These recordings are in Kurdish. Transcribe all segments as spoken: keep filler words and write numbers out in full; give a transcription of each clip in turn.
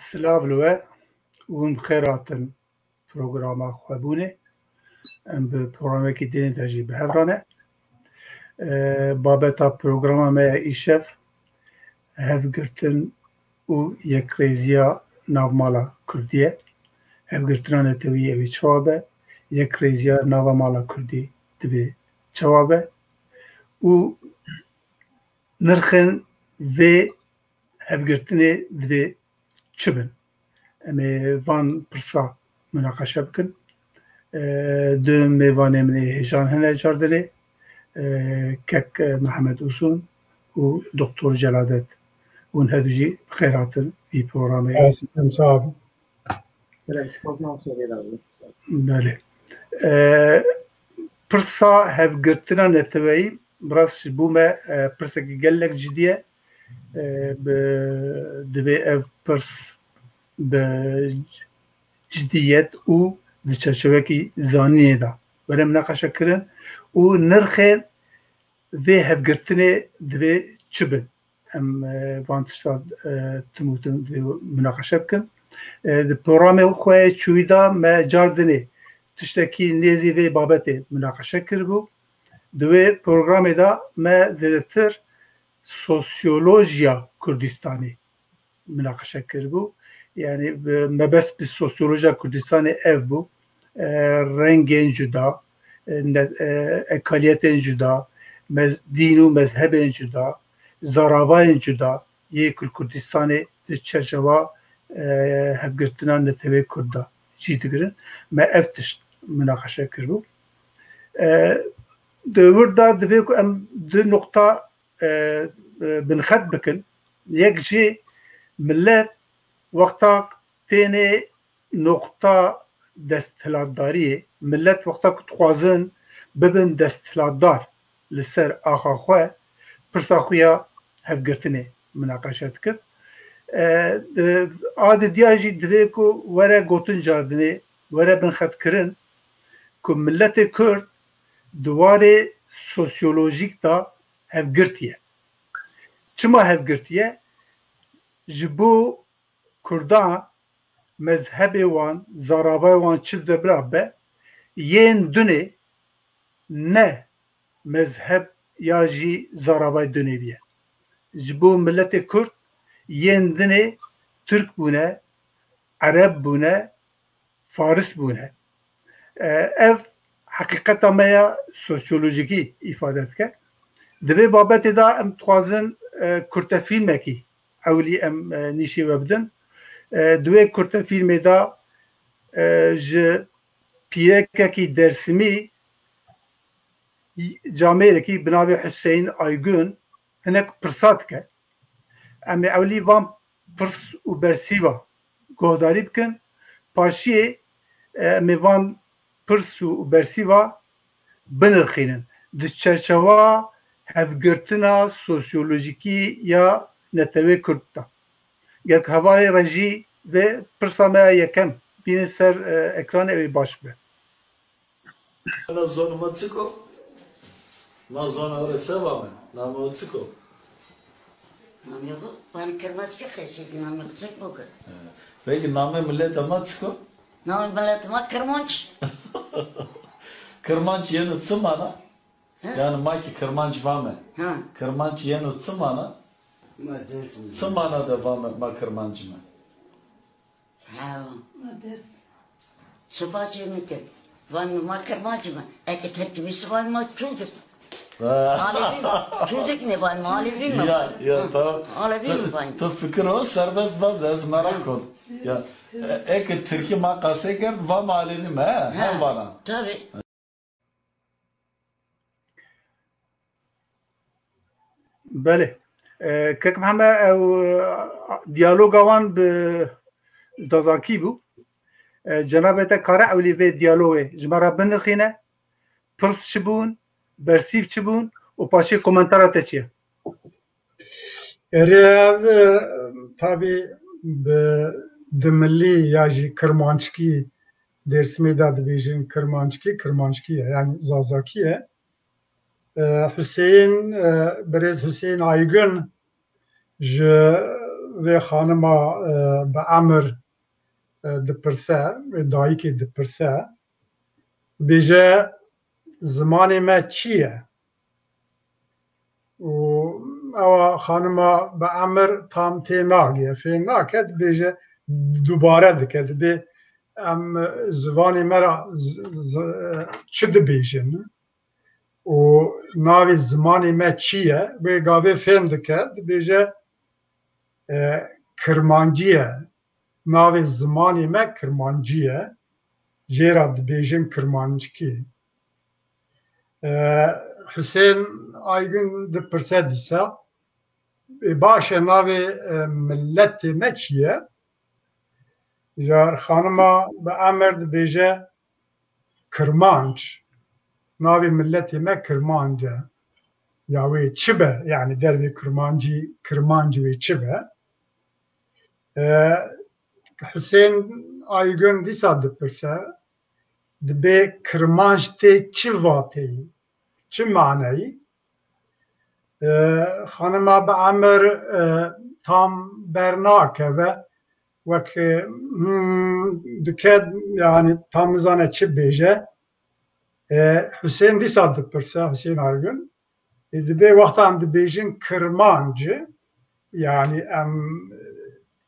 Silav li we û hûn bi xêr hatin programa xwebûnê. Em bi programekî dinê de jî bi hev re ne. Babeta programa me ya îşev hevgirtin û yekrêziya navmala Kurdî ye. Hevgirtina netewî ew ê çawa be? Yekrêziya nava mala Kurdî divê çawa be? Û nirxên vê hevgirtinê divê çi bin? Em ê van pirsa munaqeşe bikin. E, du mêvanê min ê hêjan hene cardinê. E, kek Mihemed Usûn û Doktor Celadet. Hûn hevdu jî bi xêr hatin vî programê. Ez, em sağ olun. Belê, spas, nav xêrê de. Belê. E, pirsa hevgirtina neteweyî, bi rast ji bo me, e, pirsekî gelek cidî ye. E, bi, divê ev pirs bi cidiyet û di çerçevekî zanînê de were minaqeşe kirin û nirxên vê hevgirtinê divê çi bin? Em, e, van tişta, e, tim û tim divê munaqeşe bikin. E, di programê xwe yê çûyî de me cardinê tiştekî nêzî vê babetê munaqeşe kiribû. Di wê programê de me zêdetir sosyolojiya Kurdistanê minaqeşe kiribû. Yani, bi, mebest bi sosyolojiya Kurdistanê ev bû. E, rengên cuda, e, ne-, e, ekaliyetên cuda, mez-, dîn û mezhebên cuda, zaravayên cuda yê ku li Kurdistanê di çerçeva, e, hevgirtina netewê Kurd de cî digirin. Me ev tişt minaqeşe kiribû. E, di wir de divê ku em du nuqta, e, e, binxet bikin. Yek jî millet wexta têne noqta desthilatdariyê, millet wexta ku dixwazin bibin desthilatdar li ser axa xwe, pirsa xwe ya hevgirtinê minaqeşe dikin. E, e, a didiya jî divê ku were gotin cardinê, were binxetkirin ku miletê Kurd di warê sosyolojîk de hevgirtiye. Çima hevgirtiye? Ji bo Kurdan mezhebê wan, zaravayê wan çi de bira be, yên dunê ne mezheb ya jî zaravay dunê biye. Ji bo miletê Kurd yên dinê Tirk bûne, Ereb bûne, Faris bûne. E, ev heqîqeta me ya sosyolojikî îfade dike. Di vê babetê de em dixwazin, e, kurtefîlmekî ewilî em, e, nîşê we bidin. E, di wê kurtefîlmê de, e, ji pîrekekî Dêrsimî camêrekî bi navê Huseyîn Aygun hinek pirsa dike. Em ê ewlî van pirs û bersîva guhdarî bikin. Paşiyê, e, em ê van pirs û bersîva binirxînin. Di çerçewa hevgirtina sosyolojikî ya netewê Kurd de. Ger ku hevalê rejî vê pirsa me ya yekem bînin ser, e, ekranê, ew ê baş be. Na zona ma çik o? Na zona re se vame? Name o çik o? Namê xwe, van Kirmanckî qesî, namê xwe çik bû ki? He. Peki name mileta ma çik o? Namê mileta ma Kirmanc. Kirmanc yeno çi mana? He? Yani ma ki Kirmanc vame. Ha. Kirmanc yeno çi mana? Ma Dêrsim. Çi mana de vame ma Kirmanc me? Ha. Sipasê min kir. Van ma Kirmanc me. Eke Tirkî bî, van ma Kûrd. Ha. Alevî me. Kûrdik ne van ma, Alevî me. Ya, ya, tamam. Alevî me van. Tu fikir o serbest baz, ez merak kon. Ya, e, eke Tirkî ma qasê kerd, va ma Alevî me, he? Ha. Hem vana. Tabii. Belê. E, Kek Meheme, ew, e, diyaloga wan bi zazakî bû. E, cenabê te kare ewlî vê diyalogê ji me re binirxîne. Pirs çi bûn, bersîv çi bûn û paşê komentara te çi ye? Erê ev, e, tabî bi dimilî ya jî kirmanckî, Dêrsimê de dibêjin kirmanckî, kirmanckî ye, yani zazakî ye. E, Huseyîn, e, birêz Huseyîn Aygun ji vê xanima e, bi emir e, dipirse, vê dayikê dipirse, dibêje, zimanê me çi ye? Û ewa xanima bi emir tam tê nagê, fêm nake, dibêje, dubare dike, dibê, em zivanê me ra z- z- çi dibêjin? Û navê zimanê me çi ye? Wê gavê fêm dike, dibêje, e, kirmancî ye. Navê zimanê me kirmancî ye. Jê ra dibêjin kirmanckî. E, Husên Aygün dipirse dîsa, e, baş e, navê e, miletê me çi ye? Jar xanima bi emir dibêje, Kirmanc. Navê miletê me Kirmanc e. Ya wê çi be? Yani dervê Kirmancî, Kirmanc wê çi be? E, Husên Aygün dîsa dipirse, dibê Kirmanc tê çi vateyî, çi maneyî? E, xanima bi emir e, tam bernakeve, wek e, hmm, dike, yani tam nizane çi bêje. E, Husên dîsa dipirse, Husên Aygün, e, dibê wexta em dibêjin kirmanc, yani em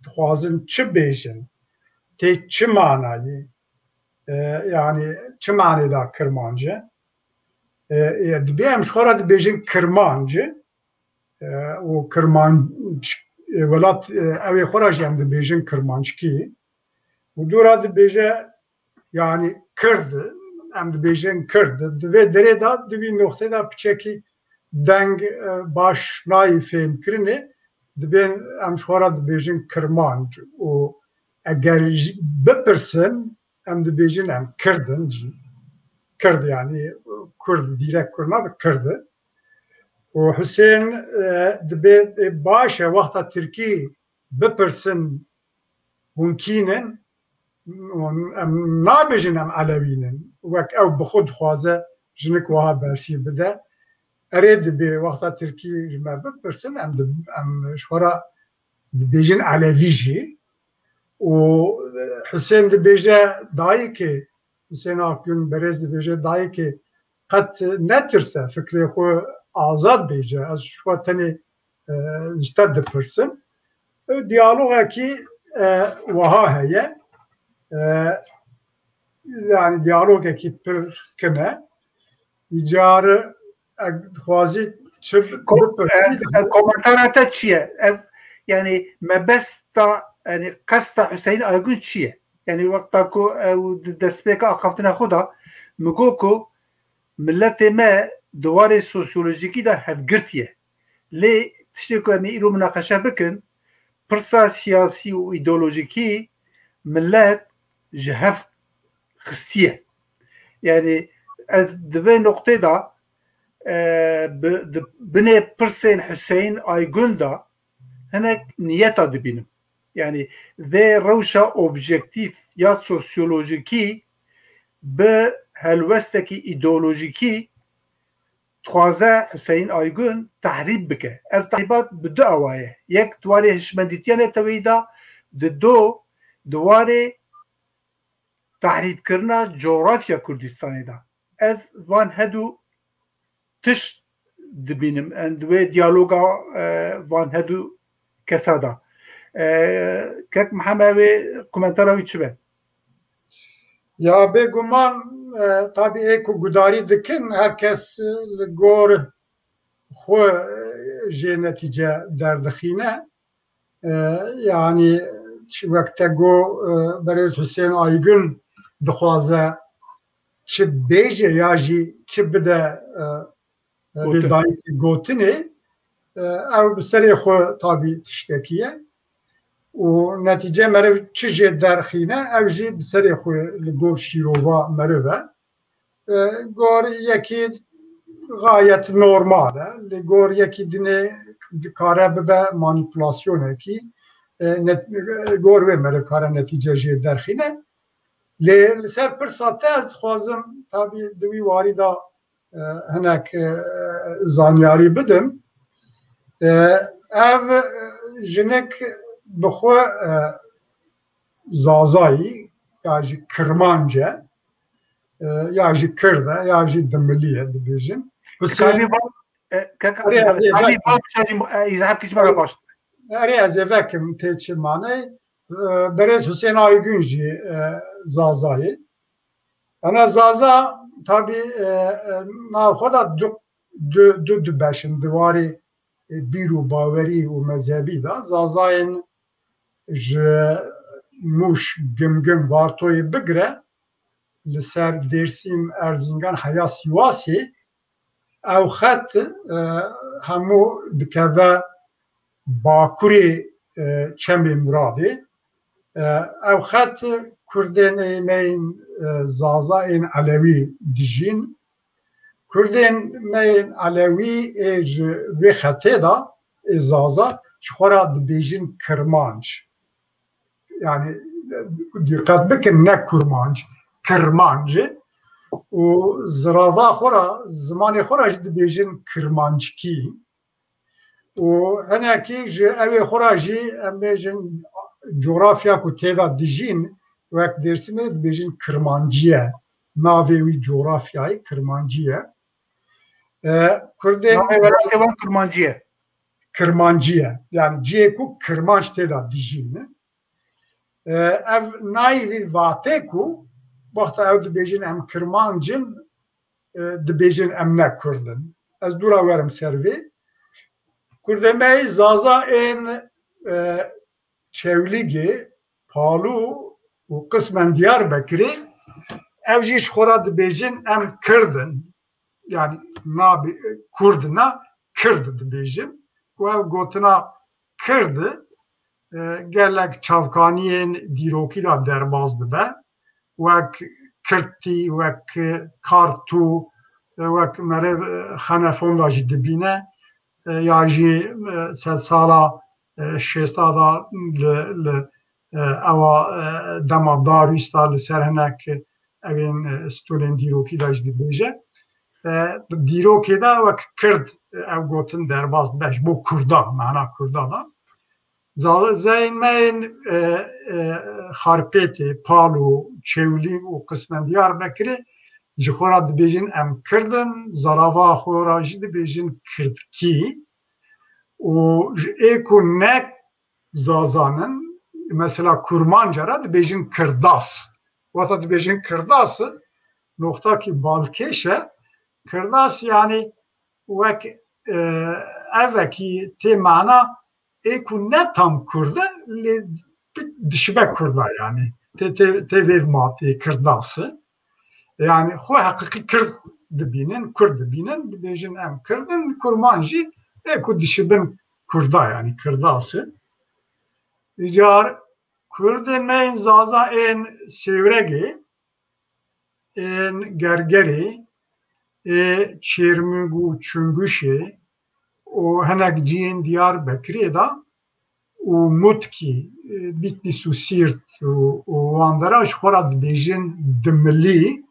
dixwazin çi bêjin, tê çi manayê, e, yani çi manê da kirmanc e? E, e, dibê em ji xwe re dibêjin kirmanc, e, û kirmanc, e, welat, e, ew ê xwe re jî em dibêjin kirmanckî. Û dû re dibêje, yani kird, em dibêjin kird. Di vê derê de, di vî noxtê de piçekî deng, e, baş nayî fêmkirinê, dibên em ji xwe re dibêjin kirmanc û eger jî bipirsin, em dibêjin em kird in jî. Kird yani kurd, dîrek kurd nabe, kird e. Û Husên, e, dibê, e, baş e, wexta tirkî bipirsin hûn kî ne? Em nabêjin em elewî ne. Wek ew bi xwe dixwaze jinik wiha bersîv bide. Erê dibê wexta tirkî ji me bipirsin, em di, em ji xwe re dibêjin elewî jî. Û Husên dibêje dayikê, Husên Akgün berêz dibêje dayikê qet netirse, fikrê xwe azad bêje. Ez ji xwe tenê, e, ji te dipirsim. Ew diyalogekî, e, wiha heye. E, yani diyalogekî pir kin e. Îcar e, dixwazî çi Ko- bipirsin? E, e, komentara te çi ye? Ev, yani mebesta, yani qesta Hüseyin Aygün çi ye? Yani wexta ku ew di destpêka axaftina xwe de, min got ku miletê me di warê sosyolojîkî de hevgirtiye. Lê tiştê ku em ê îro minaqeşe bikin, pirsa siyasî û îdeolojîkî milet ji hev xistiye. Yani ez di vê noqtê de, e, bi, di binê pirsên Hüseyin Aygün de hinek niyeta dibînim. Yani vê rewşa objektîf ya sosyolojîkî bi helwestekî îdeolojîkî dixwaze Hüseyin Aygün tehrîb bike. Ev tehrîbat bi du awa ye. Yek di warê hişmendîtiya neteweyî de, di do di warê tehrîbkirina cografya Kurdistanê de. Ez van hedû tişt dibînim, em di wê diyaloga, e, van hedû kesa de. E, Kek Mihemed, wê komentara wî çi be? Ya bêguman, e, tabî ê ku gudarî dikin, her kes, e, li gor xwe, e, jê netîce derdixîne. E, yani wek te got, e, berêz Hüseyin Aygün dixwaze çi bêje ya jî çi bide, e, e, vê Gotin. dayikê gotinê, e, ew bi serê xwe tabî tiştekî ye. Û netîce meriv çi jê derxîne, ew jî bi serê xwe li gor şîrova meriv e. E, gor yekî gayet normal e. Li gor yekî dinê dikare bibe manipulasyonekî. E, net-, gor wê meriv kare netîce jê derxîne. Lê li ser pirsa te ez dixwazim tabî di wî warî de, e, hinek, e, zanyarî bidim. E, ev, e, jinik bi xwe e, Zazayî ya jî Kirmanc e, e, ya jî Kird e, ya jî Dimilî ye dibêjin. Husênî Erê, ez ê vekim. Erê, ez ê vekim tê çi maney. E, Berêz Husên Aygün jî e, Zazayê. Ana Zaza tabî e, e, nav xwe da du, du, du, du beş in di warê e, bîr û bawerî û mezhebî de. Zazayên ji Mûş, Gimgim, Vartoyê bigire li ser Dêrsîm, Erzingan heya Sîwasê ew xet e, hemû dikeve bakurê e, Çemê Muradê. E, ew xet Kurdên ê me yên e, Zaza ên Elewî dijîn. Kurdên me yên Elewî ê ji vê xetê de ê Zaza ji xwe re dibêjin Kirmanc. Yani dîqet bikin, ne Kurmanc, Kirmanc. Û zirava xwe re, zimanê xwe re jî dibêjin Kirmanckî. Û hinekî ji ew ê xwe re jî, em bêjin, cografya ku tê de dijîn, wek Dêrsimê dibêjin Kirmanciye. Navê wî cografyayê Kirmanciye. E, Kurdên Navê welatê wan Kirmanciye. Kirmanciye. Yani cihê ku Kirmanc tê de dijîn. E, ev nayî vî vatê ku wexta ew dibêjin em Kirmanc in, e, dibêjin em ne Kurd in. Ez dûra werim ser vê. Kurdê me yê Zaza ên e, Çewlîgê, Palû û qismen Diyarbekirê ev jî ji xwe re dibêjin em Kird in. Yani nabê Kurd ne, Kird dibêjin. Ku ev gotina Kird e, gelek çavkaniyên dîrokî de derbas dibe. Wek Kirtî, wek Kartû, e, wek meriv e, Xenefon de jî dibîne. E, ya jî e, sedsala e, şêsta de li, li e, ewa e, dema Darwîs de li ser hinek evên e, stolên dîrokî de jî dibêje. E, di dîrokê de wek Kird e, ev gotin derbas dibe ji bo Kurda, mana Kurda de. Zazayên me yên e, e, Xarpêtê, Palo, Çewlîg û qismen Diyarbekirê ji xwe re dibêjin em Kird in, zarava xwe re jî dibêjin Kirdkî û ji ê ku ne Zazan in, mesela Kurmanca re dibêjin Kirdas. Wexta dibêjin Kirdas, noxtakî balkêş e. Kirdas yani wek e, evekî tê mana ê ku ne tam Kurd e, lê dişibe Kurda yani. Tê, tê, tê vê matê Kirdas e. Yani xwe heqîqî Kird dibînin, Kurd dibînin, dibêjin em Kird in, Kurman jî ê ku dişibin Kurda yani Kirdas e. Îcar Kurdên me yên Zaza ên Sêwregê, ên Gergerê, ê Çêrmûg û Çunguşê û hinek cihên Diyarbekirê de û Mutkî, e, Bîtlîs û Sîrt û, û wan dera ji xwe re dibêjin Dimilî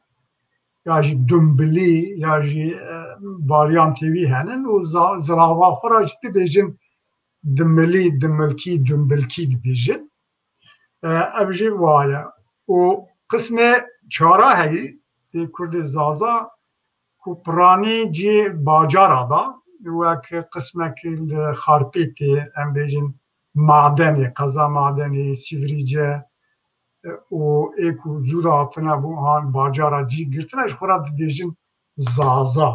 ya jî Dumbilî ya jî e, varyantê wî henin û za- zirava xwe re jî dibêjin Dimilî, Dimilkî, Dumbilkî dibêjin. E, ev jî wa ye. Û qismê çara heyî, tê Kurdê Zaza ku piranî cihê bacara da, wek qismekî li Xarpêtê, em bêjin Madenê, qeza Madenê, Sîvrîce, e, û ê ku zû de hatine bo han bacara cî girtine, ji xwe re dibêjin Zaza.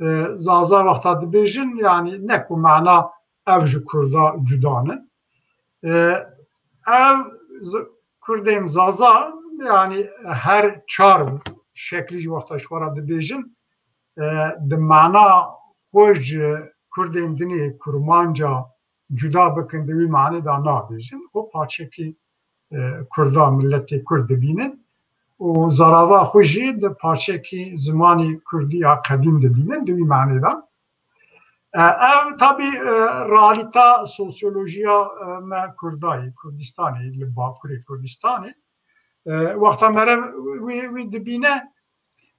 E, Zaza wexta dibêjin, yani ne ku mana ev ji Kurda cuda ne. E, ev z- Kurdên Zaza, yani her çar şeklî ji wexta ji xwe re dibêjin, e, di mana xwe ji Kurdên dinê Kurmanca cuda bikin, di wî manê de nabêjin. Xwe parçekî e, Kurda, miletê Kurd dibînin û zarava xwe jî di parçekî zimanê Kurdî ya qedîm dibînin, di wî manê de. E, ev tabî e, realîta sosyolojiya e, me Kurda yê Kurdistanê, li Bakurê Kurdistanê. E, wexta meriv wî, wî dibîne,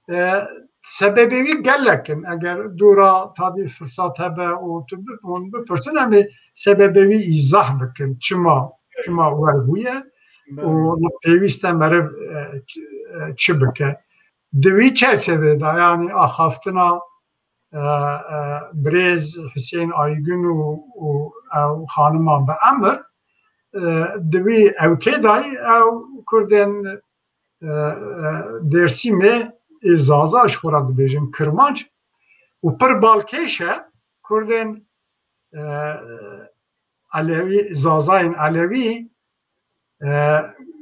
e, Sebebê wî gelek in. Eger dora tabî firsat hebe û tu bi-, hûn bipirsin, em ê sebebê wî îzah bikin. Çima, çima wer bûye û pêwîst e meriv, e, ç-, e, çi bike. Di wî çerçevê de, yanî axaftina, e, e, birêz Husên Aygün û, û ew xanima bi emir, e, di wî ewkê de ew Kurdên, e, e, Dêrsimê ê Zaza, ji xwe re dibêjin Kirmanc, û pir balkêş e Kurdên, e, Elewî, Zazayên Elewî, e,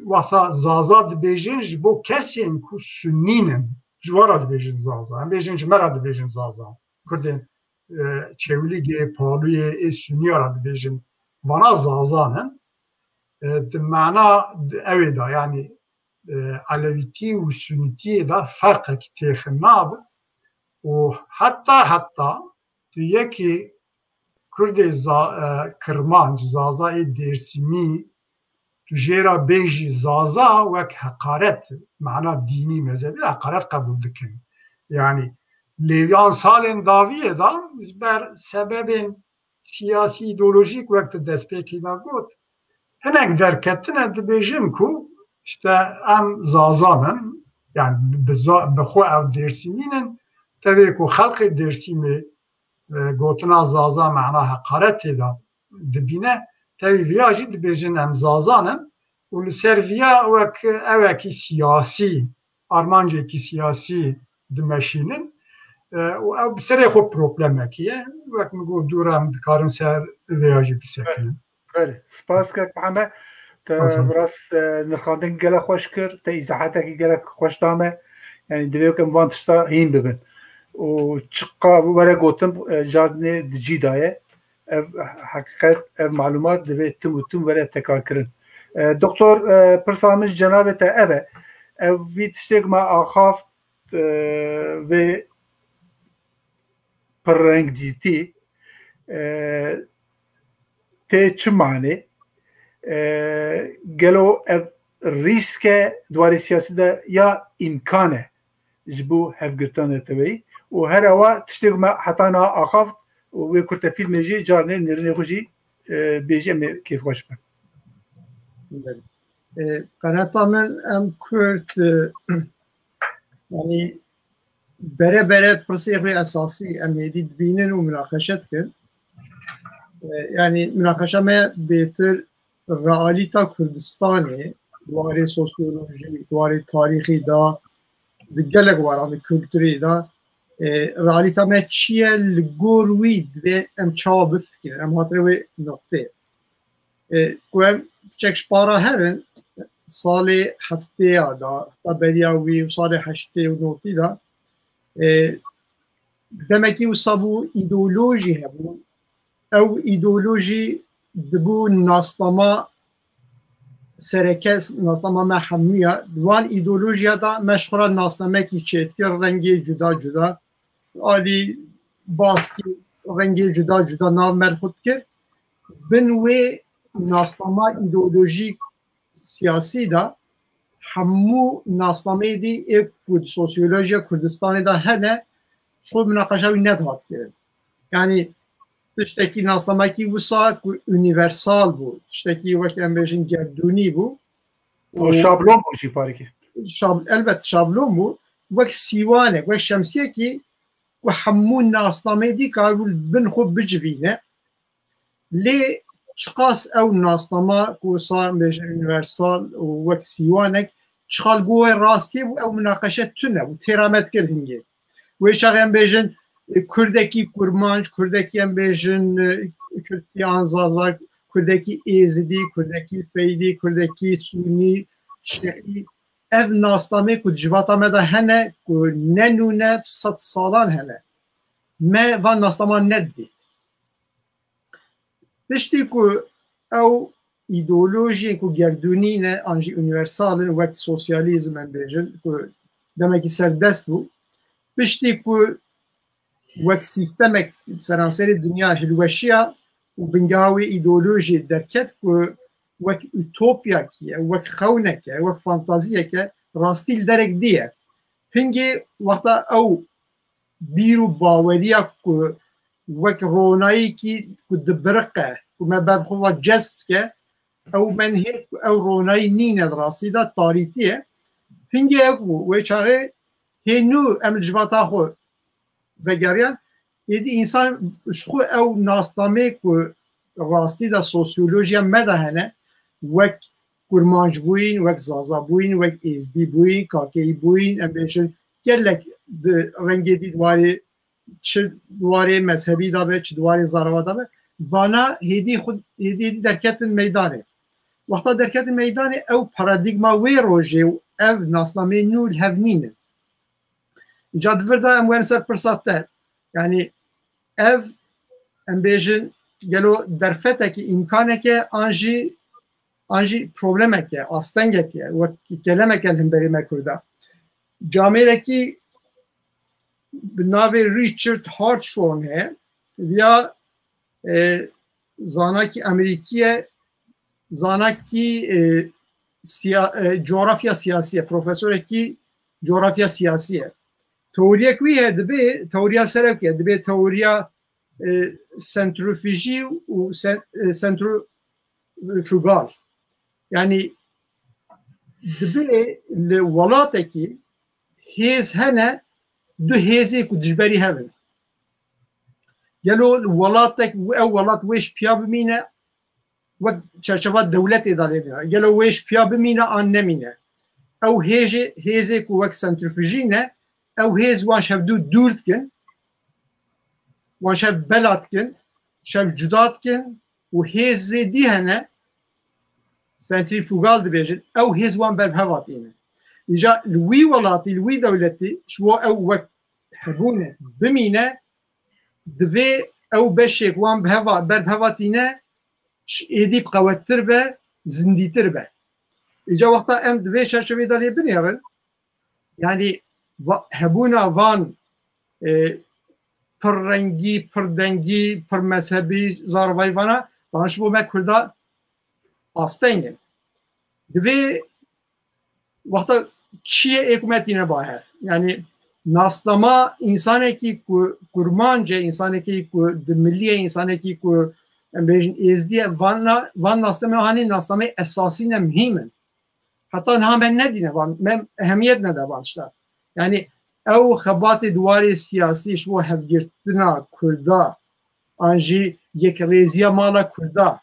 wexta Zaza dibêjin, ji bo kesên ku Sunnî nin, ji we re dibêjin Zaza. Em bêjin, ji me re dibêjin Zaza. Kurdên, e, Çewlîgê, Palûyê, ê Sunniya re dibêjin. Vana Zaza nin. E, di mana, di ewê de, yanî, e, Elewîtî û Sunnîtiyê de ferqekî têxin nabe. Û heta, heta tu yekî Kurdê Za-, e, Kirmanc, Zaza ê Dêrsimî, tu jê re bêjî Zaza, wek heqaret, mana dînî, mezhebî heqaret qebûl dikin. Yanî, lê yan salên dawiyê de, ji ber sebebên siyasî, îdeolojîk, wek tu destpêkê de got, hinek derketine dibêjin ku, işte, em Zaza nin, yani bi za-, bi xwe ew Dêrsimî nin, tevê ku xelkê Dêrsimê, e, gotina Zaza mana heqaretê de dibîne, tevî viya jî dibêjin em Zaza nin û li ser viya wek ewekî siyasî, armancekî siyasî dimeşînin. E, û ew bi serê xwe problemekî ye. Wek min got, dû re em dikarin ser vêya jî bisekinin. Belê, spas kek Mihemed. Te bi rast, e, nirxandin gelek xweş kir, te îzahetekî gelek xweş da me. Yanî divê ku em van tişta hîn bibin. Û çiqa were gotin, e, carinê di cî de ye. Ev heqîqet, ev malûmat divê tim û tim were tekarkirin. E, doktor, e, pirsa min ji cenabê te ev e. Ev vî tiştê ku me axaft, e, vê pirrengdîtî, e, tê çi manê? E, gelo ev rîsk e di warê siyasî de ya îmkan e ji bo hevgirtina neteweyî? Û her ewa tiştê ku me heta niha axaft û wê kurtefîlmê jî carnê nêrînê xwe jî, e, bêjî, em ê kêfxweş bin. Belê. E, qeneta min em Kurd, e, yanî bere bere pirsê xwe esasî em êdî dibînin û minaqeşe dikin. E, yanî minaqeşa me bêtir realîta Kurdistanê, di warê sosyolojî, di warê tarîxî de, di gelek waran di kulturê de, e, realîta me çi ye, li gor wî divê em çawa bifikirin, em hatire wê noqteyê. E, ku em piçek ji para herin, salê heftêya de, heta beriya wî û salê heştê û notî de, e, demekî wisa bû, îdeolojî hebû. Ew îdeolojî dibû nasnama sereke, nasnama me hemûya. Di wan îdeolojiya de me ji xwe re nasnamekî çêdikir, rengê cuda cuda, alî baskî, rengê cuda cuda nav me li xwe dikir. Bin wê nasnama îdeolojîk siyasî de hemû nasnameyê dî ê ku di sosyolojiya Kurdistanê de hene, xwe minaqeşa wî nedihat kirin. Yanî tiştekî, nasnamekî wisa ku unîversal bû, tiştekî wek em bêjin gerdûnî bû. Û şablon bû jî parêkê. Şab-, elbet şablon bû. Wek sîwanek, wek şemsiyekî ku hemû nasnameyê dî karibû li bin xwe bicivîne. Lê çiqas ew nasnama ku wisa em bêjin unîversal û wek sîwanek, çiqal go wê rastiyê bû, ew minaqeşe tune bû, têra me dikir hingê. Wê çaxê em bêjin, e, Kurdekî Kurmanc, Kurdekî em bêjin, e, Kurdkî an Zaza, Kurdekî Êzidî, Kurdekî Feylî, Kurdekî Sûnî, Şiî. Ev nasnamê ku di civata me de hene, ku ne nû ne, bi sed salan hene. Me van nasnaman nedît. Piştî ku ew îdeolojiyên ku gerdûnî ne an jî unîversal in, wek sosyalîzm em bêjin, ku demekî serdest bû, piştî ku wek sîstemek seranserê dinya hilweşiya û bingeha wê îdeolojiyê derket ku wek utopyakî ye, wek xewneke, wek fantaziyeke, rastî li derek dî ye. Hingê wexta ew bîr û baweriya ku wek ronayîkî ku dibiriqe, ku me ber xwe ve cezb dike, ew me nihêt ku ew ronayî nîne, di rastî de tarîtî ye. Hingê ew bû, wê çaxê hê nû em li civata xwe vegeriyan, êdî însan ji xwe ew nasnamê ku rastî de sosyolojiya me de hene, wek kurmancbûyîn, wek zazabûyîn, wek êzdîbûyîn, kakeyîbûyîn, em bêjin gelek di rengê dî di warê, çi di warê mezhebî de be, çi di warê zarava de be, vana hêdî xwe, hêdî hêdî derketin meydanê. Wexta derketin meydanê, ew paradîgma wê rojê û ev nasnameyên nû li hev nînin. Îca di vir de em werin ser pirsa te. Yanî ev, em bêjin, gelo derfetekî, îmkaneke an jî, an jî problemeke, astengeke, wek kelemeke li hemberî me Kurda. Camêrekî bi navê Richard Hartshorne heye. Viya, e, zanakî Amerîkî ye, zanakî, e, siya-, e, coğrafya siyasî ye, profesorekî coğrafya siyasî ye. Teoriyek wî heye, dibê teoriya serokê, dibê teoriya, e, sentrifujî û sen-, e, sentrifugal. Yanî dibê li welatekî hêz hene, du hêzê ku dijberî hev in. Gelo welatek, ew welat wê ji piya bimîne, wek çerçeva dewletê de lê dine. Gelo wê ji piya bimîne an nemîne? Ew hêjê, hêzê ku wek sentrifujî ne, ew hêz wan ji hev dû dûr dikin, wan ji hev bela dikin, ji hev cuda dikin û hêzê dî hene, sentrîfugal dibêjin, ew hêz wan ber bi heva tîne. Îca li wî welatî, li wî dewletî, ji bo ew wek hebûne bimîne, divê ew beşek wan bi heva, ber bi heva tîne, ji êdî bi qewettir be, zindîtir be. Îca wexta em di vê çerçeveyê de lê binêrin, yanî va-, hebûna van, e, pir rengî, pir dengî, pir mezhebî, zaravayî vana, van ji bo me Kurda asteng in. Divê wexta çiyê ê ku me tîne ba hev. Yanî nasnama însanekî ku kurmanc e, însanekî ku dimilî ye, însanekî ku em bêjin êzdî ye, van na-, van nasname hanî nasnameyê esasî ne, muhîm in. Heta niha me nedîne van, me ehemiyet neda van tişta. Yanî ew xebatê di warê siyasî ji bo hevgirtina Kurda, an jî yekrêziya mala Kurda,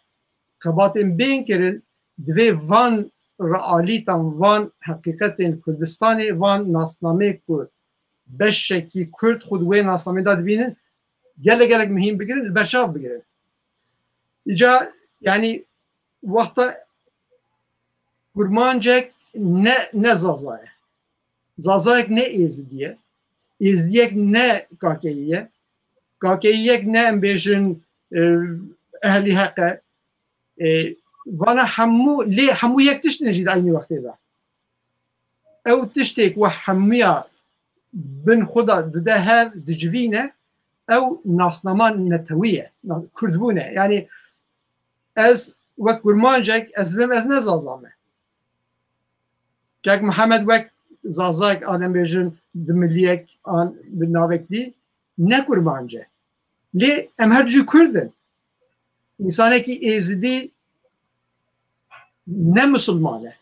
xebatên bên kirin, divê van realîtan, van heqîqetên Kurdistanê, van nasnameyê ku beşekî Kurd xwe di wê nasnamê de dibînin, gelek gelek muhîm bigirin, li ber çav bigirin. Îca, yanî wexta kurmancek ne, ne Zaza ye. Zazayek ne Êzidî ye. Êzidiyek ne Kakeyî ye. Kakeyiyek ne, em bêjin, e, ehlî heq e. E, vana hemû, lê hemû yek tişt in jî di eynî wextê de. Ew tiştê ku we hemûya bin xwe de dide hev, dicivîne, ew nasnama netewî ye, na-, kurdbûn e. Yanî ez wek kurmancek, ez bim, ez ne Zaza me. Kek Mihemed wek Zazayek, an em bêjin dimiliyek, an bi navek dî, ne kurmanc e. Lê em her du jî Kurd in. Însanekî Êzidî ne Musulman e.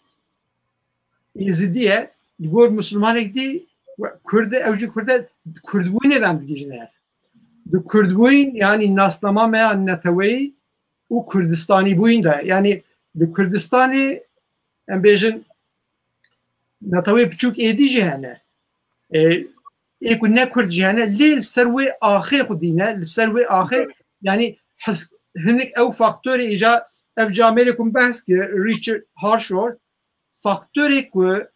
Êzidî ye, li gor Musulmanek dî we Kurd e, ew jî Kurd e, Kurdbûnê de em digihîjine hev. Di Kurdbûn, yanî nasnama me ya neteweyî û Kurdistanîbûn de. Yanî di Kurdistanê, em bêjin, netewê biçûk êdî jî hene. E, ê ku ne Kurd jî hene, lê li ser wê axê xwedî ne, li ser wê axê, yanî hes-, hinek ew faktorê îca ev camêrê ku min behs kir, Richard Harshor, faktorê ku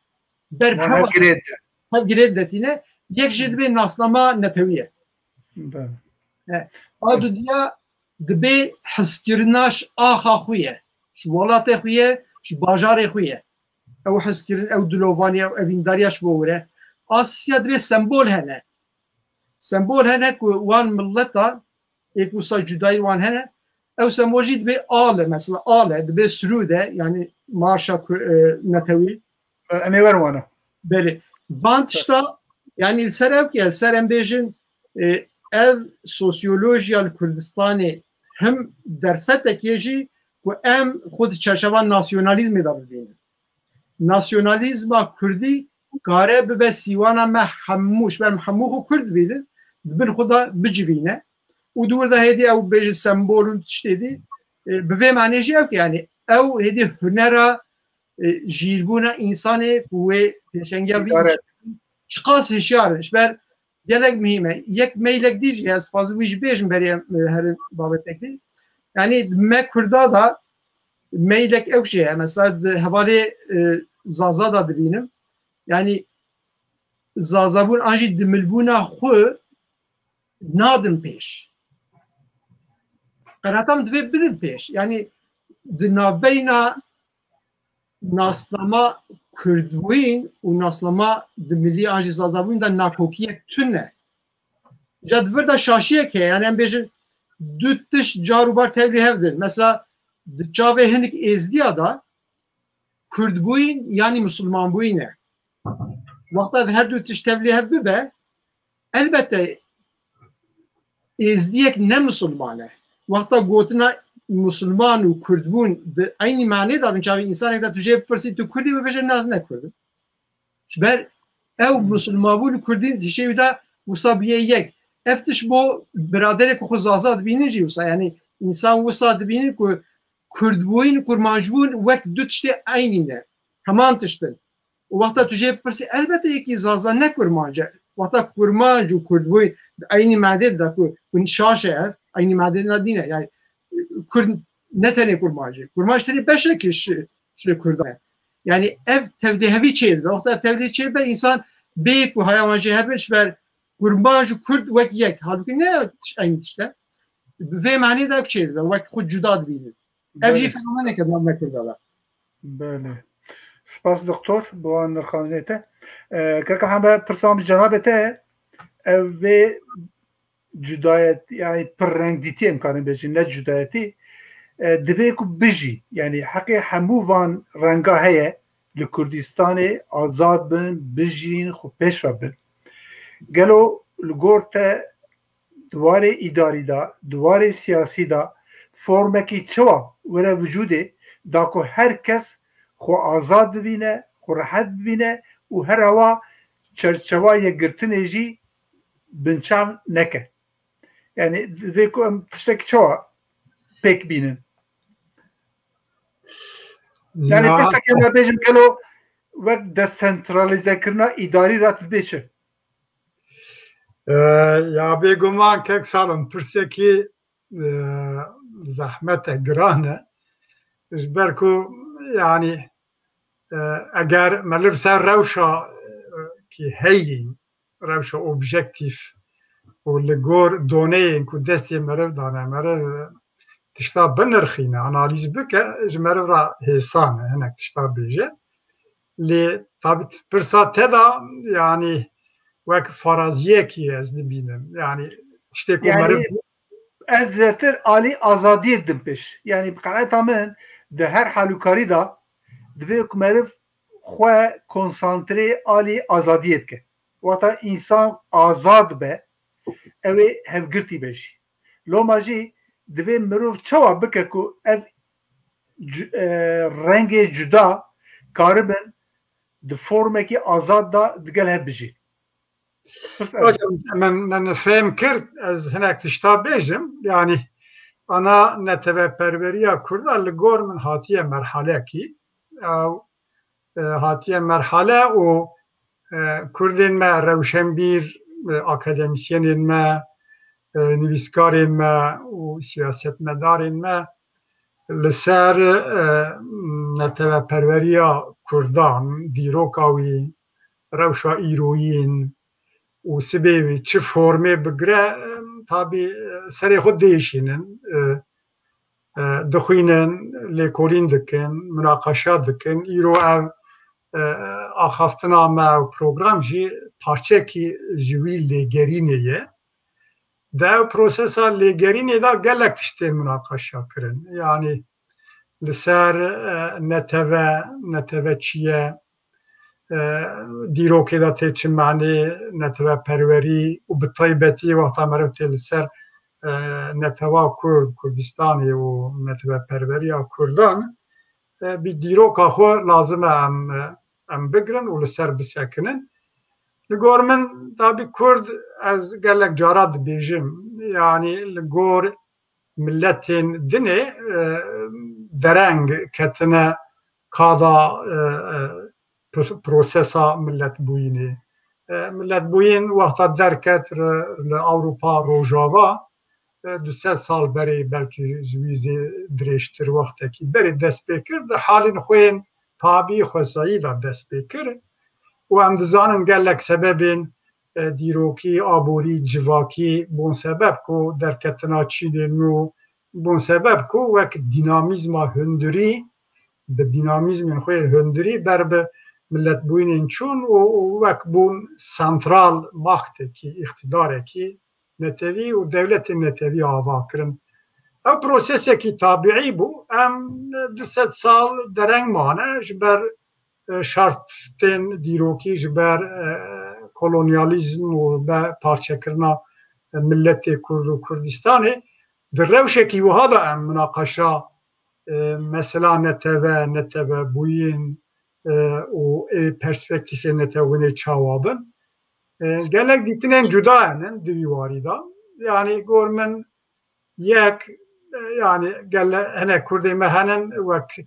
ber Wan hev girê de. Hev girê de tîne, yek jê dibê nasnama netewî ye. Be. E, a dudiya dibê hizkirina ji axa xwe ye, ji welatê xwe ye, ji bajarê xwe ye. Ew hizkirin, ew dilovaniya, ew evîndariya ji bo wir e. A sisiya dibê sembol hene. Sembol hene ku wan mileta ê ku wisa cudayî wan hene, ew sembol jî dibê al e, mesela al e, dibê sirûd e, yanî marşa ku-, e, netewî. Em ê werin wana. Belê. Van tişta Yanî li ser ev ki, li ser em bêjin, e, ev sosyolojiya li Kurdistanê him derfetekê jî ku em xwe di çerçeva nasyonalîzmê de bibînin. Nasyonalîzma kurdî kare bibe sîwana me hemû, ji ber em hemû xwe kurd dibînin, di bin xwe de bicivîne. Û di wir de hêdî ew bêje sembol û tiştê dî, e, bi vê manê jî ew ki, yanî ew hêdî hunera, e, jîrbûna însanê ku wê pêşengiya vî çiqas hişyar in. Ji ber gelek muhîm e. Yek meylek dî jî ez dixwazim wî jî bêjim berê em, e, herin babetek dî. Yanî me Kurda da meylek ew jî heye. Mesela di hevalê, e, Zaza da dibînim. Yanî Zazabûn an jî dimilbûna xwe nadin pêş. Qerata min divê bidin pêş. Yanî di navbeyna nasnama kurdbûyîn û nasnama di milî an jî Zazabûyîn de nakokiyek tune. Ca di vir de şaşiyek heye. Yanî em bêjin du tişt car û bar tevlî hev din. Mesela di çavê hinek êzdiya de kurdbûyîn yanî misilmanbûyîn e. Wexta ev her du tişt tevlî hev bibe, elbette êzdiyek ne misilman e. Wexta gotina misilman û kurdbûn di eynî manê de bin çavê însanek de tu jê bipirsî tu kurdî bibêje, na ez ne kurd im. Ji ber ew misilmanbûn û kurdîn tiştê wî de wisa bûye yek. Ev tişt bo biraderê ku xwe Zaza dibînin jî wisa, yanî însan wisa dibînin ku kurdbûyîn, kurmancbûn wek du tiştê eynî ne. Heman tişt in. Û wexta tu jê bipirsî, elbette yekî Zaza ne kurmanc e. Wexta kurmanc û kurdbûyîn di eynî madê de ku hûn şaş e ev, eynî madê de nîne. Yani kurd ne tenê kurmanc e. Kurmanc tenê beşekî ji, ji kurdan e. Yani ev tevlîhevî çêdibe. Wexta ev tevlî çêdibe, însan bê ku haya wan jê hebin, ji ber kurmanc û kurd wek yek. Halbûkî ne eynî tişt e. Bi vê manê de ev çêdibe. Wek xwe cuda dibînin. Ev jî Belê. Fenomenek e navbera Kurda de. Belê. Spas doktor, bo wan nirxandinê te. E, kaka Hembe, pirsa min cenabê te, ev vê cudayet, yani pir rengdîtiyê em karin bêjin, ne cudayetî. E, divê ku bijî, yani heqê hemû van renga heye, li Kurdistanê azad bin, bijîn, xwe pêş ve bin. Gelo li gor te di warê îdarî de, di warê siyasî de formekî çawa were vücudê da ku her kes xwe azad bibîne, xwe rehet bibîne û her awa çerçewa yekgirtinê jî binçav neke? Yani divê ku em tiştekî çawa pêk bînin? Yani Ya. Pirseke me bêjim gelo wek desentralîzekirina îdarî re tu dibê çi? E, ya bêguman kek Salom, pirsekî, e, zehmet e, giran e. Ji ber ku, yani, e, eger meriv ser rewşa, e, kî heyî, rewşa objektîf û li gor doneyên ku destê meriv dane, meriv tişta binirxîne, analîz bike, ji meriv re hêsan e, hinek tişta bêje. Lê tabî pirsa te de, yanî wek faraziyekî ez dibînim. Yanî tiştê ku Yani meriv ez zêtir alî azadiyê didim pêş. Yani bi qenaeta min di her halûkarî de divê ku meriv xwe konsantrê alî azadiyê bike. Wata însan azad be, ew ê hevgirtî be jî. Loma jî divê mirov çawa bike ku ev cu-, e, rengê cuda karibin di formekî azad de digel hev bijîn. Pirs ev e. Hocam, min, min fêm kir, ez hinek tişta bêjim. Yani, ana neteveperweriya Kurda li gor min hatiye merhalekî. Ew, e, hatiye merhale û, e, Kurdên me, rewşenbîr, e, akademîsyenên me, e, nivîskarên me û siyasetmedarên me li ser, e, neteveperweriya Kurdan, dîroka wî, rewşa îroyîn û sibê wî çi formê bigire, e, tabî, e, serê xwe diêşînin, e, e, dixwînin, lêkolîn dikin, munaqeşa dikin. Îro ev, e, axaftina me û program jî parçekî ji wî lêgerînê ye. Di ev prosesa lêgerînê de gelek tiştên munaqeşa kirin. Yanî li ser, e, neteve, neteve çi ye, e, dîrokê de tê çi manê neteweperwerî û bi taybetî wexta meriv tê li ser, e, netewa Kurd, Kurdistanê û neteweperweriya Kurdan, e, bi dîroka xwe lazim e em, e, em bigirin û li ser bisekinin. Li gor min, tabî Kurd, ez gelek cara dibêjim, yanî li gor miletên dinê, e, dereng ketine kada, e, e, pr-, prosesa miletbûyînê. E, miletbûyîn wexta derket li, li Ewropa Rojava, e, du sed sal berê, belkî ji wî zê dirêjtir wextekî berê dest pê kir, di halên xwe yên tabî xwezayî de dest pê kir. Û em dizanin gelek sebebên, e, dîrokî, aborî, civakî bûn sebeb ku derketina çînên nû bûn sebeb ku wek dînamîzma hundirî, bi dînamîzmên xwe yên hundirî ber bi miletbûyînên çûn û, û wek bûn santral maxtekî, îqtîdarekî netewî û dewletên netewî ava kirin. Ew prosesekî tabîî bû. Em du sed sal dereng mane ji ber, e, şartên dîrokî, ji ber, e, kolonyalîzm û be parçekirina, e, miletê Kurd û Kurdistanê. Di rewşekî wiha de em minaqeşa, e, mesela neteve, netevebûyîn, e, û ê perspektîfê netewînê çawa bin. E, gelek dîtinên cuda henin di vî warî de. Yanî gor min yek, e, yanî gele-, hinek Kurdê me henin wek,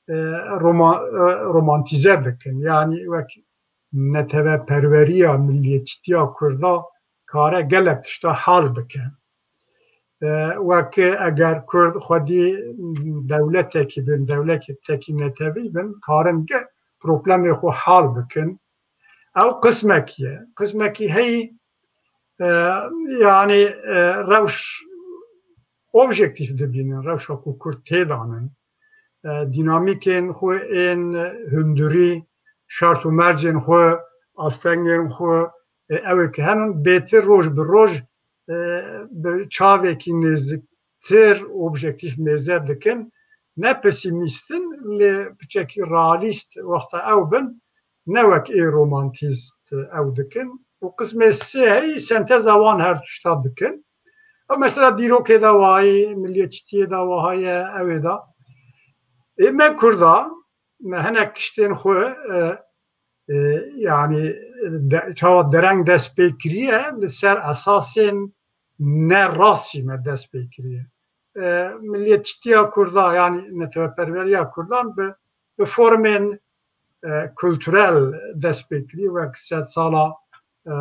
e, roma-, e, romantîze dikin. Yanî wek neteweperweriya, milliyetçîtiya Kurda kare gelek tişta hal bike. E, wek eger Kurd xwedî dewletekî bin, dewletekî netewî bin, karin ge-, problemê xwe hal bikin. Ew qismekî ye. Qismekî heyî, e, yanî, e, rewş objektîf dibînin, rewşa ku Kurd têdanin. E, dînamîkên xwe ên hundirî, şart û mercên xwe, astengên xwe, e, ew ê ki henin bêtir roj bi roj, e, bi çavekî nêziktir objektîf mêze dikin. Ne pesîmîst in, lê piçekî realîst wexta ew bin, ne wek ê romantîst ew dikin. Û qismê sê heyî senteza wan her tişta dikin. Ew mesela dîrokê de wayî, milliyetçîtiyê de wiha ye, ew ê de. Ê me Kurda, me hinek tiştên xwe, e, e, yanî de-, çawa dereng dest pê kiriye, li ser esasên ne rastî me dest pê kiriye. E, milliyetçîtiya Kurda, yanî neteweperweriya Kurdan bi, bi formên, e, kulturel dest pê kirî, wek sedsala, e,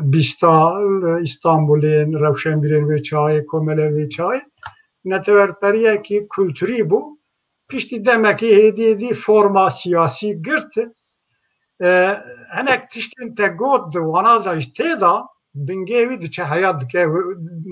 bîsta li Îstanbulê, rewşenbîrên wê çaxê, komelên wê çaxê, netewerperiyekî kulturî bû. Piştî demekê hêdî hêdî forma siyasî girt. E, hinek tiştên te got di wana de jî tê de, bingehê wî diçe heya dike wê,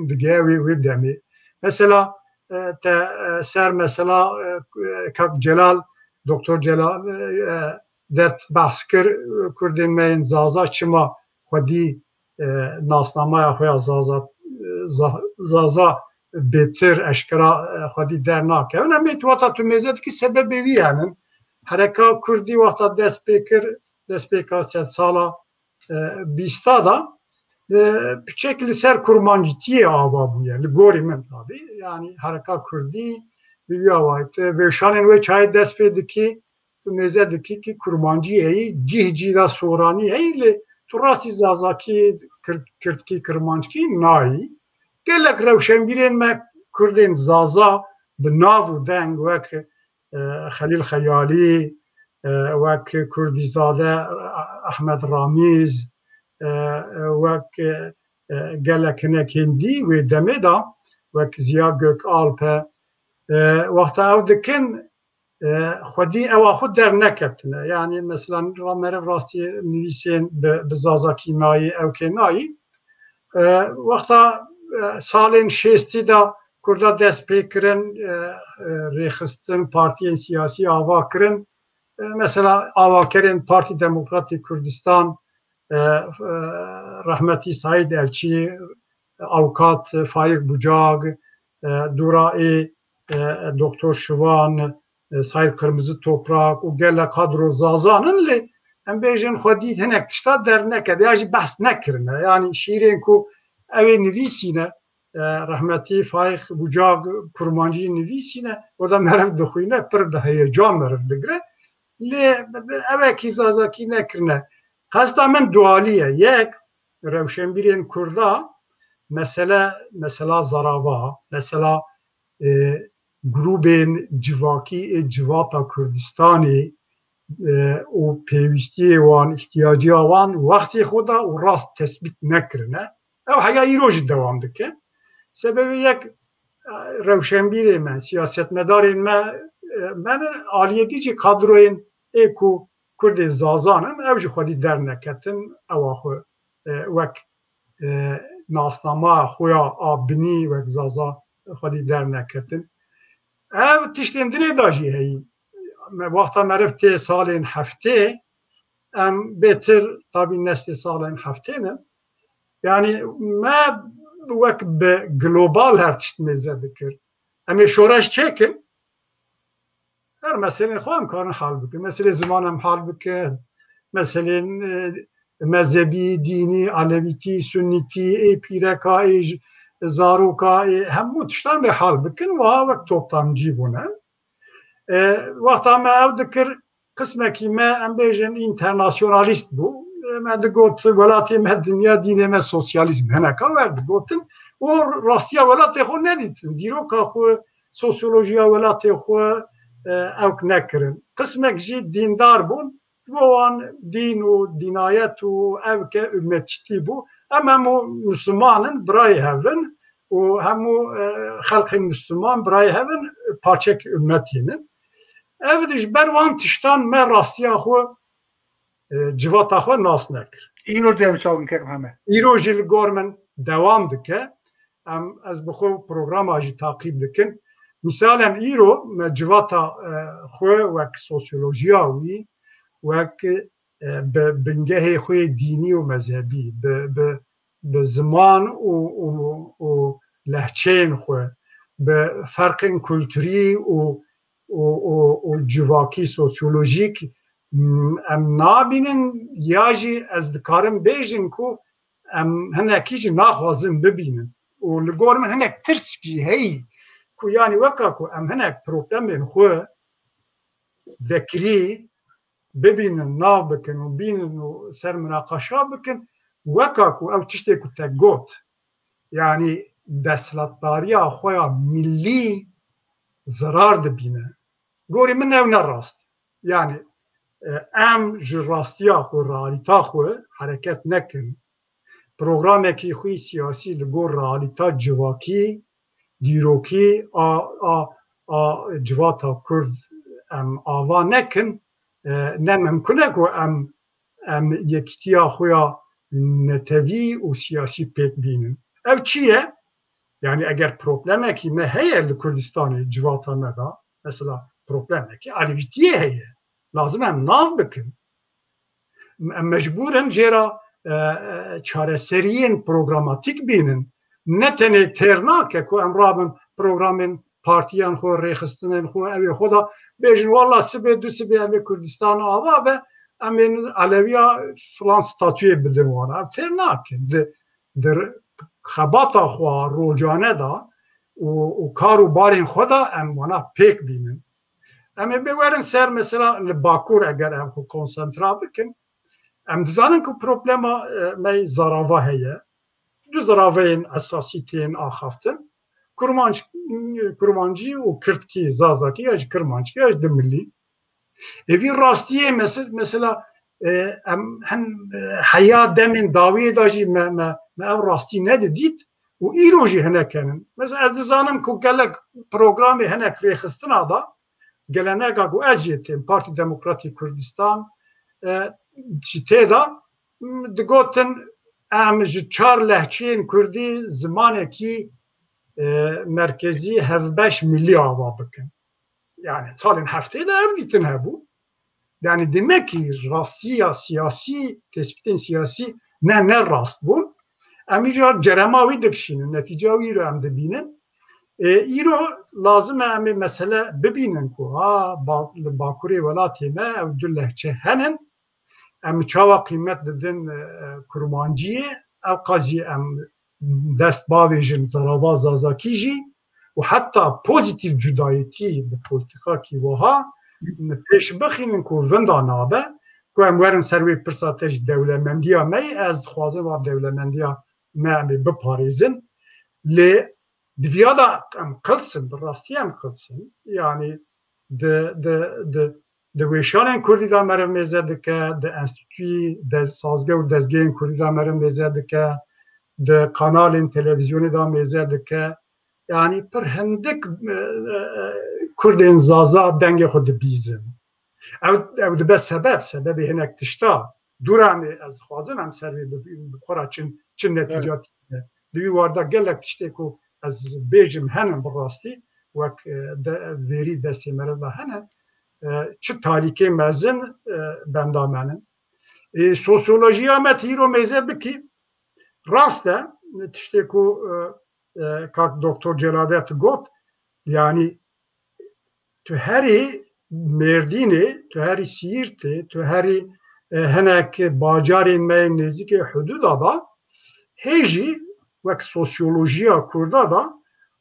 digehe wê, wê demê. Mesela, e, te, e, ser mesela, e, Kak Celal, Doktor Celal, e, dert behs kir, e, Kurdên me yên Zaza çima xwedî, e, nasnameya xwe ya Zaza, e, Za-, Zaza bêtir eşkera, e, xwedî dernakevin. Em ê tu wata tu mêze dikî sebebê wî henin. Hereka Kurdî wexta dest pê kir, destpêka sedsala, e, bîsta de, e, piçek li ser kurmancîtiyê ava bûye, li gorî min tabî. Yanî hereka Kurdî bi vî awayî, tu vêşanên wê çayê dest pê dikî, tu mêze dikî ki kurmancî heyî, cih cih de soranî heyî, lê tu rastî zazakî, kir-, kirdkî, kirmanckî nayî. Gelek rewşenbîrên me Kurdên Zaza bi nav û deng wek, e, Xelîl Xeyalî, e, wek Kurdîzade Ehmed Ramîz, e, e, wek, e, gelek hinekên dî wê demê de, wek Ziya Gökalp e, e, wexta ew dikin, e, xwedî ewa xwe derneketine. Yanî mesela meriv rastî nivîsên bi, bi zazakî nayî, ewkê nayî. E, wexta, e, salên şêstî de Kurda dest pê kirin, e, e, rêxistin, partiyên siyasî ava kirin. E, mesela avakerên Partî Demokratîk Kurdistan, e, e, rehmetî Saîd Elçî, avukat Faik Bucak, e, dûra ê, e, Doktor Şivan, e, Saîd Qirmizi Toprak û gelek kadro Zazan in, lê em bêjin xwedî hinek tişta dernekete ya jî behs nekirine. Yanî şîrên ku ew ê nivîsîne, e, rehmetî Faîq Bucak kurmancî nivîsîne, oda meriv dixwîne, pir bi heyecan meriv digire. Lê bi, bi, evekî zazakî nekirine. Qesta min dualî ye. Yek, rewşenbîrên Kurda, mesele, mesela zarava, mesela, e, grûbên civakî ê civata Kurdistanê, e, û pêwîstiyê wan, îhtiyacîya wan wextê xwe da û rast tesbît nekirine. Ew heya îro jî dewam dike. Sebebê yek, e, rewşenbîrê me, siyasetmedarên me, e, me ne aliyê dî jî kadroyên ê ku Kurdê zazan in, ew jî xwedî derneketin, ewa xwe, e, wek, e, nasnama xwe ya a binî wek zaza xwedî derneketin. Ev tiştên dinê de jî heyî. Me wexta meriv tê salên heftê, em bêtir tabî neslê salên heftê ne. Yanî me wek bi global her tişt mêze dikir. Em ê şoreş çêkin, her meselên xwe em karin hal bikin. Meselê ziman em hal bikin. Meselên, e, mezhebî, dînî, alevîtî, sunnîtî, ê pîreka, ê j-, zaroka, ê hemû tiştan bê hal bikin. Wiha wek toptamcî bûne. E, wexta me ew dikir, qismekî me, em bêjin, înternasyonalîst bû. E, me digot, welatê me dinya, dînê me sosyalîzm, hineka wer digotin. Û rastiya welatê xwe nedîtin. Dîroka xwe, sosyolojiya welatê xwe, e, ewk nekirin. Qismek jî dîndar bûn. Ji bo wan dîn û dînayet û ew ke ummetçîtî bû. Em hemû Misliman in, birayê hev in û hemû, e, xelkên Misliman birayê hev in, parçekî ummetê ne. Ev ji ber wan tiştan me rastiya xwe, e, civata xwe nas nekir. Îro dem çaw in kek Mihemed? Îro jî li gor min dewam dike. Em, ez bi xwe programa jî taqîb dikin. Misalen îro me civata, e, xwe wek sosyolojiya wî, wek, e, bi bingehê xwe yê dînî û mezhebî, bi, bi, bi ziman û, û, û lehçeyên xwe, bi ferqên kulturî û, û, û, û civakî, sosyolojîk, m, em nabînin ya jî ez dikarim bêjin ku em hinekî jî naxwazin bibînin. Û li gor min hinek tirsk jî heyî ku yanî weka ku em hinek problemên xwe vekirî bibînin, nav bikin û bînin û ser minaqaşa bikin, weka ku ew tiştê ku te got, yanî desthilatdariya xwe ya millî zirar dibîne. Gorî min ew ne rast. Yanî, e, em ji rastiya xwe, realîta xwe hereket nekin, programekî xwe siyasî li gor realîta civakî, dîrokî a, a, a civata Kurd em ava nekin, e, ne mimkun e ku em, em yekîtiya xwe ya netewî û siyasî pêk bînin. Ev çi ye? Yanî eger problemekî me heye li Kurdistanê, civata me de, mesela problemekî alevîtiyê heye. Lazim em nav bikin. Em mecbûr in jê re, e, e, çareseriyên programatîk bînin. Ne tenê têr nake ku em rabin programên partiyan xwe, rêxistinên xwe, ew ê xwe de bêjin, wela sibê, du sibê em ê Kurdistan ava be, em ê elewiya filan statuyê bidin wana. Ev têr nake. Di, di xebata xwe rojane de û, û kar û barên xwe de em wana pêk bînin. Em ê bê werin ser mesela li Bakur, eger em xwe konsantra bikin, em dizanin ku problema, e, me zarava heye. Du zaraveyên esasî tên axaftin. Kurmanc, kurmancî û kirdkî, zazakî ya jî kirmanckî ya jî dimilî. Êvî rastiyê mese-, mesela, e, em hin, e, heya demên dawiyê de jî me, me, me ev rastî nedidît û îro jî hinek henin. Mesela ez dizanim ku gelek programê hinek rêxistina da, geleneka ku ez jê têm, Partî Demokratîk Kurdistan, e, jî tê de, m, digotin em ji çar lehçeyên kurdî zimanekî, e, merkezî hevbeş milî ava bikin. Yani salên heftê de ev dîtin hebû. Yani demek ki rastiya siyasî, tespîtên siyasî ne, ne rast bûn. Em îcar cerema wî dikişînin, netîceya wî re em dibînin. E, îro lazim e em ê mesele bibînin ku ha ba-, li bakurê welatê me ew du lehçe henin. em çawa qîmet didin, e, kurmanciyê, ew qazî em dest bavêjin zarava zazakî jî û heta pozîtîf cudayetî di polîtîkakî wiha pêş bixînin ku vinda nabe, ku em werin ser wê pirsa te jî dewlemendiya me yê, ez dixwazim va dewlemendiya me em ê biparêzin. Lê di viya de em qilsin, bi rastî em qilsin. Yanî di, di, di, di wêşanên kurdî de meriv mêze dike, di enstîtûyî, de, sazgeh û dezgehên kurdî de meriv mêze dike, di kanalên televîzyonê de mêze dike. Yanî pir hindik, e, e, e, kurdên zaza dengê xwe dibîzin. Ew, ew dibe sebeb, sebebê hinek tişta. Dûra em ê, ez dixwazim em ser vê bi, bi xwe re çin, çi netîca tîne. Di wî warda gelek tiştê ku ez bêjim henin bi rastî, wek, e, de, vêrî destê meriv de hene, e, çi talîkê mezin, e, benda me nin. Ê, sosyolojiya me tu îro mêze bikî, rast e, tiştê ku, e, e, kak Doktor Celadet got, yanî tu herî Mêrdînê, tu herî Siîrtê, tu herî, e, hinek bajarên me yên nêzîkê hudûda de, hê jî wek sosyolojiya kurda de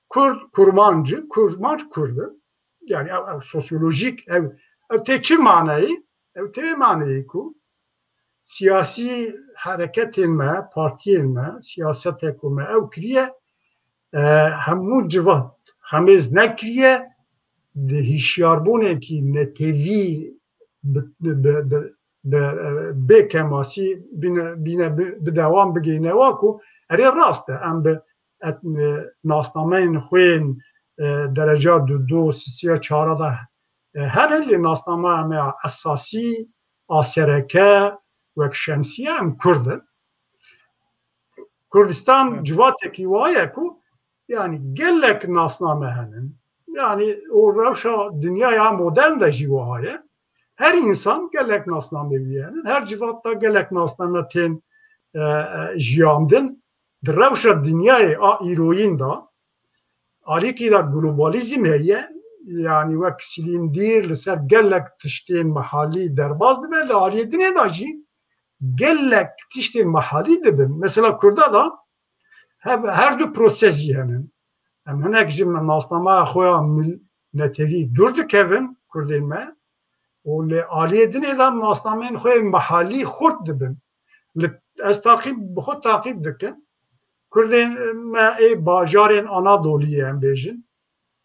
kurd, kurmanc, kurmanc kurd in. Yanî ew, ew sosyolojîk, ew, ew tê çi maneyê? Ew tê vê maneyê ku siyasî hereketên me, partiyên me, siyasetê ku me ew kiriye, e, hemû civat hemêz nekiriye, di hişyarbûnekî netewî bi, bi, bi, bi, e, bê kemasî bîne, bîne bi, bi dewam bigihîne wa ku erê rast e, em bi et-, e, nasnameyên xwe yên, e, dereca du, du, sisiya çara de, e, hene, lê nasnameya me ya esasî, a sereke, wek şemsiye, em kurd in. Kurdistan Evet. civatekî wa ye ku, yanî gelek nasname henin. Yanî û rewşa dinyaya modern de jî wiha ye. Her însan gelek nasnamê wî henin. Her civat de gelek nasname tên, e, e, jiyandin. Di rewşa dinyayê a îroyîn de alîkî de globalizm heye. Yanî wek silîndîr li ser gelek tiştên mehalî derbas dibe. Li aliyê dinê de jî gelek tiştên mehalî dibin. Mesela Kurda da hev, her du proses jî henin. Em hinek ji nasnameya xwe ya mil-, netewî dûr dikevin, Kurdên me, û li aliyê dinê de nasnameyên xwe yên mehalî xurt dibin. Li, ez taqîb, bi xwe taqîb dikim. Kurdên me ê bajarên Anadoliyê em bêjin,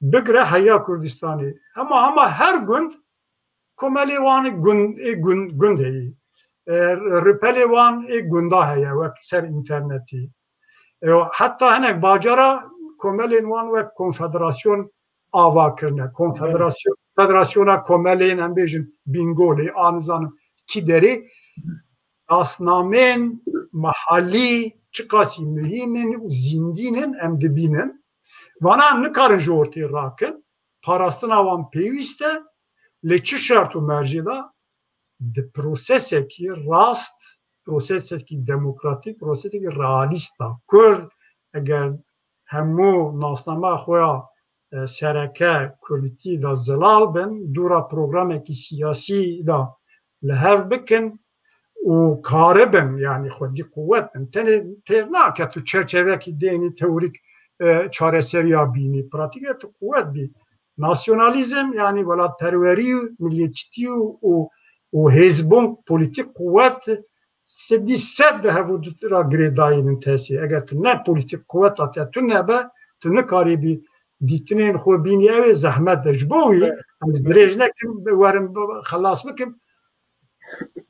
bigire heya Kurdistanê. Hema, hema her gund komelê wan ê gund, ê gund, gund heyî. E, ripelê wan ê gunda heye wek ser înternetî. E, heta hinek bacara komelên wan wek konfederasyon ava kirine. Konfederasyon, federasyona komelên, em bêjin, Bingolê, a nizanim kî derê, nasnamên mehalî çiqasî muhîm in û zîndîn in, em dibînin. Vana em nikarin ji ortê rakin, parastina wan pêwîst e, lê çi şert û mercê de di prosesekî rast, prosesekî demokratîk, prosesekî realîst de. Kurd eger hemû nasnama xwe ya, e, sereke kurdîtî de zelal bin, dûra programekî siyasî de li hev bikin û karibin, yanî xwedî quwet bin. Tenê têr nake tu çerçevekî dênî teorîk, e, çareseriya bînî. Pratîk e tu quwet bî. Nasyonalîzm, yanî welatperwerî û milletçîtî û, û, û hêzbûn polîtîk quwet sedî sed bi hev û du re girêdayî in tesî. Eger tu ne polîtîk quweta te tu nebe, tu nikarîbî dîtinên xwe bînî, ew ê zehmet e. Ji bo wî, Evet. ez dirêj nekim, werim xelas bikim.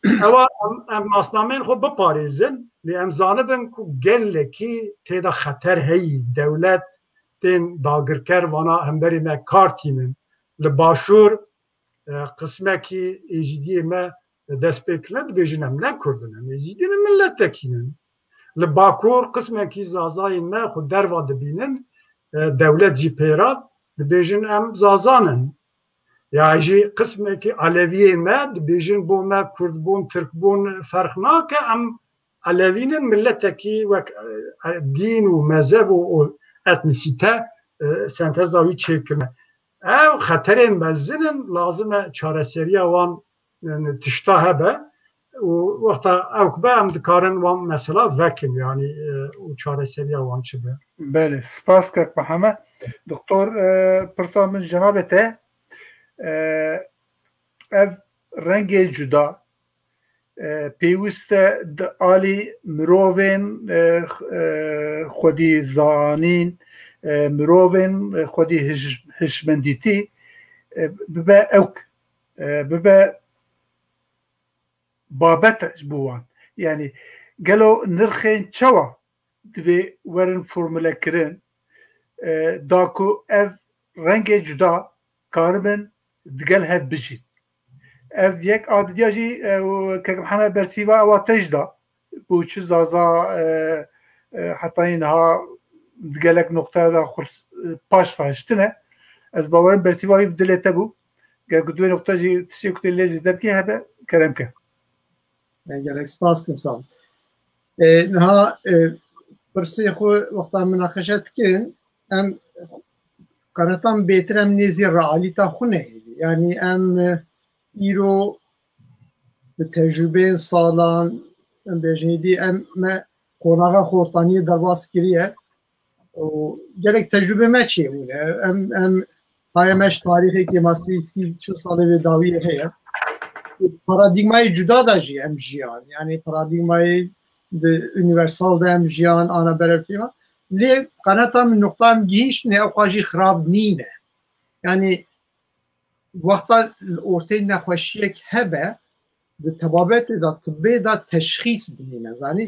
Ewa em, em nasnameyên xwe biparêzin, lê em zanibin ku gelekî tê de xeter heyî, dewlet tên dagirker vana hemberî me kar tînin. Li Başûr, e, qismekî Êzîdiyê me dest pê kirine, dibêjin em ne Kurd in, em Êzîdî ne, milletekî ne. Li Bakur qismekî Zazayên me xwe derva dibînin, e, dewlet jî pê re dibêjin em Zazan in. Ya jî qismekî Elewiyên me dibêjin bo me Kurdbûn, Tirkbûn ferq nake, em Elewî ne, milletekî wek, e, dîn û mezheb û, û etnîsîte, e, senteza wî çêkirine. Ew xeterên mezin in, lazim e çareseriya wan, e, tişta hebe. û wexta ew ki be em dikarin wan mesela vekin, yanî, e, û çareseriya wan çi be. Belê, spas kek Mihemed. Doktor, e, pirsa min cenabê te, e, ev rengê cuda, e, pêwîst e di alî mirovên, e, e, xwedî zanîn, e, mirovên xwedî hij-, hişmendîtî, e, bibe ewk, e, bibe babet ji bo wan. Yanî gelo nirxên çawa divê werin formule kirin, e, da ku ev rengê cuda karibin digel hev bijîn. Ev yek a didiya jî, e, û kek Mihemed bersîva ewa te jî da. Bo çi Zaza, e, e, hetayî niha di gelek noqteya de xwe, e, paş ve hiştine. Ez bawerim bersîva wî bi dilê te bû. Ger ku di wê noqte jî tiştê ku tê lê zêde bikî hebe, kerem ke. Gelek spas, tim sağ ol. E, niha, e, pirsê xwe wexta minaqeşe dikin, em qeretan bêtir em nêzî realîta xwe nehêlî. Yanî em, e, îro bi tecrûbeyên salan, em bêjin êdî em me qonaxa xortaniyê derbas kiriye. û gelek tecrûbe me çêbûne. Em, em, haya me ji tarîxê kêmasî sî çil salê vê dawiyê heye. Paradîgmayê cuda de jî em jiyan. Yanî paradîgmayê di unîversal de em jiyan, ana berev kêma. Lê qeneta min, noqta min gihîştine, ew xwe jî xirab nîne. Yanî wexta li ortê nexweşiyek hebe, di tebabetê de, tibê de teşxîs bihîne, zanî?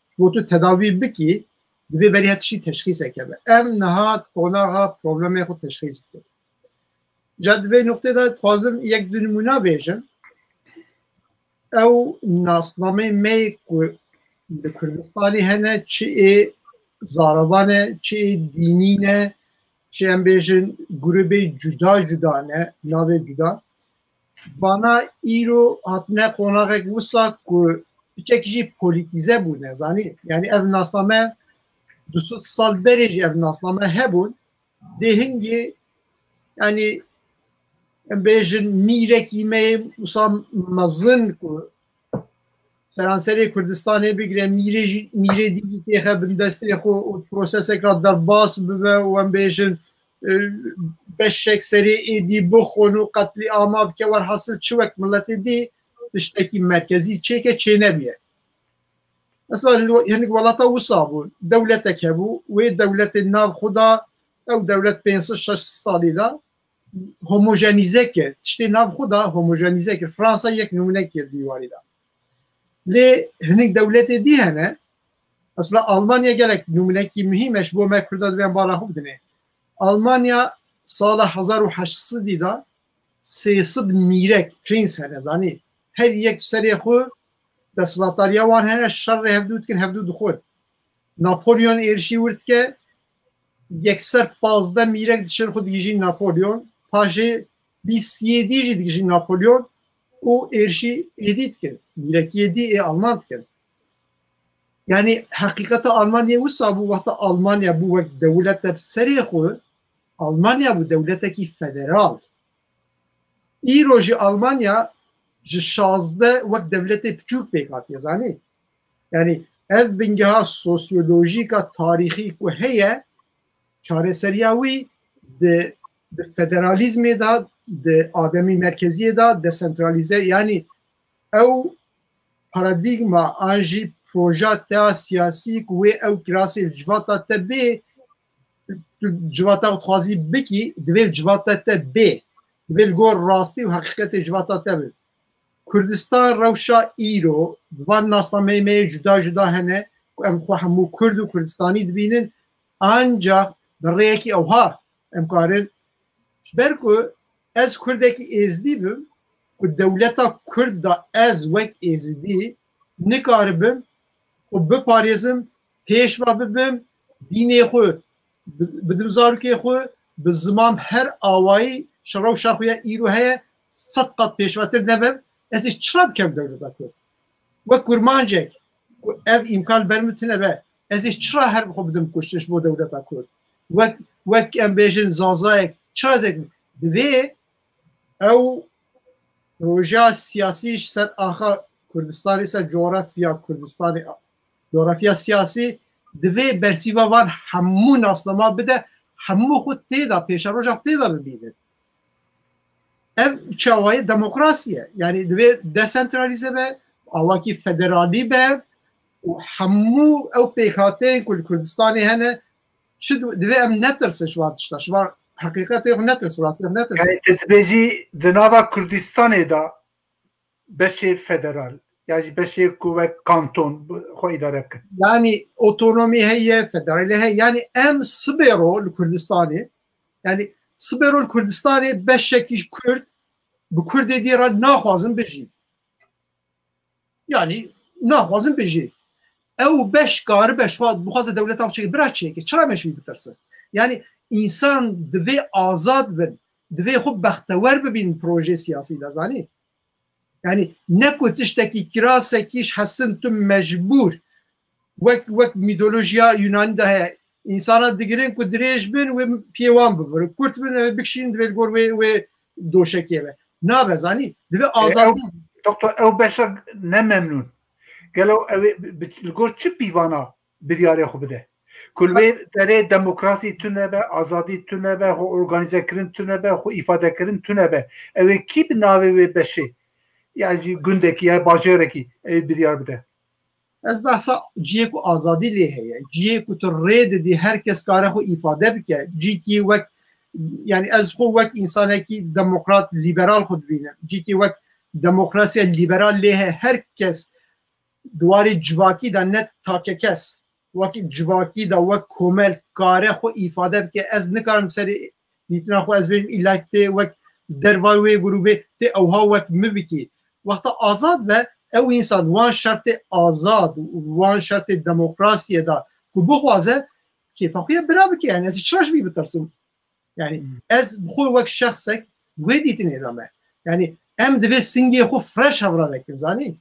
Ji bo tu tedawî bikî, divê berî her tiştî teşxîsek hebe. Em niha di qonaxa problemê xwe teşxîs bikin. Ca di vê nuqtê de dixwazim yek du nimûna bêjim. Ew nasnameyê me yê ku li Kurdistanê hene, çi ê zarevan e, çi ê dînî ne, çi em bêjin grûbê cuda cuda ne, navê cuda. Vana îro hatine qonaxek wisa ku piçek jî polîtîze bûne, zanî? Yanî ev nasname du sed sal berê jî ev nasname hebûn. Dê hingê, yanî em bêjin mîrekî me yê wisa mezin ku seranserê Kurdistanê bigire, mîrê jî, mîrê dî jî têxe bin destê xwe û prosesek re derbas bibe û em bêjin, e, beşek serê êdî bixwin û qetlîama bike, werhasil çi wek miletê dî tiştekî merkezî çêke çênebiye. Mesela li hinek welata wisa bû, dewletek hebû, wê dewletê nav xwe da, ew dewlet pênc sed şeş sed salî da, homojenîze kir. Tiştê nav xwe da homojenîze kir. Fransa yek nimûnekê di warî da. Lê hinek dewletê dî hene. Mesela Almanya gelek nimûnekî muhîm e, ji bo me Kurda divê em bala xwe bidinê. Almanya sala hezar û heşt sedî da sê sed mîrek, prens hene, zanî. Her yek serê xwe desthilatdariya wan hene, şerê hevdû dikin, hevdû dixwin. Napolyon êrişî wir dike, yekser pazdeh mîrek diçin xwe digihîjîn Napolyon, paşê bîst siyêdî jî digihîjîn Napolyon û êrişî êdî dikin. Mîrekî êdî ê Alman dikin. Yanî heqîqeta Almanyayê wisa bû, wexta Almanya bû wek dewlete bi serê xwe, Almanya bû dewletekî federal. Îro jî Almanya ji şazdeh wek dewletê piçûk pêk hatiye, zanî? Yanî ev bingeha sosyolojîk a tarîxî ku heye, çareseriya wî di, di federalîzmê de, di ademî merkeziyê de, desentralîze, yanî ew paradîgma an jî proja te ya siyasî ku wê ew kirasê li civata te bê, tu civata xwe dixwazî bikî, divê li civata te bê. Divê li gor rastî û heqîqetê civata te be. Kurdistan rewşa îro, van nasnameyê me yê cuda cuda hene ku em xwe hemû Kurd û Kurdistanî dibînin, ancax bi rêyekî ewha em karin, ji ber ku ez Kurdekî Êzidî bim, ku dewleta Kurd da ez wek Êzidî nikaribim xwe biparêzim, pêşva bibim, dînê xwe bi, bidim zarokê xwe, bi ziman her awayî ji rewşa xwe ya îro heye, sed qat pêşvatir nebim, ez ê çira bikem dewleta Kurd? Wek kurmancek ku ev îmkan ber min tune be, ez ê çira her bi xwe bidim kuştin ji bo dewleta Kurd? Wek, wek em bêjin zazayek, çira zek divê ew projeya siyasî ji ser axa Kurdistanê, ser coğrafya Kurdistanê, coğrafya siyasî, divê bersîva van hemû nasnama bide, hemû xwe tê de, pêşeroja xwe tê de bibînin. Ev çawayê demokrasî ye. Yanî divê desentralîze be, awakî federalî be û hemû ew pêkhateyên ku li Kurdistanê hene, çi di-, divê em netirsin ji van tişta, ji van heqîqetê xwe netirsin, rastî netirsin. Yani te dibêjî di nava Kurdistanê de beşê federal, ya jî beşê ku wek kanton bi-, xwe îdare bikin. Yanî otonomî heye, federalî heye. Yanî em sibê ro li Kurdistanê, yanî sibê ro li Kurdistanê beşekî Kurd bi Kurdê dî re naxwazin bijîn. Yanî naxwazin bijîn. Ew beş karibe şwa bixwaze dewleta xwe çêke, bira çêke. Çira me ji wî bitirsin? Yanî însan divê azad bin, divê xwe bextewer bibîn projê siyasî de, zanî? Yanî ne ku tiştekî kirasekî ji hesin tu mecbûr, wek, wek mîtolojiya Yunanî de heye. Însana digirin ku dirêj bin, wê piyê wan bibirin. Kurt bin, ew bikişînin divê li gor wê, wê doşekê be. Nabe, zanî? Divê E, ew, azadî. Doktor, ew beşa ne memnûn. Gelo ew ê bi, bi, li gor çi pîvana biryarê xwe bide? Ku li wê derê demokrasî tune be, azadî tune be, xwe organîzekirin tune be, xwe îfadekirin tune be. Ew ê kî bi navê wê beşê, ya jî gundekî, ya bajêrekî ew ê biryar bide? Ez behsa cihê ku azadî lê heye, cihê ku tu rê didî her kes kare xwe îfade bike, cîkî wek, yani ez xwe wek însanekî demokrat, lîberal xwe dibînim. Cîkî wek demokrasiya lîberal lê heye, her kes di warê civakî de, ne takekes, wekî civakî de, wek komel kare xwe îfade bike. Ez nikarim serê dîtina xwe ez bêjim îlla tê wek derva wê grûbê, tê ewha wek min bikî. Wexta azad be, ew însan wan şertê azad, wan şertê demokrasiyê de ku bixwaze, kêfa xwe ye bira bike. Yani ez çira ji wî bitirsim? Yani Hmm. ez bi xwe wek şexsek wê dîtinê de me. Yani em divê singê xwe freş hevra vekin, zanî?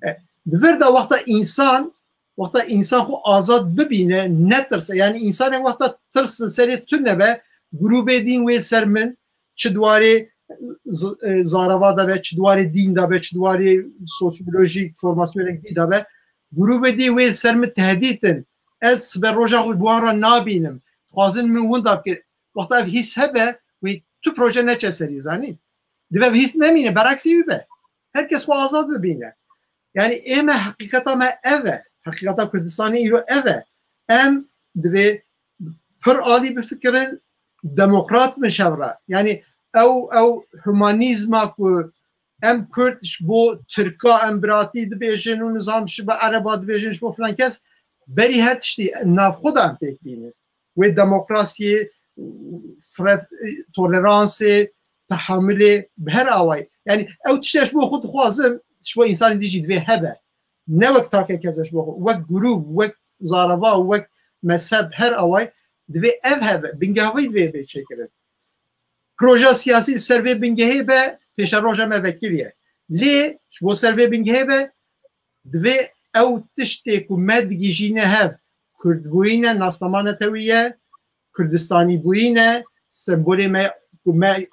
E, di vir de wexta însan, wexta însan xwe azad bibîne, netirse. Yani însanek wexta tirs li serê tune be, grûbê dîn wê ser min, çi di warê z-, e, zarava de be, çi di warê dîn de be, çi di warê sosyolojîk formasyonek dî de be, grûbê dî wê ser min tehdît in. Ez sibe roja xwe bi wan re nabînim. Dixwazin min winda bikin. Wexta ev hîs hebe, wê tu proje neçe serî, zanî? Divê ev hîs nemîne, bereksî wî be. Her kes xwe azad bibîne. Yani ê me, heqîqeta me ev e. Heqîqeta Kurdistanê îro ev e. Em divê pir alî bifikirin, demokrat bin şevre. Yani ew, ew humanîzma ku em Kurd ji bo Tirka em biratî dibêjin û nizam ji bo Ereba dibêjin, ji bo filan kes, berî her tiştî navxwe de em pêk bînin. Wê demokrasiyê, fre-, toleransê, tehamilê, bi her awayî. Yani ew tiştê ji bo xwe dixwazim, ji bo însanê dî jî divê hebe. Ne wek take kes ji bo xwe, wek grûp, wek zareva, wek mezheb, her awayî divê ev hebe, bingehî divê bê çêkirin. Proje siyasî li ser vê bingehê be, pêşeroja me vekirî ye. Lê ji bo ser vê bingehê be, divê ew tiştê ku me digihîjîne hev, Kurdbûyî ne, nasnama netewî ye, Kurdistanîbûyî ne, sembolê me ku me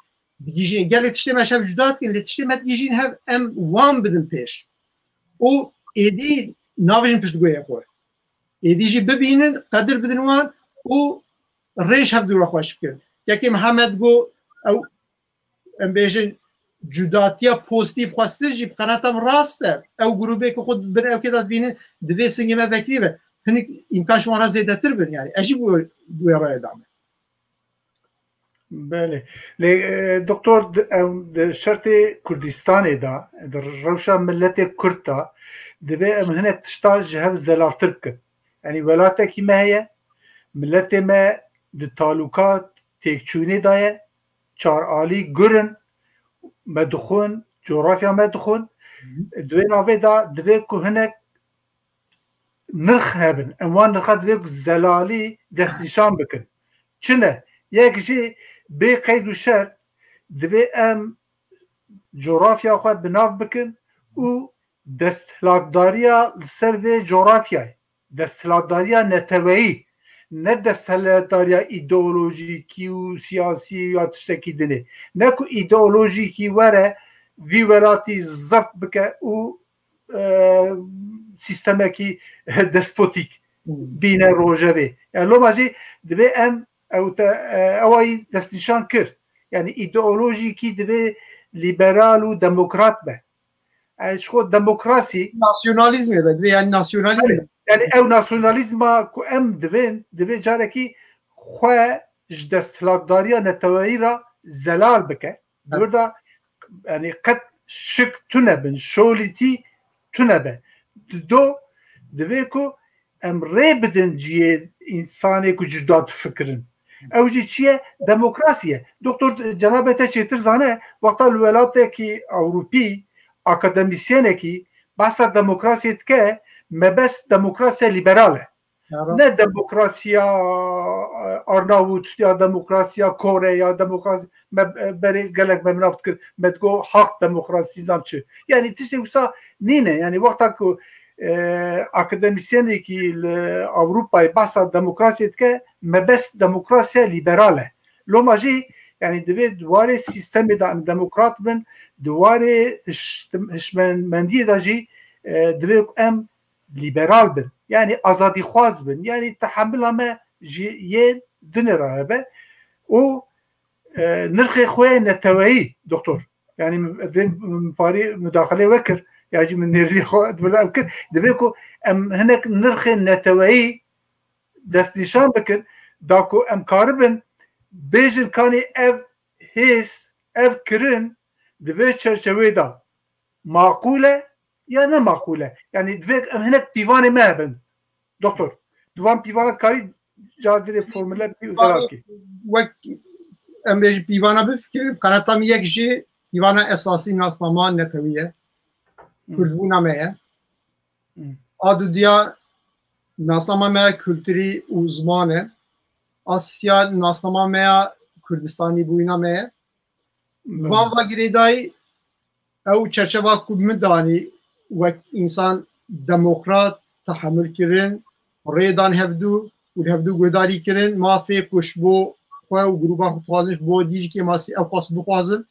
digihîjîne. Gelek tiştê me ji hev cuda dikin, lê tiştê me digihîjîne hev, em wan bidin pêş. Û êdî navêjin piştguyê xwe. Êdî jî bibînin, qedir bidin wan û rê ji hev dû re xweş bikin. Kekê Mihemed got, ew, em bêjin, cudatiya pozîtîf xwestin jî bi qenata min rast e. Ew grûbê ku xwe di bin ewkê de dibînin, divê singê me vekirî be. Hinek îmkan ji wan re zêdetir bin, yani. Ez jî bi wê, bi wê rayê de me. Belê. Lê, e, doktor, di, em, di şertê Kurdistanê de, di rewşa miletê Kurd de, divê em hinek tişta ji hev zelaltir bikin. Yanî welatekî me heye, miletê me di talûka têkçûnê de ye, çar alî gur in, me dixwin, coğrafya me dixwin. Hı hı. Di wê navê de divê ku hinek nirx hebin. Em wan nirxa divê ku zelalî destnîşan bikin. Çi ne? Yek jî bê qeyd û şert divê em coğrafya xwe bi nav bikin û desthilatdariya li ser vê coğrafyayê, desthilatdariya neteweyî, ne desthilatdariya îdeolojîkî û siyasî ya tiştekî dinê. Ne ku îdeolojîkî were vî welatî zeft bike û e, sîstemekî despotîk bîne rojevê. Yani loma jî divê em ew te, e, ewayî destnîşan kir. Yani îdeolojîkî divê lîberal û demokrat be. Yani ji xwe demokrasî Nasyonalîzmê be, divê yani nasyonalîzm be. Yani ew nasyonalîzma ku em divên, divê carekî xwe ji desthilatdariya neteweyî re zelal bike. Di wir de yani qet şik tune bin, şolîtî tune be. Di do divê ku em rê bidin cihê însanê ku cuda difikirin. Ew jî çi ye? Demokrasî ye. Doktor, cenabê te çêtir zane, wexta li welatekî Ewropî akademîsyenekî behsa demokrasiyê dike, mebest demokrasiya lîberal e. Ne demokrasiya, e, Arnavut ya demokrasiya Kore ya demokrasi me, e, berê gelek me bi nav dikir, me digo haq demokrasî zam çi. Yani tiştê wisa nîne. Yani wexta ku, e, akademîsyenekî li Ewropayê behsa demokrasiyê dike, mebest demokrasiya lîberal e. Loma jî yani divê di warê sîstemê de em demokrat bin, di warê hişt-, hişmendiyê de jî, e, divê ku em lîberal bin. Yani azadîxwaz bin. Yani tehemila me ji yên dinê re hebe. Û, e, nirxê xwe yê neteweyî, doktor. Yani min, min parî mudaxilê we kir, ya jî min nêrî xwe di vir de ev kir. Divê ku em hinek nirxên neteweyî destnîşan bikin, da ku em karibin bêjin kanî ev hêz, ev kirin di vê çerçevê de maqûl e ya ne maqûl e? Yani divê em hinek pîvanê me hebin. Doktor, di van pîvana karî cardirê formule bî û zelal kî. Wek em bêjin pîvana bifikirin, qanata min yek jî pîvana esasî nasnama netewî ye. Kurdbûna me ye. A dudiya nasnama me ya kulturî û ziman e. A sisiya nasnama me ya Kurdistanî bûyîna me ye. Van va girêdayî ew çerçeva ku min danî wek însan demokrat tehemil kirin, rêdan hevdû û li hevdû guhdarî kirin, mafê ku ji bo xwe û grûba xwe dixwazin, ji bo dî jî kêmasî ew xwest bixwazin.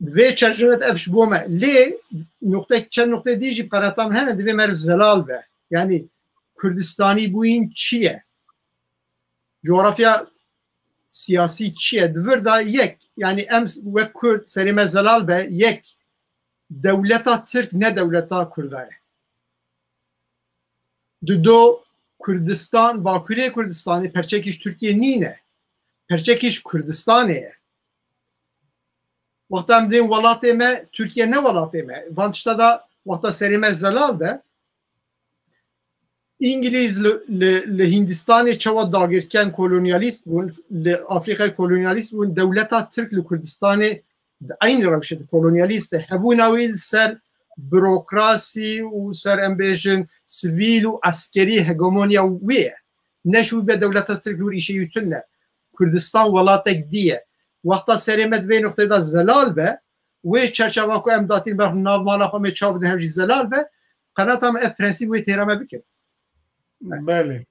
Di vê çerçevê de ev ji bo me. Lê nuqte, çend nuqtê dî jî bi qenata min hene, divê meriv zelal be. Yani Kurdistanî bûyîn çi ye? Coğrafya siyasî çi ye? Di vir de yek, yani em wek Kurd serê me zelal be, yek dewleta Tirk ne dewleta Kurda ye. Di do Kurdistan, Bakurê Kurdistanê perçekî ji Tirkiye nîne. Perçekî ji Kurdistanê ye. Wexta em dên welatê me, Tirkiye ne welatê me. Van tişta da wexta serê me zelal be, Îngilîz li, li, li Hindistanê çawa dagirken kolonyalîst bûn, li Afrîkayê kolonyalîst bûn, dewleta Tirk li Kurdistanê di eynî rewşê de kolonyalîst e. Hebûna wî li ser burokrasî û ser, em bêjin, sivîl û eskerî hegemonya wê ye. Ne ji wî be dewleta Tirk li wir îşê wî tune. Kurdistan welatek dî ye. Wexta serê me di vê nuqteyê de zelal be, wê çerçeva ku em datîn ber nav mala xwe, em ê çaw bidin hev jî zelal be, qenata me ev prensîp wê têra me bikin. Belê.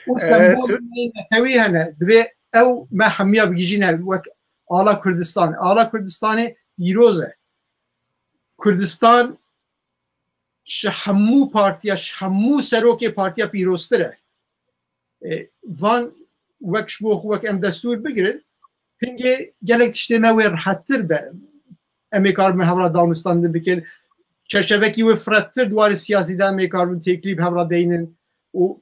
Û Ee, sembolên netewî hene, divê ew me hemiya bigihîjîne wek ala Kurdistan. Ala Kurdistanê pîroz e. Kurdistan ji hemû partiya, ji hemû serokê partiya pîroztir e. E, van wek ji bo xwe wek em destûr bigirin, hingê gelek tiştê me wê rehettir be. Em ê karibin hev re danûstandin bikin. Çerçevekî wê firettir di warê siyasî de em ê karibin têkilî bi hev re deynin û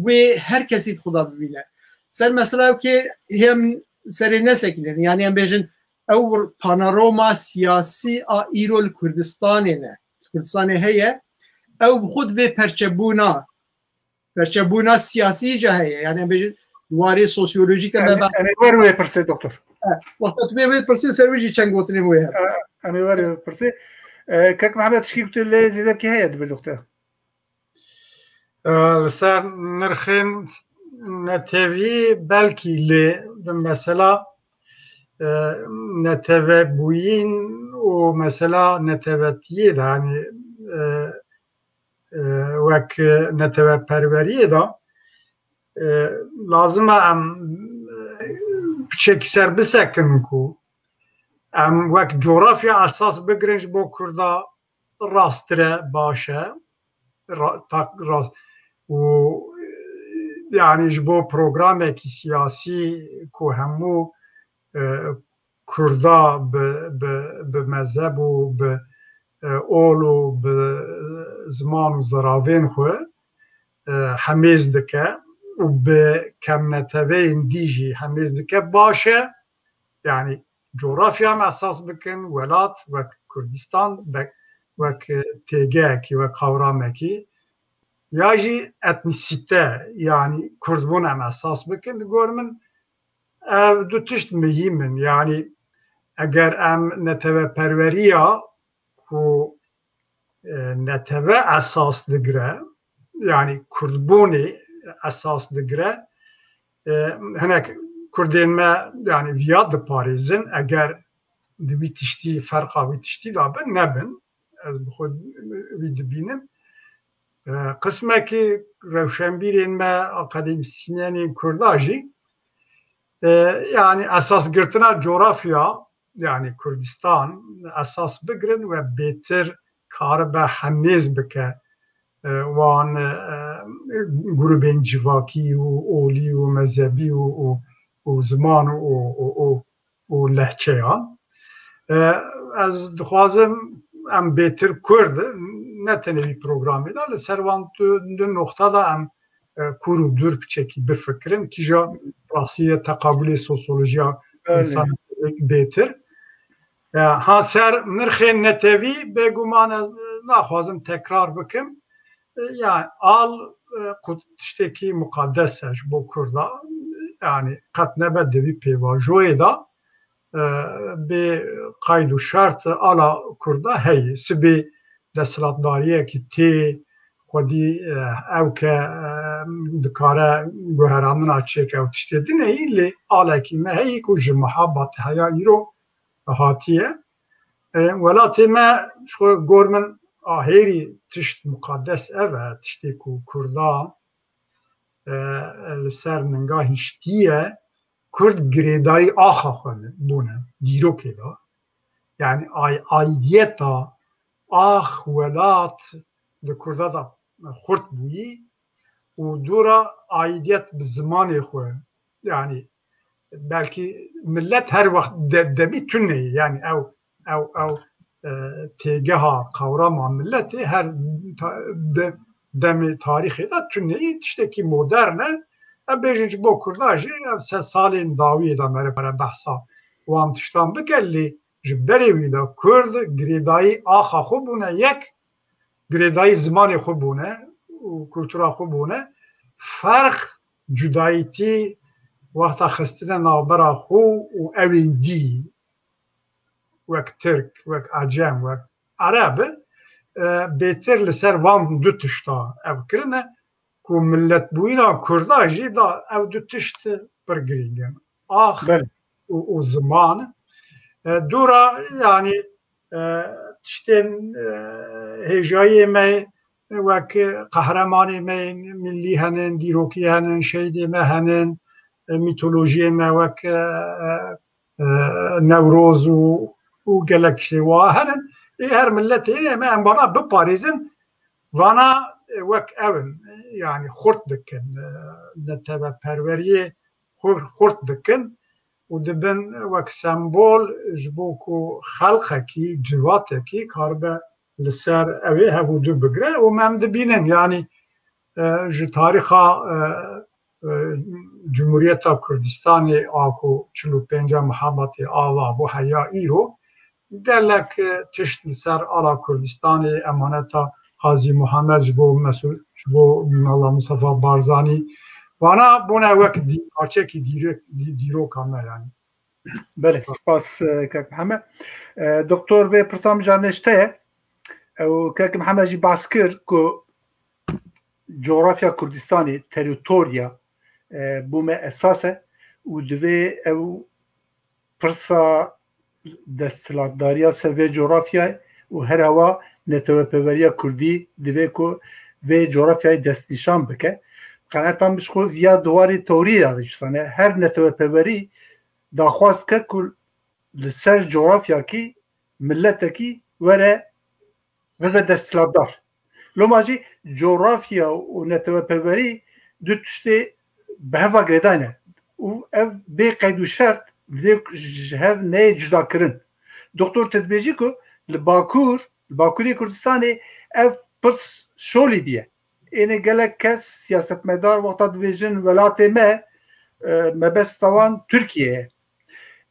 wê her kesî di xwe de bibîne. Ser mesela ew kê hêm serê nesekînin, yani em bêjin ew panorama siyasî a îro li Kurdistanê ne. Li Kurdistanê heye, ew bi xwe divê perçebûna, perçebûna siyasî jî heye. Yani em bêjin di warê sosyolojîk de me Em, em ê wer wê pirsê, doktor. Wexta tu bê wê pirsê ser wê jî çend gotinê wê hebe. Em ê wer wê pirsê. E, Kek Mehmet, tişkî ku tu lê zêde bikî heye di vê nuqtê? E, li ser nirxên netewî belkî, lê di mesela, e, netewebûyîn û mesela netevetiyê de, hani, e, e, wek neteweperweriyê de, e, lazim e em, e, piçekî ser bisekin ku em wek coğrafya esas bigirin ji bo Kurda, rasttir e, baş e. Ra-, tak, rast. Û, e, yanî ji bo programekî siyasî ku hemû, e, Kurda bi, bi, bi mezheb û bi, e, ol û bi ziman û ziravên xwe, e, hemêz dike û bi kemneteveyên dî jî hemêz dike, baş e. Yanî coğrafya em esas bikin, welat wek Kurdistan, be-, wek, e, têgeyekî, wek qawramekî, ya jî etnîsîte, yanî Kurdbûn em esas bikin. Li gor min ev du tişt muhîm in. Yanî eger em neteweperweriya ku, e, netewe esas digire, yanî Kurdbûnê esas digire, e, hinek Kurdên me, yanî viya diparêzin, eger di wî tiştî, ferqa wî tiştî de bin, nebin. Ez bi xwe wî dibînim. E, qismekî rewşenbîrên me, akademîsyenên Kurda jî, e, yanî esas girtina coğrafya, yanî Kurdistan esas bigirin we bêtir karibe hemêz bike, e, wan, e, grûbên civakî û olî û mezhebî û, û, û ziman û, û, û, û lehçeyan. E, ez dixwazim em bêtir Kurd, ne tenê vî programê de, li ser wan du, du noxta de em, e, kûr û dûr piçekî bifikirin. Kîja rastî ye teqabulê sosyolojiya Belê. Kurdistanê bêtir. E, ha ser nirxên netewî, bêguman ez naxwazim tekrar bikim. E, yani al, e, qut-, tiştekî muqaddes e ji bo Kurda. Yani qet nebe di vî pêvajoyê de, e, bê qayd û şert ala Kurda heye. Sibê desthilatdariyekî tê xwedî, e, ew ke, e, dikare guherandina çêke ew tiştê din heyî, lê alekî me heyî ku ji mihabate heya îro hatiye. E, welatê me ji xwe gor min ahêrî tişt muqaddes ev e, tiştê ku Kurda, e, li ser ninga hiştiye, Kurd girêdayî axa xwe bûne dîrokê de. Yani ay-, aidiyeta ax welat di Kurda de xurt bûyî û dora aidiyet bi zimanê xwe, yani belkî millet her wext de-, demî tune ye. Yani ew, ew, ew, e, têgeha qawrama milletê her ta-, de-, demê tarîxê de tune ye. Tiştekî modern e. Em bêjin ji bo Kurda jî ev sed salên dawiyê de mere, mere behsa wan tiştan bike, lê ji berê wî de Kurd girêdayî axa xwe bûne yek, girêdayî zimanê xwe bûne û kultura xwe bûne. Ferq, cudayîtî wexta xistine navbera xwe û ewên dî, wek Tirk, wek Ecem, wek Ereb, e, bêtir li ser van du tişta ev kirine ku milletbûyîna Kurda jî da ev du tişt pir girîng in. Ax Belê. û, û ziman. E, dûra, yanî, e, tiştên, e, hêjayiyê me wek qehremanê me yên millî henin, dîrokî henin, şehîdê me henin, e, mîtolojiyê me wek, e, e, e, Newroz û, û gelek şêwa henin. Ê her miletê me em vana biparêzin, vana, e, wek ew in, yanî xurt dikin, e, neteweperweriyê xur-, xurt dikin û dibin wek sembol ji bo ku xelqekî, civatekî karibe li ser ew ê hev û du bigire û me em dibînin, yanî, e, ji tarîxa, e, e, Cumhuriyeta Kurdistanê a ku çil û pênca Mihabetê ava bû heya îro, gelek, e, tişt li ser ala Kurdistanê, emaneta Qazî Muhammed ji bo Mesûd, ji bo Mela Mustafa Barzanî, vana bûne wek dî-, parçekî dîrek-, dî-, dîroka me, yanî. Belê, spas, e, kek Mihemed. E, doktor, vê pirsa min jî nêşte ye. Ew kek Mihemed jî behs kir ku coğrafya Kurdistanê, territorya, e, bo me esas e û divê ew pirsa desthilatdariya ser vê coğrafyayê û her hewa netewepeveriya Kurdî divê ku vê coğrafyayê destnîşan bike. Qenaeta min ji xwe viya diwarê tewrî ya diştane. Her netewepeverî daxwaz ke ku li ser coğrafyakî miletekî were bibe desthilatdar. Loma jî coğrafya û neteweperwerî du tiştê bi hev ve girêdayî ne. Û ev bê qeyd û şert divê ji hev neyê cudakirin. Doktor, tu dibêjî ku li Bakur, li Bakurê Kurdistanê ev pirs şolî bîye. Ênê gelek kes, siyasetmedar wexta dibêjin welatê me, e, mebesta wan Tirkiye ye.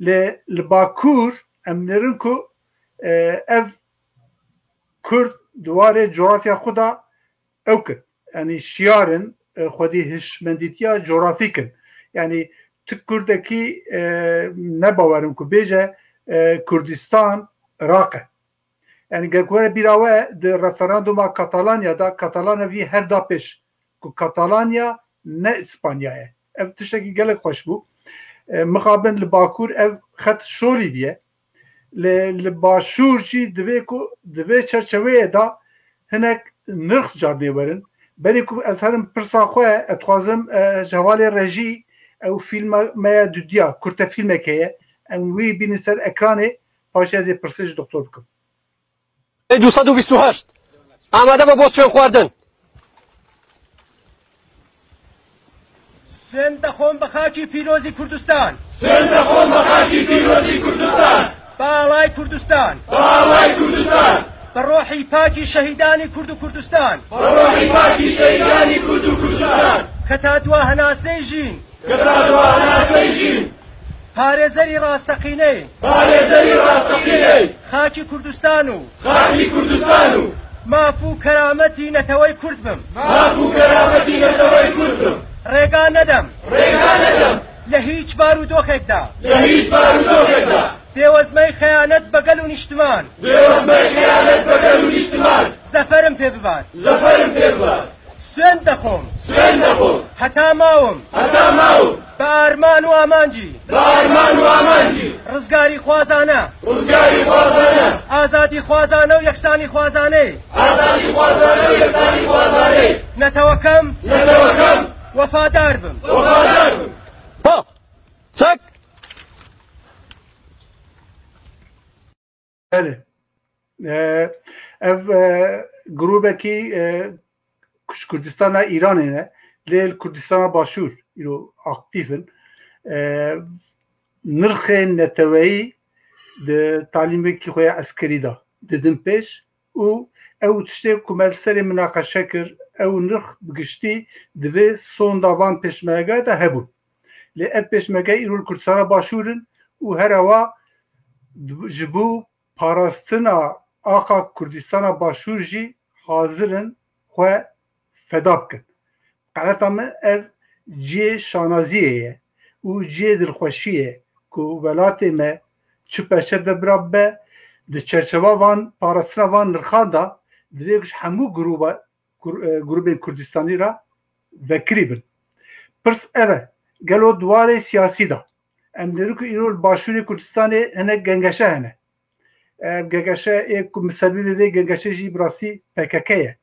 Lê li Bakur em nêrin ku, e, ev Kurd di warê coğrafya xwe de ew kin. Yanî şiyar in, e, xwedî hişmendîtiya coğrafîk in. Yanî tu Kurdekî, e, ne bawer in ku bêje, e, Kurdistan Iraq e. Yanî ger ku were bîra we di referanduma Katalanya de, Katalanya vî her da pêş ku Katalanya ne Îspanya ye. Ev tiştekî gelek xweş bû. E, mixabin li Bakur ev xet şolî bûye. Li, li Başûr jî divê ku, di vê çerçeveyê de hinek nirx carnê werin. Berê ku ez herim pirsa xwe, ez dixwazim, e, ji hevalê rejî, ew fîlma me ya dudiya, kurte fîlmeke ye. Em wî bînin ser ekranê, paşê ez ê pirsê ji doktor bikim. دوو سەد و بیست و هەشت. ئامادە بە بۆ سوێن خواردن. سوێن دەخۆم بە خاکی پیرۆزی کوردستان. سوێن دەخۆم بە خاکی پیرۆزی کوردستان. بە ئاڵای کوردستان. بە ئاڵای کوردستان. بە ڕۆحی پاکی شەهیدانی کورد و کوردستان. بە ڕۆحی پاکی شەهیدانی کورد و کوردستان. کە تا دوا هەناسەی ژین. کە تا دوا هەناسەی ژین. پارێزەری ڕاستەقینەی. پارێزەری ڕاستەقینەی. خاکی کوردستان و. خاکی کوردستان و. ماف و کەرامەتی نەتەوەی کورد بم. ماف و کەرامەتی نەتەوەی کورد بم. ڕێگا نەدەم. ڕێگا نەدەم. لە هیچ بارودۆخێکدا. لە هیچ بارودۆخێکدا. دێوەزمەی خەیانەت بە گەل و نیشتمان. دێوەزمەی خەیانەت بە گەل و نیشتمان. زەفەرم پێ ببات. زەفەرم پێ ببات. سوێند دەخۆم. سوێند دەخۆم. هەتا ماوم. هەتا ماوم. بە ئارمان و ئامانجی. بە ئارمان و ئامانجی. ڕزگاری خوازانە. ڕزگاری خوازانە. ئازادی خوازانە و یەکسانی خوازانەی. ئازادی خوازانە و یەکسانی خوازانەی. نەتەوەکەم. نەتەوەکەم. وەفادار بم. وەفادار بم. ها! چەک! Belê. E, ev, e, grûbekî, e, ji Kurdistana Îranê ne, lê li Kurdistana Başûr îro aktîf in. E, nirxên neteweyî di talîmekî xwe ya eskerî de didin pêş û ew tiştê ku me li serê minaqeşe kir, ew nirx bi giştî di vê sonda van pêşmerge de hebûn. Lê ev pêşmerge îro li Kurdistana Başûr in û her ewa ji bo parastina axa Kurdistana Başûr jî hazir in xwe feda bikin. Qeneta min ev cihê şanaziyê ye û cihê dilxweşiyê ye ku welatê me çi perçe de bira bibe, di çerçeva van parastina van nirxan de divê ji hemû grûba Kur-, e, grûbên Kurdistanî re vekirî bin. Pirs ev e, gelo di warê siyasî de em dêrin ku îro li Başûrê Kurdistanê hinek gengeşe hene. Ev gengeşe ê ku misebibê vê gengeşê jî bi rastî P K K ye.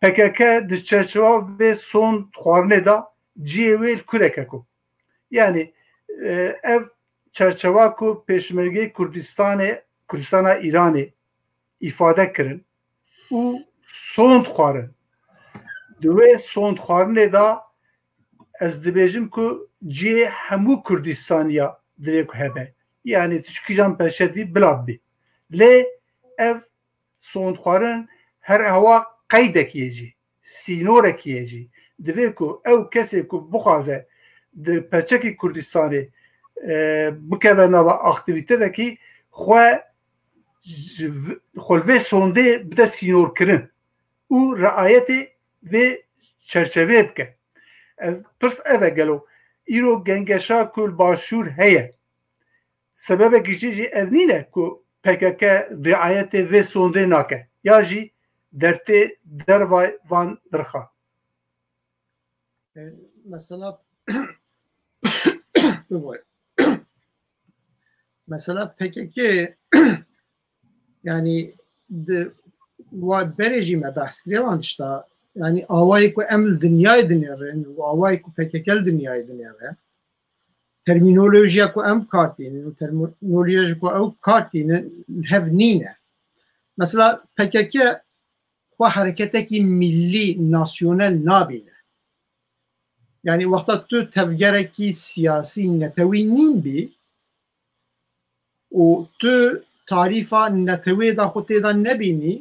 P K K di çerçewa vê sond xwarinê de cihê wê li kureke ku. Yanî, e, ev çerçewa ku Pêşmergeyê Kurdistanê, Kurdistana Îranê îfade kirin û sond xwarin. Di wê sond xwarinê de ez dibêjim ku cihê hemû Kurdistaniya divê ku hebe. Yanî tu ji kîjan perçe dibî bila bibî. Lê ev sondxwarin her ewa qeydekî ye jî, sînorekî ye jî. Divê ku ew kesê ku bixwaze di perçekî Kurdistanê, e, bikeve nava aktîvîtedekî xwe ji v-, xwe li vê sondê bide sînorkirin û riayetê vê çerçeveyê bike. Ev pirs ev e gelo îro gengeşa ku li Başûr heye, sebebekî jî jî ev nîne ku P K K riayetê vê sondê nake ya jî dertê derva van nirxa. E, mesela, bibore. Mesela P K K, yani di wa berê jî me behs kiriye wan tişta, yani awayê ku em li dinyayê dinêrin û awayê ku P K K li dinyayê dinêre, termînolojiya ku em bi kar tînin û termînolojiya ku ew bi kar tînin li hev nîne. Mesela P K K xwe hereketekî millî, nasyonel nabîne. Yani wexta tu tevgerekî siyasî, netewî nîn bî û tu tarîfa netewê da xwe tê de nebînî,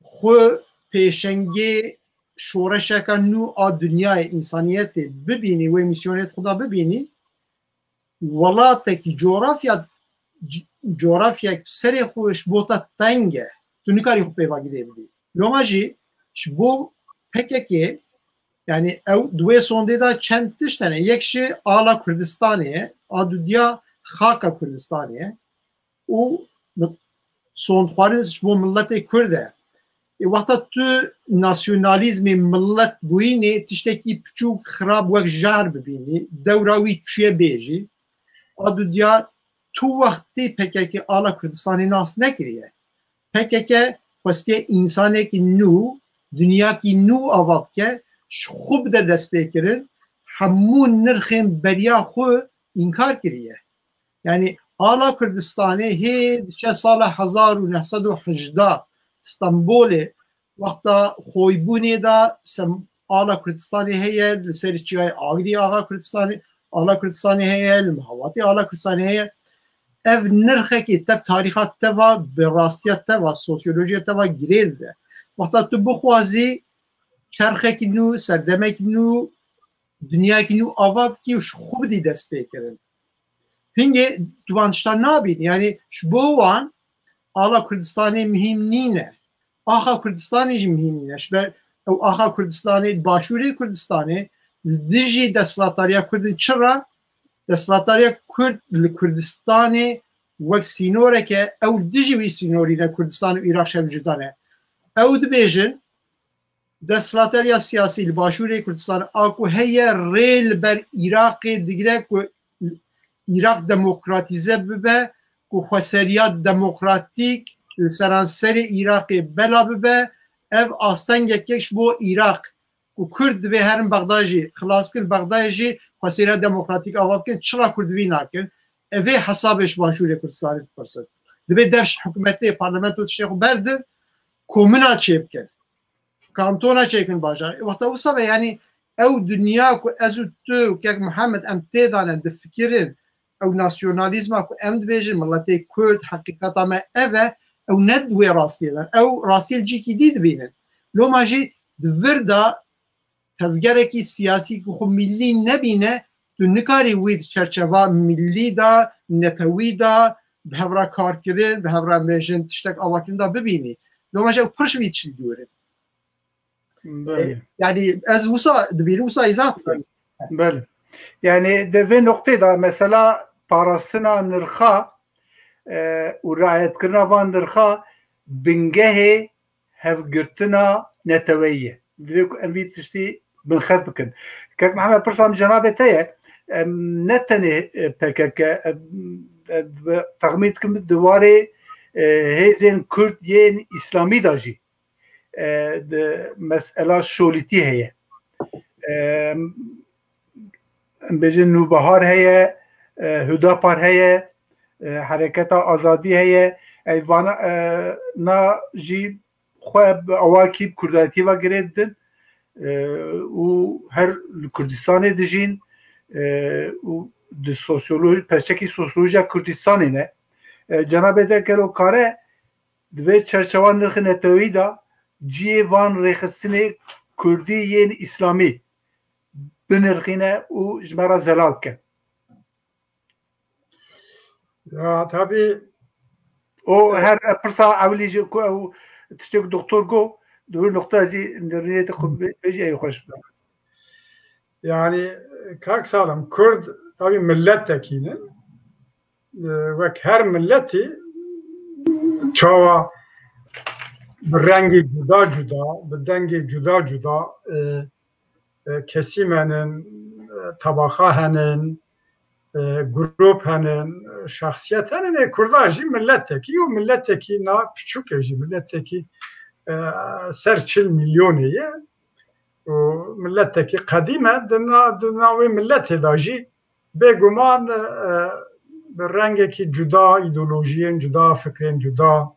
xwe pêşengê şoreşeka nû a dinyayê, însaniyetê bibînî, wê mîsyonê xwe da bibînî, welatekî, coğrafya, c-, coğrafyayek bi serê xwe ji bo te teng e. Tu nikarî xwe pêva girê bidî. Loma jî ji bo P K K, yani ew di wê sondê de çend tişt hene. Yek ji ala Kurdistanê ye, a dudiya xaka Kurdistanê ye. Û sondxwarin ji bo miletê Kurd e. Ê, wexta tu nasyonalîzmê, milet bûyînê tiştekî piçûk xirab wek jar bibînî, dewra wî çûye bê jî. A dudiya tu wextê P K K ala Kurdistanê nas nekiriye. P K K xwestiye însanekî nû, dinyakî nû ava bike, ji xwe bide destpêkirin, hemû nirxên beriya xwe înkar kiriye. Yani ala Kurdistanê hê diçe sala hezar û neh sed û hejdeh Stenbolê, wexta xoybûnê de sem-, ala Kurdistanê heye, li ser çiyayê Agirî axa Kurdistanê, ala Kurdistanê heye, li Mihavatê ala Kurdistanê heye. Ev nirxekê te bi tarîxa te ve, bi rastiya te ve, sosyolojiya te ve girê dide. Wexta tu bixwazî çerxekî nû, serdemekî nû, dinyayekî nû ava bikî û ji xwe bidî destpêkirin. Hingê tu van tiştan nabînî. Yani ji bo wan ala Kurdistanê muhîm nîne. Axa Kurdistanê jî muhîm nîne. Ji ber ew axa Kurdistanê, başûrê Kurdistanê li dijî desthilatdariya Kurd in. Çira? Desthilatdariya Kurd li Kurdistanê wek sînoreke, ew dijî wî sînorî ne, Kurdistan û Iraq şev cuda ne. Ew dibêjin, desthilatdariya siyasî li Başûrê Kurdistan a ku heye rê li ber Iraqê digire ku Iraq demokratîze bibe, ku xweseriya demokratîk li seranserê Iraqê bela bibe, ev astengek e ji bo Iraq, ku Kurd divê herin Bexdayê jî xilas bikin, Bexdayê jî xweseriya demokratîk ava bikin, çira Kurd vî nakin? Evê hesabê ji Başûrê Kurdistanê dipirsin. Divê dev ji hikûmetê, parlamento tiştê xwe berdin, komuna çêbikin. Kantona çêkin bajar. Wexta wisa be, yani ew dinya ku ez û tu û kek Mihemed em tê de ne difikirin, ew nasyonalîzma ku em dibêjin, miletê Kurd, heqîqeta me ev e, ew ne di wê rastiyê de. Ew rastiyê li cîkî dî dibînin. Loma jî di vir de tevgerekî siyasî ku xwe millî nebîne, tu nikarî wî di çerçeva millî de, netewî de, bi hev re karkirin, bi hev re mêjin tiştek avakirin de bibînî. Loma jî ew pir ji vî tiştî dûr in. Belê. E, yani ez wisa dibînim, wisa îzah dikim. Belê. Yani di vê noqtê de mesela parastina nirxa, e, û riayetkirina van nirxa bingehê hevgirtina neteweyî ye. Divê ku em vî tiştî binxet bikin. Kek Mihemed, pirsa min cenabê te ye. Em ne tenê, e, P K K, em, em, texmîn dikim di warê, e, hêzên Kurd yên Îslamî de jî, e, di mesela şolîtî heye. E, em bêjin Nûbihar heye, e, Hudapar heye, e, Hereketa Azadî heye. Ey vana, e, na jî xwe bi awakî bi kurdarîtiyê ve girê didin, e, û her li Kurdistanê dijîn, e, û di sosyoloji, perçekî sosyolojiya Kurdistanê ne. E, cenabê te gelo kare di vê çerçewa nirxê neteweyî de cihê van rêxistinê Kurdî yên Îslamî binirxîne û ji me re zelal bike? Ya, tabii. O, e, her pirsa ewilî jî ku ew tiştê ku doktor got, di wir noqta jî nirînê te xwe bê-, bêjî, ey xweş be. Yani, kak Salim, Kurd tabii milletekî ne. E, wek her milletî çawa bi rengî cuda cuda, bi dengê cuda cuda, e, e, kesîm henin, e, tabaxa henin, e, grûp henin, e, şexsiyet henin. Ê Kurda jî milletekî û milletekî na piçûk e jî, milletekî, e, ser çil milyonê ye. Û milletekî qedîm e, di na, di na wê milletê de jî bêguman, e, bi rengekî cuda, îdeolojiyên cuda, fikrên cuda,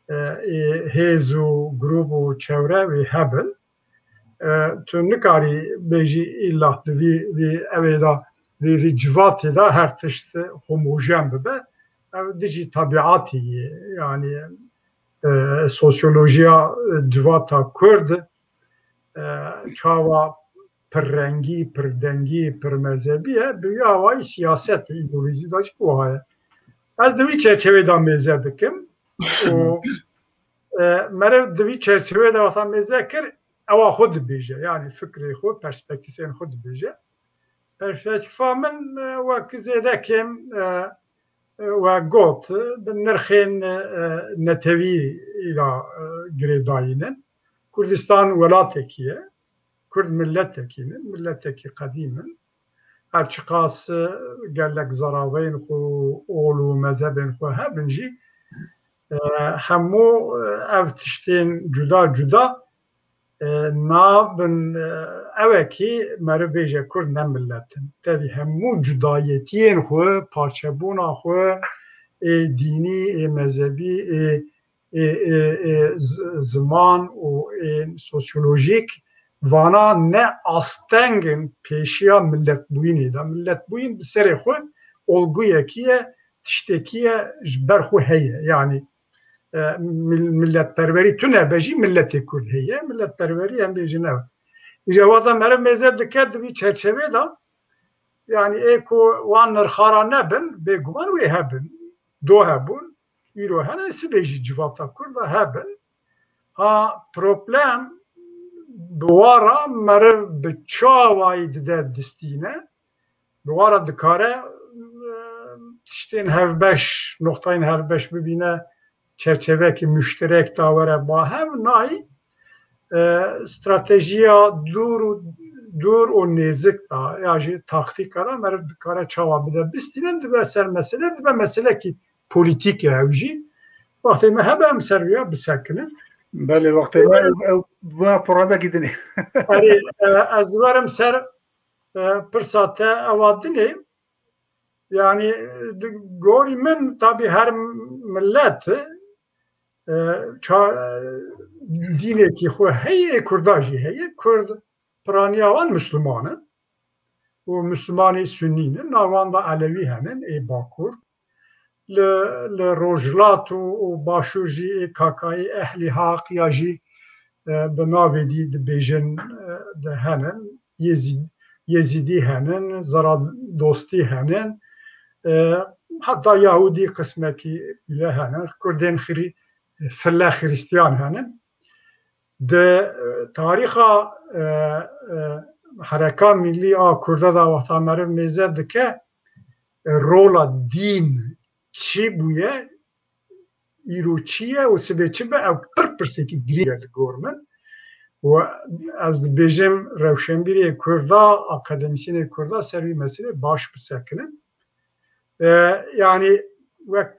e, ê hêz û grûp û çewre wê hebin. E, tu nikarî bêjî îlla di vî, vî evê de, vî, vî civatê de her tişt homojen bibe. Ev dijî tabiatê ye. Yanî, e, sosyolojiya civata Kurd, e, çawa pirrengî, pirdengî, pirmezebî ye, bi wî awayî siyaset, îdeolojî de jî wiha ye. Ez di wî çerçevê de mêze dikim û, e, meriv di wî çerçevê de wexta mêze kir, ewa xwe dibêje, yanî fikrê xwe, perspektîfên xwe dibêje. Perspektîfa min, e, wek zêde kêm, e, e, we got, e, bi nirxên, e, netewî îla, e, girêdayî ne. Kurdistan welatekî ye. Kurd miletekî ne, miletekî qedîm in. Her çiqas, e, gelek zaraveyên xwe, ol û mezhebên xwe hebin jî, e, hemû, e, ev tiştên cuda cuda, e, nabin, e, ew e kî meriv bêje Kurd ne milet in. Tevî hemû cudayetiyên xwe, parçebûna xwe, ê dînî, ê mezhebî, ê, ê, ê, ê z-, ziman û ê sosyolojîk, vana ne asteng in pêşiya miletbûyînê de. Miletbûyîn bi serê xwe olguyekî ye, tiştekî ye, ji ber xwe heye. Yanî, e, mil-, miletperwerî tune be jî miletê Kurd heye. Miletperwerî em bêjin ew. Îja wexta meriv mêze dike di vî çerçevê de, yanî ê ku wan nirxara nebin, bêguman wê hebin. Do hebûn, îro hene, sibê jî civata Kurd de hebin. Ha problem bi wa re meriv bi çi awayî dide distîne, bi wa re dikare, e, tiştên hevbeş, noqtayên hevbeş bibîne, çerçevekî muşterek da were ba hev, nayî, e, stratejiya dûr û, dûr û nêzik da, ya jî taktîka da meriv dikare çawa bide bistînin, dibe ser mesele, dibe meselekî polîtîk e ew jî. Wextê me hebe em ser vîya bisekinin. Belê, wextê me ew, ew bûna programekî dinê. Erê, e, ez werim ser, e, pirsa te ewa dinê. Yanî, di gorî min, tabî her milet, e, ça-, e, dînekî xwe heye, Kurda jî heye. Kurd piraniya wan Misliman in û Mislimanê Sunnî ne. Nav wan de Elewî henin, ê Bakur. Li, li Rojhilat û, û Başûr jî ê Kakayî, Ehlî Haq ya jî, e, bi navê dî dibêjin, e, de henin. Yezîd-, Yezîdî henin, Zeradostî henin, e, heta Yahûdî qismekî bile henin. Kurdên xirî-, file xirîstiyan henin. Di, e, tarîxa, e, e, hereka millî a Kurda de wexta meriv mêze dike, e, rola dîn çi bûye, îro çi ye û sibê çi be, ew pir pirsekî girîng e li gor min. Û ez dibêjim, rewşenbîrê Kurda, akademîsyenê Kurda ser vî meselê baş bisekinin. E, yanî wek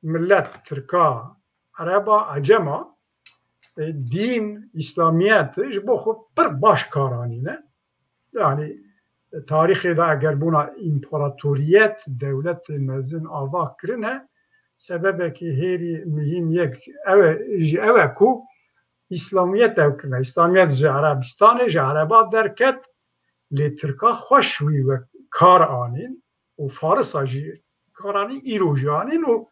milet, Tirka, Ereba, Ecema, e, dîn, Îslamiyet ji bo xwe pir baş kar anîne. Yanî, e, tarîxê de egerbûna împaratoriyet, dewletê mezin ava kirine, sebebekî hêrî muhîm yek ew e, jî ew e ku Îslamiyet ew kirine. Îslamiyet ji Erebistanê, ji Ereba derket, lê Tirka xweş wî wek kar anîn û Farisa jî kar anîn, îro jî anîn û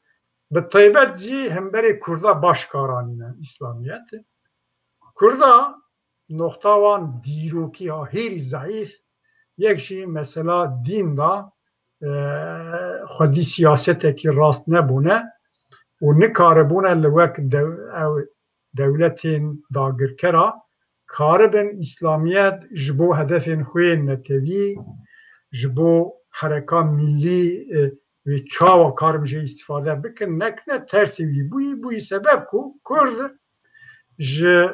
bi taybet jî hemberê Kurda baş kar anîne Îslamiyet. Kurda noxta wan dîrokî ya hêrî zeîf, yek jî mesela dîn da, e, xwedî siyasetekî rast nebûne û nikaribûne li wek dew-, ew dewletên dagirkera karibin Îslamiyet ji bo hedefên xwe yên netewî, ji bo hereka millî, e, wê çawa karim jê îstîfade bikin, nekine tersê wî bûyî, bûyî sebeb ku Kurd ji,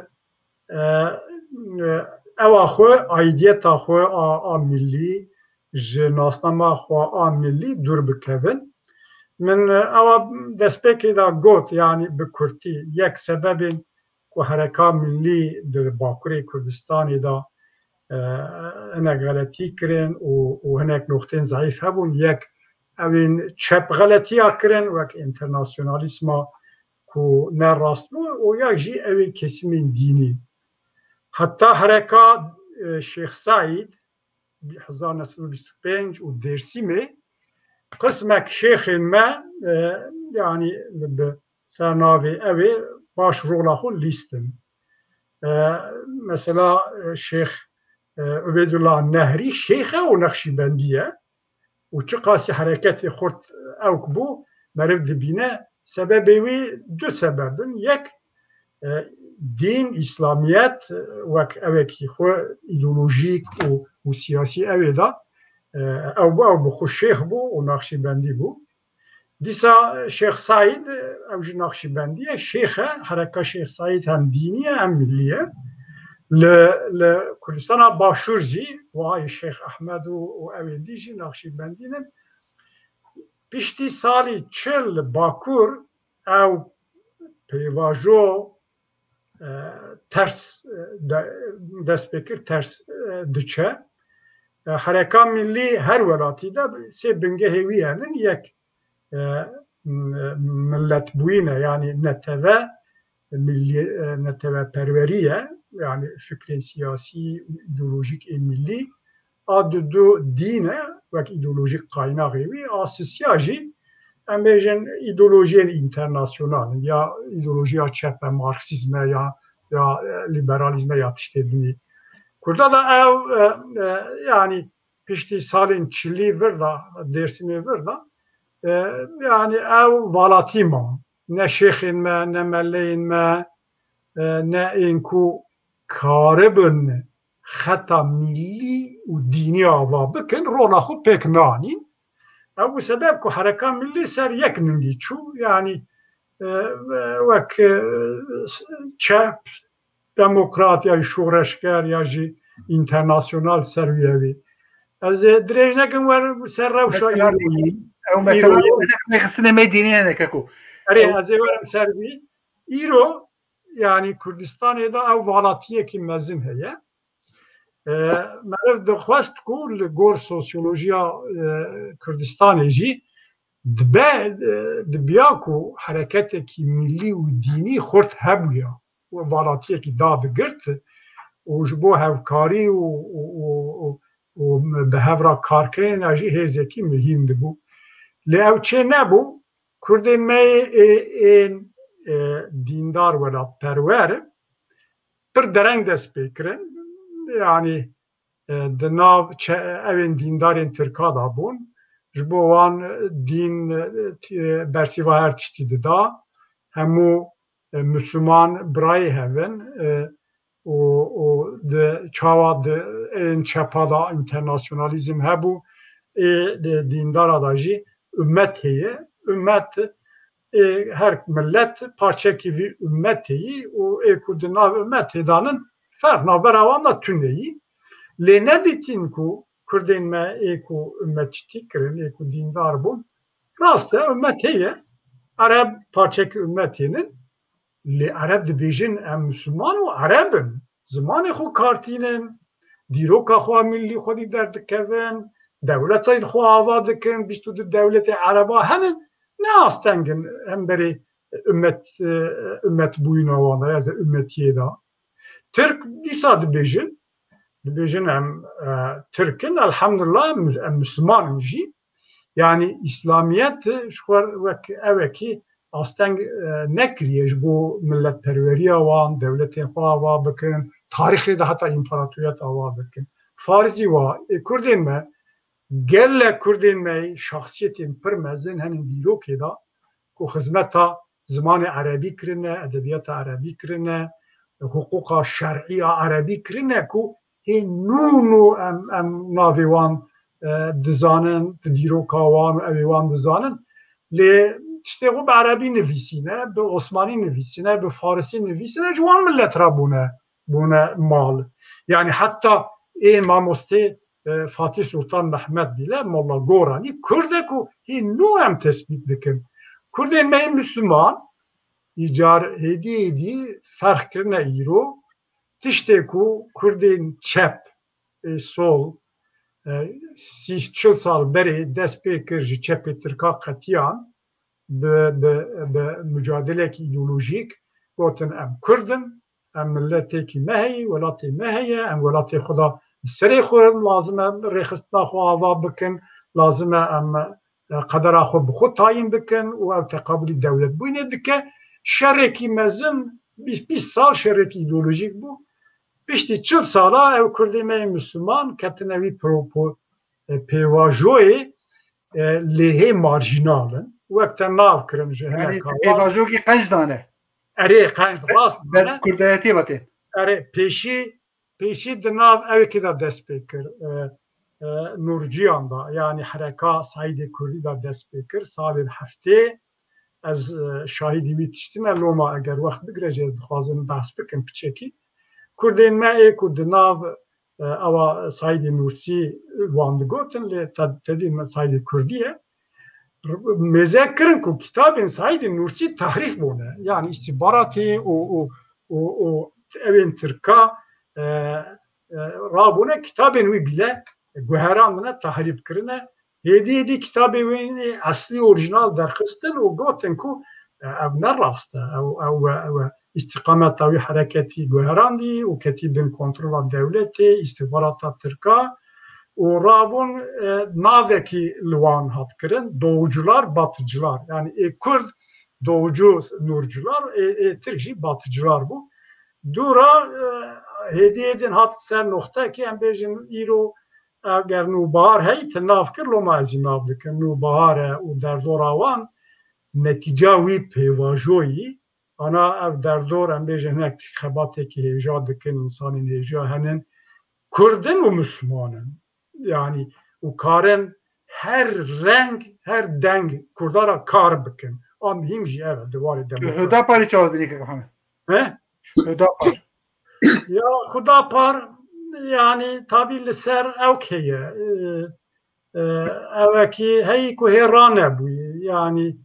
e, e, ewa xwe, aidiyeta xwe a, a millî, ji nasnama xwe a millî dûr bikevin. Min, e, ewa destpêkê de got, yanî bi kurtî, yek sebebên ku hereka millî di Bakurê Kurdistanê de, e, hinek xeletî kirin û, û hinek noxtên zeîf hebûn. Yek, ew ên çep xeletiya kirin, wek enternasyonalîsma ku ne rast bû, û ya jî ew ê kesimên dînî. Heta hereka, e, Şêx Seîd, hezar neh sed û bîst û pênc û Dêrsimê qismek şêxên me, e, yanî li bi ser navê ew ê baş rola xwe lîstin. E, mesela, e, Şêx, e, Ubeydullah Nehrî şêx e û Neqşîbendî ye. Û çiqasî hereketê xurt ewk bû, meriv dibîne, sebebê wî du sebeb in. Yek, e, dîn, îslamiyet, e, wek ewekî xwe îdeolojîk û, û siyasî ew ê da, e, ew bû, ew bi xwe şêx bû û Naqşîbendî bû. Dîsa Şêx Seîd, ew jî Naqşîbendî ye, şêx e, hereka Şêx Seîd hem dînî ye, hem millî ye. Li, li Kurdistana Başûr jî, wayê Şêx Ehmed û, û ew ê dî jî Naqşîbendî ne. Piştî salî çil li Bakur ew pêvajo, e, ters, e, de, dest pê kir, ters, e, diçe. E, hereka millî her welatî de sê bingehê wî henin, yek, e, m-, milletbûyîn e, yanî netewe, millî, e, neteweperwerî ye, yanî fikrên siyasî, îdeolojîk ê millî. A didu dîn e, wek îdeolojîk qaynaxê wî, a sisiya jî, em bêjin, îdeolojiyên înternasyonal in, ya îdeolojiya çep e, marksîzm e, ya, ya, e, lîberalîzm e, ya tiştê dinê. Kurda da ew, e, e, yanî piştî salên çilî vir de, Dêrsimê vir de, e, yanî ew valatî ma. Ne şêxên me, ne meleyên me, e, ne ên ku karibin xeta millî û dînî ava bikin, rola xwe pêk nanîn. Ew bû sebeb ku hereka millî ser yek ningî çû, yanî, e, e, wek, e, çep, demokrat ya jî şoreşger ya jî înternasyonal ser wî hevî. Ez ê dirêj nekim, wer ser rewşa Mesela, îroyî. Ew mesela Îro- nexistinê me dînî ne keko. Erê, Ew- ez ê werim ser wî. Îro, yanî Kurdistanê de ew valatiyekî mezin heye. E, meriv dixwest ku li gor sosyolojiya, e, Kurdistanê jî dibe, e, dibiya ku hereketekî milî û dînî xurt hebûya û valatiyekî dadigirt û ji bo hevkarî û, û, û, û, û bi hev re karkirinê jî hêzekî muhîm dibû. Lê ew çê nebû, Kurdên me yê ê, ên, e, dîndar welatperwer pir dereng dest pê kirin. Yanî, e, di nav çe-, ewên dîndarên Tirka de bûn. Ji bo wan dîn, e, t-, e, bersîva her tiştî dida. Hemû, e, Misliman birayê hev in, e, û, û di çawa di ên çepa de înternasyonalîzm hebû, ê di dîndara de jî ummet heye. Ummet, ê her millet parçekî vî ummetê yî û ê ku di nav ummetê de nin, ferq navbera wan de tune yî. Lê nedîtîn ku Kurdên me ê ku ummetçîtî kirin, ê ku dîndar bûn, rast e, ummet heye. Ereb parçekî ummetê nin. Lê Ereb dibêjin, em Misliman û Ereb in. Zimanê xwe kartînin, dîroka xwe milî xwedî derdikevin, dewletên xwe ava dikin, bîst û du dewletê Ereba henin, ne asteng in hemberî ummet, e, ummetbûyîna wan de, ya zî ummetiyê de. Tirk dîsa dibêjin, dibêjin em, e, Tirk in, elhamdulillah, em, em Misliman in jî. Yanî îslamiyet ji xwe wek ewekî asteng, e, nekiriye ji bo milletperweriya wan, dewletên xwe ava bikin, tarîxê de heta împaratoriyet ava bikin. Farzî wa, ê Kurdên me, gelek Kurdên me, şaxsiyetên pir mezin henin dîrokê de ku xizmeta zimanê erebî kirine, edebiyata erebî kirine, hiqûqa şer'î ya erebî kirine ku hê nû nû em, em navê wan, e, dizanin, di dîroka wan û ew ê wan dizanin. Lê tiştê xwe bi erebî nivîsîne, bi osmanî nivîsîne, bi farisî nivîsîne, ji wan millet re bûne, bûne mal. Yanî heta ê mamostê, e, Fatih Sultan Mehmed bîle, Molla Goranî, Kurd e ku hê nû em tesbît dikin. Kurdên me yên Misliman, îcar hêdî hêdî ferq kirine îro, tiştê ku Kurdên çep, ê sol, e, sî çil sal berê dest pê kir ji çepê Tirka qetiyan, bi, bi, bi mucadelekî îdeolojîk gotin, em Kurd in, em miletêkî me heye, welatê me heye, em welatê xwe de bi serê xwe in, lazim e rêxistina xwe ava bikin, lazim e em, e, qedera xwe bi xwe tayîn bikin û ew teqabulî dewletbûyînê dike. Şerekî mezin, bîst, bîst sal şerekî îdeolojîk bû. Piştî çil sala ew Kurdê me yê Misliman ketine wî propo-, e, pêvajoyê, e, lê hê marjînal in. Wek te nav kirin ji hinek Yanî kalan. Pêvajokî qenc dane. Erê, qenc, rast Ber dane. Kurdayetê ve tê. Erê, pêşî, pêşî di nav ewekê de dest pê kir. E, e, Nûrciyan da, yanî hereka Seîdê Kurdî de dest pê kir. Salên heftê ez, e, şahidî wî tiştî me. Loma eger wext bigire jî ez dixwazim behs bikim piçekî. Kurdên me ê ku di nav, e, ewa Seîdê Nûrsî wan digotin, lê te-, tedî me Seîdê Kurdî ye. Mêze kirin ku kitabên Seîdê Nûrsî tehrîf bûne. Yanî îstîbaratê û, û, û, û ewên Tirka, e, e, rabûne kitabên wî bîle guherandine, tehrîf kirine. Hêdî hêdî kitabê wê eslî, orîjinal derxistin û gotin ku, e, ev ne rast e. Ew, ew, ew, ew îstîqameta wî hereketî guherandî û ketî bin kontrola dewletê, îstîxbarata Tirka û rabûn, e, navekî li wan hat kirin, doğucular, batıcılar. Yani ê Kurd doğucu, nurcular, ê, ê Tirk jî batıcılar bû. Dûra, e, hêdî hêdîn hat ser noxtekî, em bêjin îro eger Nûbahar heyî, te nav kir, loma ez jî nav dikim. Nûbahar e û derdora wan, netîca wî pêvajoyî, ana ev derdor, em bêjin hinek xebatêkî hêja dikin, însanên hêja henin, Kurd in û Misliman in. Yanî û karin her reng, her deng Kurda ra kar bikin. A muhîm jî ev e, di warê demokrasî. Hudaparê çawa dibînî kek Mihemed? He? Hudapar. Ya Hudapar, yanî tabî li ser ewk heye. E, e, ewekî heyî ku hê ranebûyî. Yanî,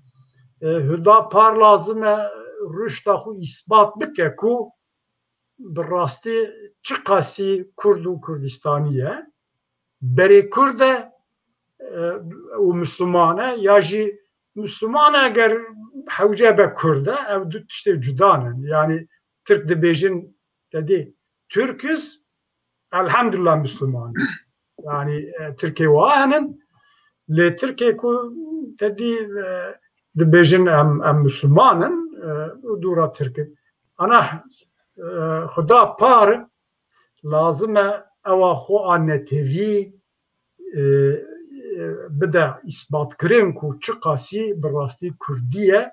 e, Hudapar lazim e ruşda xwe îsbat bike ku bi rastî çiqasî Kurd û Kurdistanî ye. Berê Kurd e, e, û Misliman e, ya jî Misliman e eger hewce be Kurd e, ev du tiştê cuda ne. Yanî Tirk dibêjin, te dî, Türküz, elhamdülillah Müslümanız. Yanî, e, Tirkê wa henin, lê Tirkê ku te dî, e, dibêjin em, em Müslüman in, e, û dûra Tirk in. Ana, e, Huda par lazim e ewa xwe a netewî, e, e, bide îsbatkirin ku çiqasî bi rastî Kurdî ye,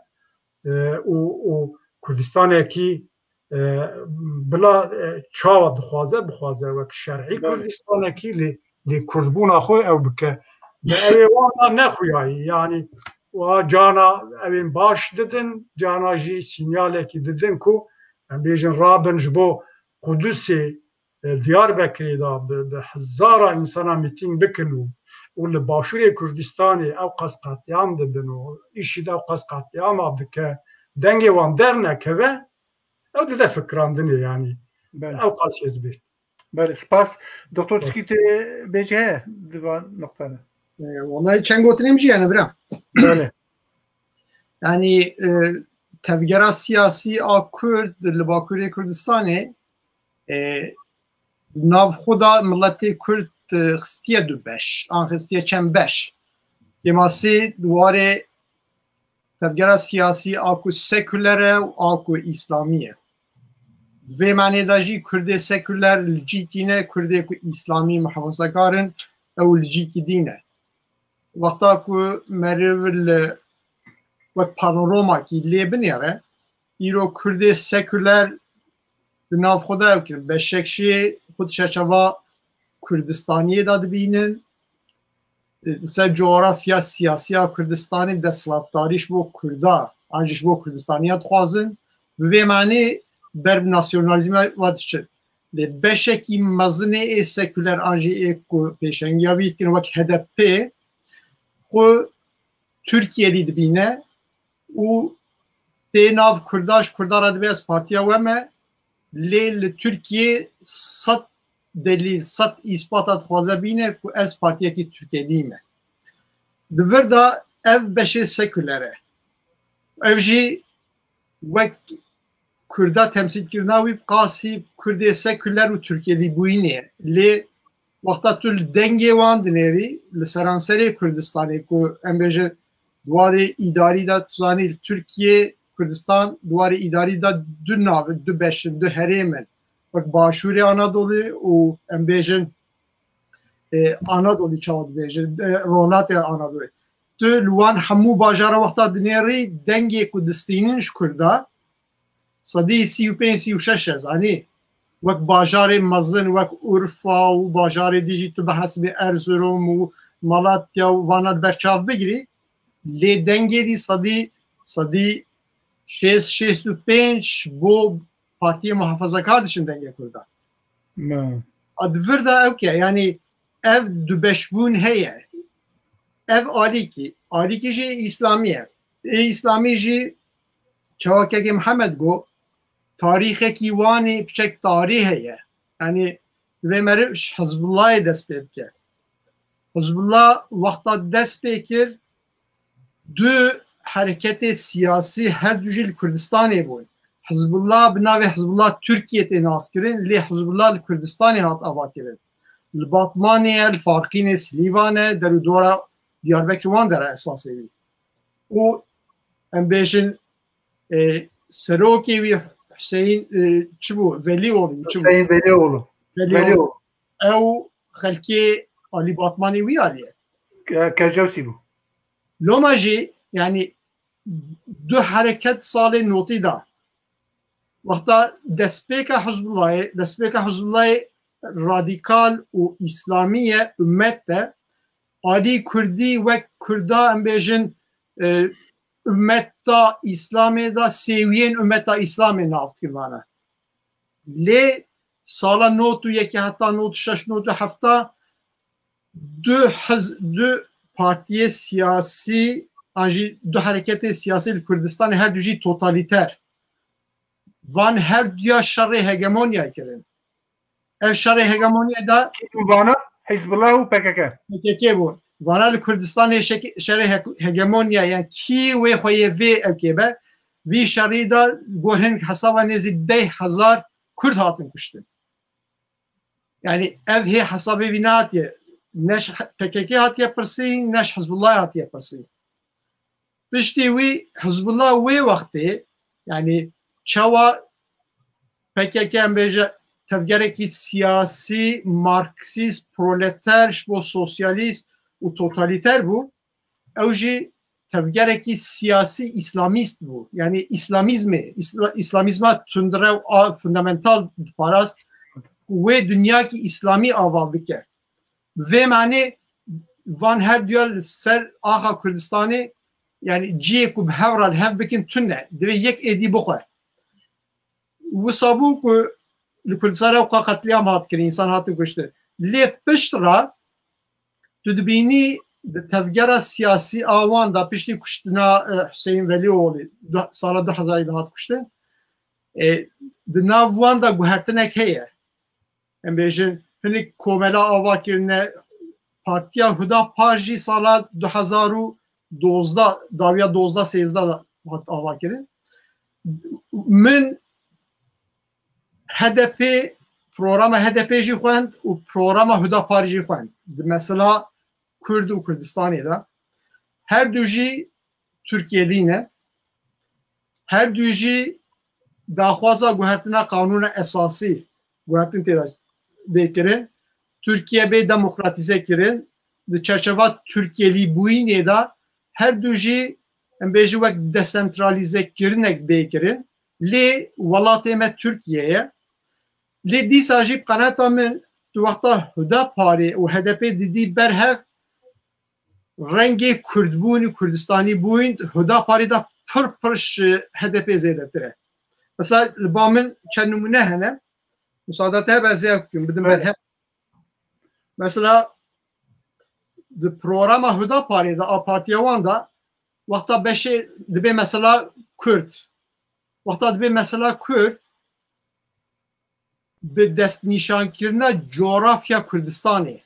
e, û, û Kurdistanekî, e, bila, e, çawa dixwaze, bixwaze wek şer'î Belê. Kurdistanekî, lê, lê Kurdbûna xwe ew bike. Bi ewê wan da nexuyayî, yanî wa cana ewên baş didin, cana jî sînyalekî didin ku em bêjin rabin ji bo Qudusê, e, Diyarbekirê de bi, bi hezara însana mîtîng bikin û, û li Başûrê Kurdistanê ew qas qetlîam dibin û îşî de ew qas qetlîama dike, dengê wan dernekeve, ew dide fikirandinê, yanî Belê. Ew qas hêz bê. Belê, spas. Doktor, Belê. Çikî tu bêjî heye di van noqta de? E, wellahî çend gotinê min jî hene, bira. Belê. Yanî, e, tevgera siyasî a Kurd li Bakurê Kurdistanê, e, nav xwe da miletê Kurd, e, xistiye du beş, an xistiye çend beş. Kêmasî di warê tevgera siyasî a ku sekuler e û a ku îslamî ye. Di vê manê de jî Kurdê sekuler li cî tîne, Kurdê ku îslamî muhafazakar in, ew li cîkî dî ne. Wexta ku meriv li wek panoramakî lê binêre, îro Kurdê sekuler di nav xwe de ew kirin. Beşek jê xwe di çerçeva Kurdistaniyê de dibînin. Li ser coğrafya siyasî ya Kurdistanê desthilatdarî ji bo Kurda, an jî ji bo Kurdistaniya dixwazin. Bi vê manê ber bi nasyonalîzma ve diçin. Lê beşekî mezinê ê sekuler an jî ê ku pêşengiya wî dikin wek H D P xwe Tirkiyelî dibîne û tê nav Kurda, ji Kurda re dibê ez partiya we me, lê li Tirkiyê sed delîl, sed îspata dixwaze bîne ku ez partiyekî Tirkiyelî me. Di vir de ev beşê sekuler e. Ev jî wek Kurda temsîlkirina wî bi qasî Kurdê sekuler û Tirkiyelîbûyînê ye. Lê wexta tu li dengê wan dinêrî, li seranserê Kurdistanê ku em bêjin di warê îdarî de, tu zanî li Tirkiye, Kurdistan di warê îdarî de du nav in, du beş in, du herêm in. Wek Başûrê Anadolê û em bêjin, e, Anadolî çawa dibêjin, e, Rojhilatê Anadolê. Tu li wan hemû bajara wexta dinêrî dengê ku distînin ji Kurda, sedî sî û pênc, sî û şeş e, zanî. Wek bajarê mezin, wek Urfa û bajarê dî jî tu bihesibê Erzurum û Malatya û vana di ber çav bigirî, lê dengê dî sedî, sedî şêst, şêst û pênc bo Partiyê Muhafazakar diçin dengê Kurdan. A di vir de ew ke, yanî ev dubeşbûn heye. Ev alîkî, alîkî jî Îslamî ye. Ê Îslamî jî çawa kekê Mihemed got, tarîxekî wan ê piçek tarî heye. Yanî divê meriv ji Hizbullahê dest pê bike. Hizbullah wexta dest pê kir, du hereketê siyasî her du jî li Kurdistanê bûn. Hizbullah bi navê Hizbullah Tirkiye tê naskirin, lê Hizbullah li Kurdistanê hat avakirin. Li Batmanê ye, li Farqînê, Silîvan e, derûdora Diyarbekir wan dera esasê wî. Û em bêjin, e, serokê wî Huseyîn, e, çi bû? Velîoğlu, çi bû? Hüseyin Velioğlu. Velioğlu. Velioğlu. Ew xelkê alî Batmanê wî alî ye. Ke-, Kecewsî bû. Loma jî, yanî du hereket salê notî da. Wexta destpêka Hizbullahê, destpêka Hizbullahê radîkal û îslamî ye, ummet de. Alî Kurdî wek Kurda, em bêjin, e, ummeta Îslamê de sêwiyên ummeta Îslamê nav dikin vana. Lê sala nod û yekê heta nod û şeş, nod û hefta du hiz-, du partiyê siyasî an jî du hereketê siyasî li Kurdistanê her du jî totalîter. Van her duya şerê hegemonya kirin. Ev şerê hegemonya da Kî bû vana? Hizbullah û P K K. P K K bû. Vana li Kurdistanê şek-, şerê he-, hegemonya, yani kî wê xwe yê vê ew kê be, vî şerî de gor hin hesaba nêzî deh hezar Kurd hatin kuştin. Yani ev hê hesabê vî nehatiye. Ne ji P K K hatiye pirsîn, ne ji Hizbullah hatiye pirsîn. Piştî wî Hizbullah wê wextê, yani çawa P K K em bêje tevgerekî siyasî, marksîst, proleter, ji bo sosyalîst û totalîter bû, ew jî tevgerekî siyasî îslamîst bû. Yani îslamîzmê, îsla-, îslamîzma tundrew a fundamental diparast, wê dinyakî îslamî ava bike. Vê manê van her duya li ser axa Kurdistanê, yani cihê ku bi hev re li hev bikin tune, divê yek êdî bixwe. Wisa bû ku li Kurdistanê ew qetlîam hat kirin, însan hatin kuştin. Lê pişt re tu dibînî di tevgera siyasî a wan de piştî kuştina, e, Hüseyin Velioğlu du-, sala du hezarî de hat kuştin. E, di nav wan de guhertinek heye. Em bêjin, hinek komela ava kirine, Partiya Hudapar jî sala du hezar û dozdeh, dawiya dozdeh sêzdeh de hat ava kirin. Min H D P, programa H D P jî xwend û programa Hudaparê jî xwend. Di mesela Kurd û Kurdistanê de. Her du jî Tirkiyelî ne. Her du jî daxwaza guhertina qanûna esasî, guhertin tê de bê kirin. Tirkiye bê demokratîze kirin. Di çerçeva Tirkiyelîbûyînê de her du jî, em bêjin, wek desentralîzekirinek bê kirin. Lê welatê me Tirkiye ye. Lê dîsa jî bi qeneta min tu wexta Hudaparê û H D P didî ber hev, rengê Kurdbûn û Kurdistanîbûn Hudaparê de pir pir ji H D P zêdetir e. Mesela li ba min çend nimûne hene. Misada te hebe ez ê bikim, bidim ber hev. Mesela di programa Hudaparê de, a partiya wan de, wexta beşê dibê mesela Kurd. Wexta dibê mesela Kurd, bi destnîşankirina coğrafya Kurdistanê,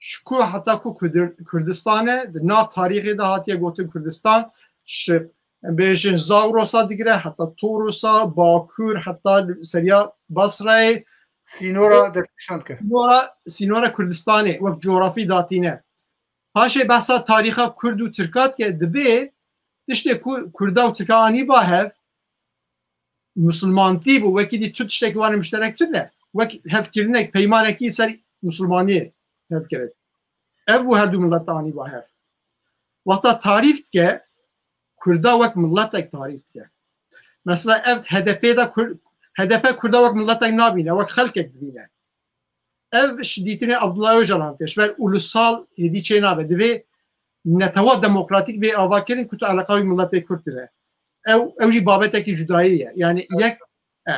ji ku heta ku Kurdir-, Kurdistan e, di nav tarîxê de hatiye gotin Kurdistan, ji em bêjin Zawrosa digire, heta Torusa, Bakur, heta seriya Basrayê, Sînora destnîşan dike. sînora, sînora Kurdistanê wek coğrafî datîne. Paşê behsa tarîxa Kurd û Tirka dike, dibê tiştê ku Kurda û Tirka anî ba hev, Musulmantî bû, wekî dî tu tiştekî wan ê muşterek tune. Wek hevkirinek, peymanekî ser Musulmaniyê hev kirin. Ev bû her du millet anî ba hev. Wexta tarîf dike, Kurda wek milletek tarîf dike. Mesela ev H D P de Kur-, H D P Kurda wek milletek nabîne, wek xelkek dibîne. Ev ji dîtinê Abdullah Ocalan tê. Ji ber ulusal êdî çê nabe. Divê netewa demokratîk bê avakirin ku tu eleqa wî miletê Kurd tune. Ew, ew jî babetekî cudayî ye. Yani yek, e,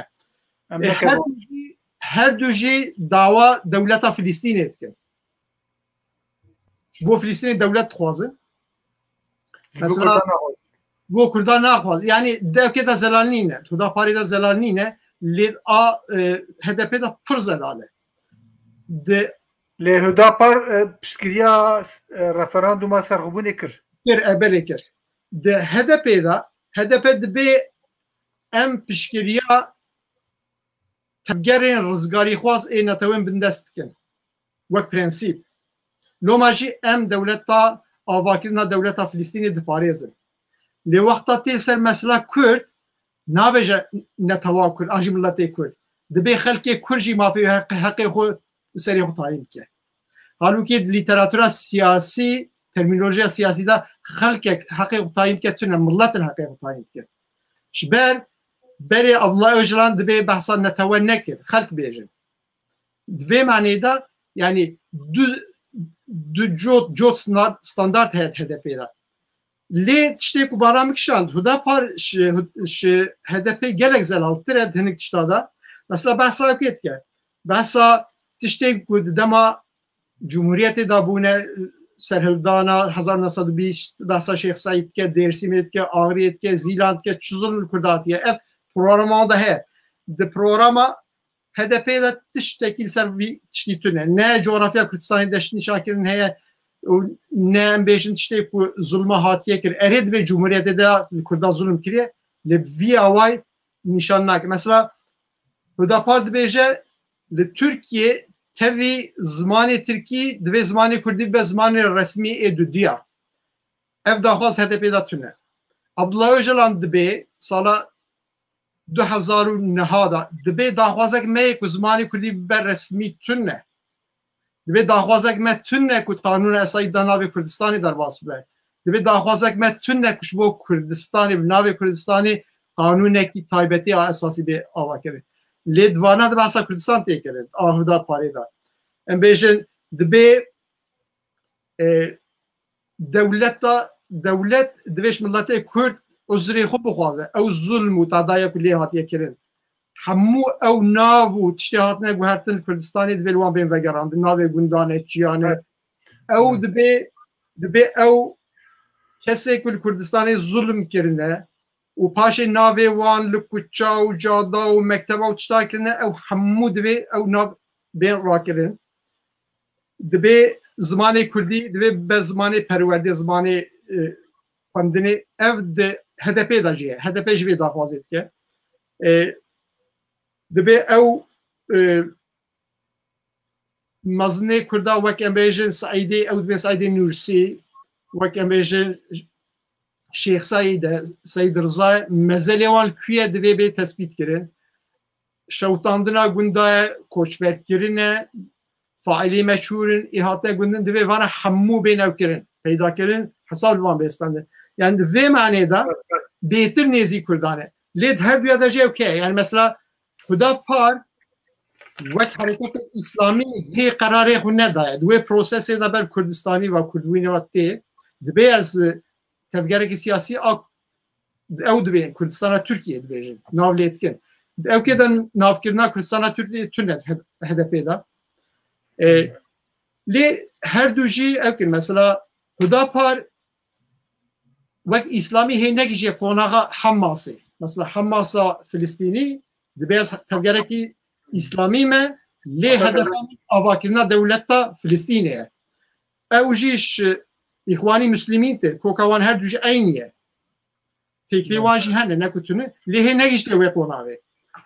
Em e, her nekerin. du jî, her du jî dawa dewleta Filistînê dikin. Ji bo Filistînê dewlet dixwazin. Ji bo Mesela Kurdan naxwe. Bo Kurdan naxwaz. Yani devkê de zelal nîne. Hudaparê de zelal nîne. Lê a, e, H D P de pir zelal e. Di Lê Hudapar e, piştgiriya e, referanduma serxwebûnê kir. kir, e, belê kir. Di H D P de, H D P dibê em piştgiriya tevgerên rizgarîxwaz ê netewên bindest dikin. Wek prensîp. Loma jî em dewleta, avakirina dewleta Filistînê diparêzin. Lê wexta tê ser mesela Kurd, nabêje netewa Kurd, an jî miletê Kurd. Dibê xelkê Kurd jî mafê heq-, heqê xwe serê xwe tayîn bike. Halbûkî di lîteratura siyasî, termînolojiya siyasî de xelkek heqê xwe tayîn bike tune, miletin heqê xwe tayîn dike. Ji ber berê Abdullah Ocalan dibê behsa netewe nekir, xelk bêjin. Di vê manê de, yani du, du cot, cot sna-, standart heye di H D P de. Lê tiştê ku bala min kişand, Hudapar ji, ji H D P gelek zelaltir e di hinek tişta de. Mesela behsa wekê dike. Behsa tiştê ku di dema Cumhuriyetê de bûne, serhildana hezar neh sed û bîst, behsa Şêx Seîd dike, Dêrsimê dike, Axriyê dike, Zîlan dike, çi zulm li Kurda hatiye. Ev programa wan de heye. Di programa H D P de tiştekî li ser vî tiştî tune. Ne coğrafya Kurdistanê destnîşankirin heye û ne em bêjin tiştê ku zulma hatiye kir. Erê dibê Cumhuriyetê de li Kurda zulm kiriye. Lê bi vî awayî nîşan nake. Mesela Hudapar dibêje li Tirkiyê tevî zimanê Tirkî divê zimanê Kurdî bibe zimanê resmî ê dudiya. Ev daxwaz H D P de tune. Abdullah Ocalan dibê sala du hezar û neh de dibê daxwazek me ye ku zimanê Kurdî bibe resmî tune. Dibê daxwazek me tune ku Qanûna Esasî di navê Kurdistanê derbas bibe. Dibê daxwazek me tune ku ji bo Kurdistanê, bi navê Kurdistanê qanûnekî taybetî a esasî bê avakirin. Lê di vana de behsa Kurdistan tê kirin, a Hudaparê de. Em bêjin, dibê, e, dewleta, dewlet divê ji miletê Kurd uzrê xwe bixwaze. Ew zulm û tadaya ku lê hatiye kirin. Hemû ew nav û tiştê hatine guhertin li Kurdistanê divê li wan bên vegerandin. Navê gundan e, çiyan e. Evet. Ew Evet. dibê, dibê ew kesê ku li Kurdistanê zulm kirine û paşê navê wan li kuça û cada û mekteba û tişta kirine, ew hemû divê ew nav bên rakirin. Dibê zimanê Kurdî, divê bibe zimanê perwerdê, zimanê, e, xwendinê. Ev di H D P de jî ye. H D P jî vê daxwazê dike. E, dibê ew, e, mezinê Kurda wek em bêjin Seîdê, ew dibê Seîdê Nûrsî, wek em bêjin Şêx Seîd e, Seîd Riza ye, mezelê wan li ku ye divê bê tespît kirin. Şewitandina gunda ye, koçberkirin e, faîlê meçhûl in, ê hatine gundin divê vana hemû bên ew kirin, peyda kirin, hesab li van bê stendin. Yani di vê manê de bêtir nêzî Kurdan e. Lê di her duya de jî ew kê ye? Yani mesela Hudapar wek hereketek îslamî hê qerarê xwe nedaye. Di wê prosesê de ber Kurdistanî ve Kurdbûnê ve tê. Dibê ez, e, tevgerekî siyasî a, ew dibê Kurdistana Tirkiyê dibêjin. Nav lê dikin. Ew kê de navkirina Kurdistana Tirkiyê tune H D P de. E, lê her du jî ew kin. Mesela Hudapar wek îslamî hê negihîşiye qonaxa Hamasê. Mesela Hamasa Filistînî dibê ez tevgerekî îslamî me, lê hedefa min avakirina dewleta Filistînê ye. Ew jî ji Îxwanî Muslimîn tê, koka wan her du jî eynî ye. Têkilê wan jî hene, ne ku tune, lê hê negihişte wê qonavê.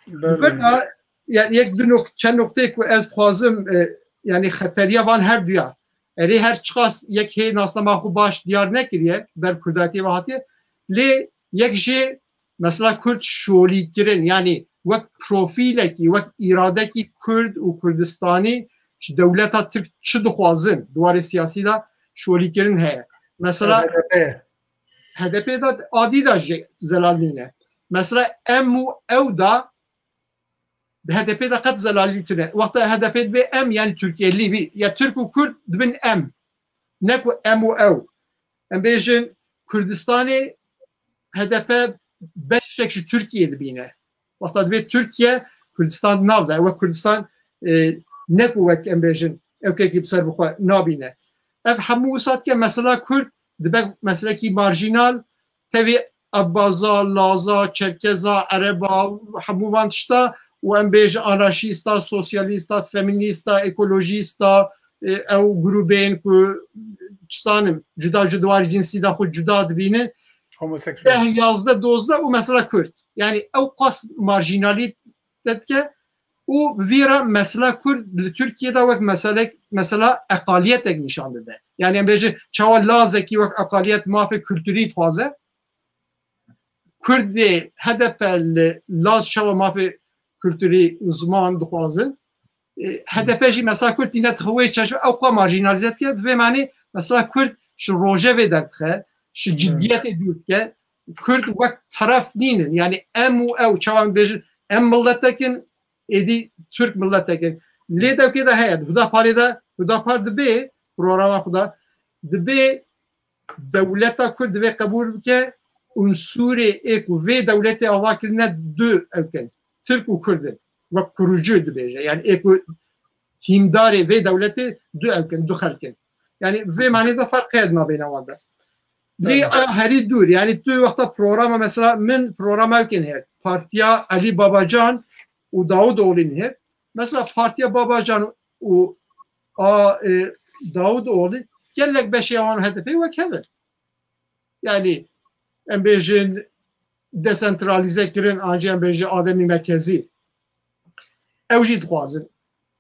Belê. Li vir de, yani yek du nok-, çend nokteyê ku ez dixwazim, e, yani xeteriya van her duya. Erê her çiqas yek hê nasnama xwe baş diyar nekiriye, ber Kurdatiyê ve hatiye. Lê yek jê mesela Kurd şolîkirin, yani wek profîlekî, wek îradekî Kurd û Kurdistanî ji dewleta Tirk çi dixwazin, di warê siyasî de şolîkirin heye. Mesela H D P. H D P de adî de jî zelal nîne. Mesela em û ew da di H D P de qet zelalî tune. Wexta H D P dibê em, yani Tirkiyelî bî. Ya Tirk û Kurd dibin em. Ne ku em û ew. Em bêjin Kurdistanê H D P beşek ji Tirkiyê dibîne. Wexta dibê Tirkiye, Kurdistan di nav de. Wek Kurdistan, e, ne ku wek em bêjin, ewkekî bi ser bixwe nabîne. Ev hemû wisa dike mesela Kurd dibe meselekî marjînal, tevî Ebaza, Laza, Çerkeza, Ereba, hemû van tişta û em bêjin anarşîsta, sosyalîsta, feminîsta, ekolojîsta, e, ew grûbên ku çisanim, cuda ji di warê cinsî de xwe cuda dibînin. Homoseksüel. Deh, yazdeh, dozdeh û mesela Kurd. Yani ew qas marjînalî te dike û vî re mesela Kurd li Tirkiyê de wek meselek, mesela eqaliyetek nîşan dide. Yani em bêjin çawa Lazekî wek eqaliyet mafê kulturî dixwaze, Kurdê H D P li Laz çawa mafê kulturî û ziman dixwazin, e, H D P jî mesela Kurd tîne dixe wê çeşme, ew xwe marjînalîze dike. Bi vê manê mesela Kurd ji rojevê derdixe, ji Hmm. ciddiyetê dûr dike. Kurd wek teref nînin. Yani em û ew, çawa em bêjin, em miletek in, êdî Tirk miletek in. Lê dewkê de heye, di Hudaparê de, Hudapar dibê, programa xwe de, dibê dewleta Kurd divê qebûl bike, unsûrê ê ku vê dewletê ava kirine du ew kin. Tirk û Kurd in. Wek kurucu dibêje. Yani ê ku hîndarê vê dewletê du ew kin, du xelk in. Yani vê manê de ferq heye di navbeyna wan de. Lê Evet. a herî dûr. Yani tu wexta programa mesela min programa ew kin hêr. Partiya Elî Babacan û Davutoğlu'nî hêr. Mesela Partiya Babacan û a, e, Davutoğlu gelek beşê wan H D P wek hev in. Yani em bêjin desentralize kirin, an jî em bêjin ademî merkezî. Ew jî dixwazin.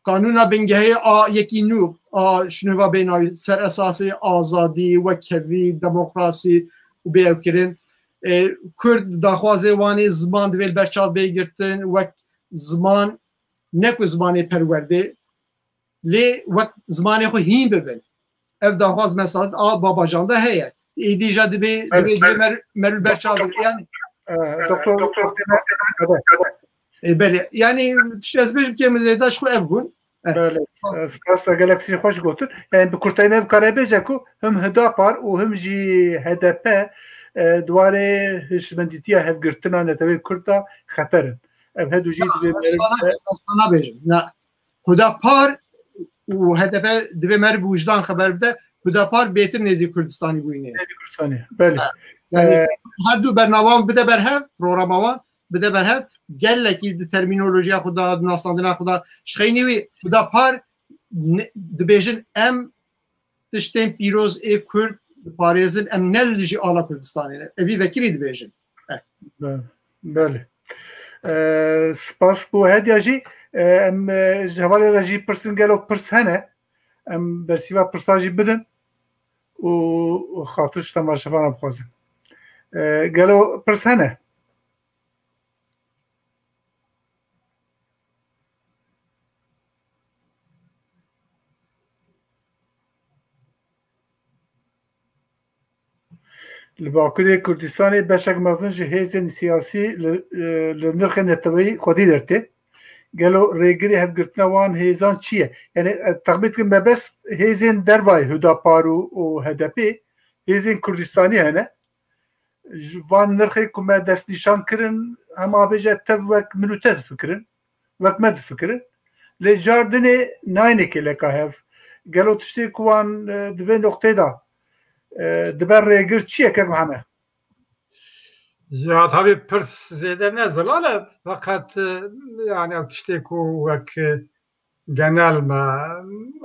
Kanûna bingehê a yekî nû, a şinova bênavî ser esasê azadî, wekhevî, demokrasî û bê ew kirin. E, Kurd daxwazê wan ê ziman divê li ber çav bê girtin, wek ziman, ne ku zimanê perwerdê, lê wek zimanê xwe hîn bibin. Ev daxwaz mesela a Babacan de heye. Êdî jî dibê, Evet, dibê, dibê evet. mer-, merû berçav bigre. Yani, Ee, Doktor, Doktor, E, belê. Yani, tişt ez bêjim ki, em zêde ji xwe ev bûn. Eh, Belê. spas. Ee, spas, gelek tiştê xweş gotin. Yani, bi kurtayî me bikare bêje ku him Hidapar û him jî H D P, e, di warê hişmendîtiya hevgirtina neteweyê Kurd de xeter in. Ev hedu jî Ya, divê ez meriv sana, de ez sana bêjim. Na, Hudapar û H D P divê meriv bi wijdan xeber bide. Hudapar bêtir nêzî Kurdistanî bûyîne. Nêzî Kurdistanî, belê. Ha, yani Ee, her du bernama wan bide berhev, programa wan bide berhev. Gelekî di termînolojiya xwe de, di nasandina xwe de, ji xeynî wî Hudapar ne-, dibêjin em tiştên pîroz ê Kurd diparêzin, em ne li dijî ala Kurdistanê ne. Evî vekirî dibêjin. Eh. Be-, belê. Ee, spas bo hediya jî. Ee, em, e, ji hevalê re jî pirsin, gelo pirs hene. Em bersîva pirsa jî bidin û xatir ji temaşevana bixwazin. Ee, gelo pirs hene? Li Bakurê Kurdistanê beşek mezin ji hêzên siyasî li, e, li nirxê neteweyî xwedî dertê. Gelo rêgirê hevgirtina wan hêzan çi ye? Yani, e, texmîn dikim mebest hêzên dervayê Hudapar û, û H D P, hêzên Kurdistanî hene. Ji van nirxê ku me destnîşan kirin, hema bêje tev wek min û te difikirin, wek me difikirin. Lê car dinê nayne kêleka hev. Gelo tiştê ku wan, e, di vê noqtê de, e, dibe rêgir çi ye, kek Mihemed? Ya, tabii pirs zêde ne zelal e, feqet, e, yani ew tiştê ku wek, e, genel me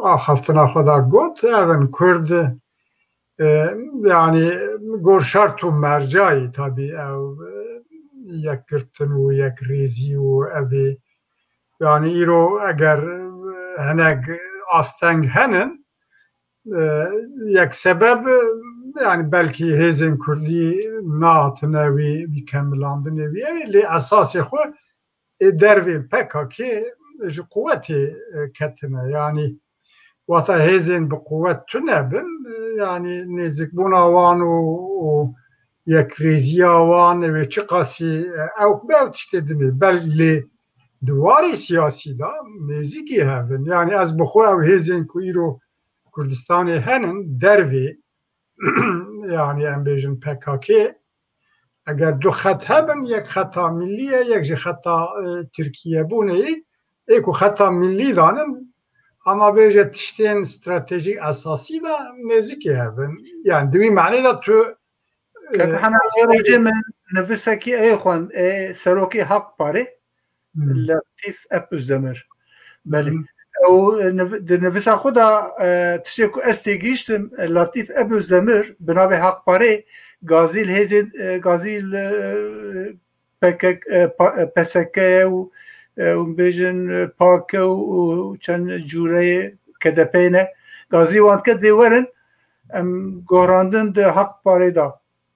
axaftina xwe de got, ev in Kurd, e, yani Gor şert û mercayî tabî ew, e, yekgirtin û yekrêzî û evê, yanî îro eger, e, hinek asteng henin, e, yek sebeb, e, yanî belkî hêzên kurdî nehatine wî, wî kemilandinê wî, e, lê esasê xwe ê dervên P K K ji quwetê, e, ketine. Yanî wata hêzên bi quwet tune bin, e, yanî nêzîkbûna wan û, û yekrêziya wan, wê çiqasî, e, ew be ew tiştê dinê. Bel lê di warê siyasî de nêzîkî hev in. Yanî ez bi xwe ew hêzên ku îro Kurdistanê henin, dervê, yanî em bêjin P K K, eger du xet hebin, yek xeta millî ye, yek jî xeta, e, Tirkiyebûnê ye. Ê ku xeta millî danin, ama bêje tiştên stratejîk esasî de nêzîkî hev in. Yanî di wî manê de tu, e, Kek Hena, ê rojê min nivisekî ê xwend, ê serokê Hak Parê, Hmm. Latîf Ep Özdemir. Belê. Hmm. Ew, e, niv-, di nivisa xwe de, e, tiştê ku ez têgihiştim, e, Latîf Ep Özdemir bi navê Hak Parê gazî li hêzên, e, gazî li, e, P K K, e, pa-, e, P S K û, e, hûn bêjin, e, P A K û, û çend cûreyê K D P ne. Gazî wan dike dê werin, em gohrandin di Hak Parê de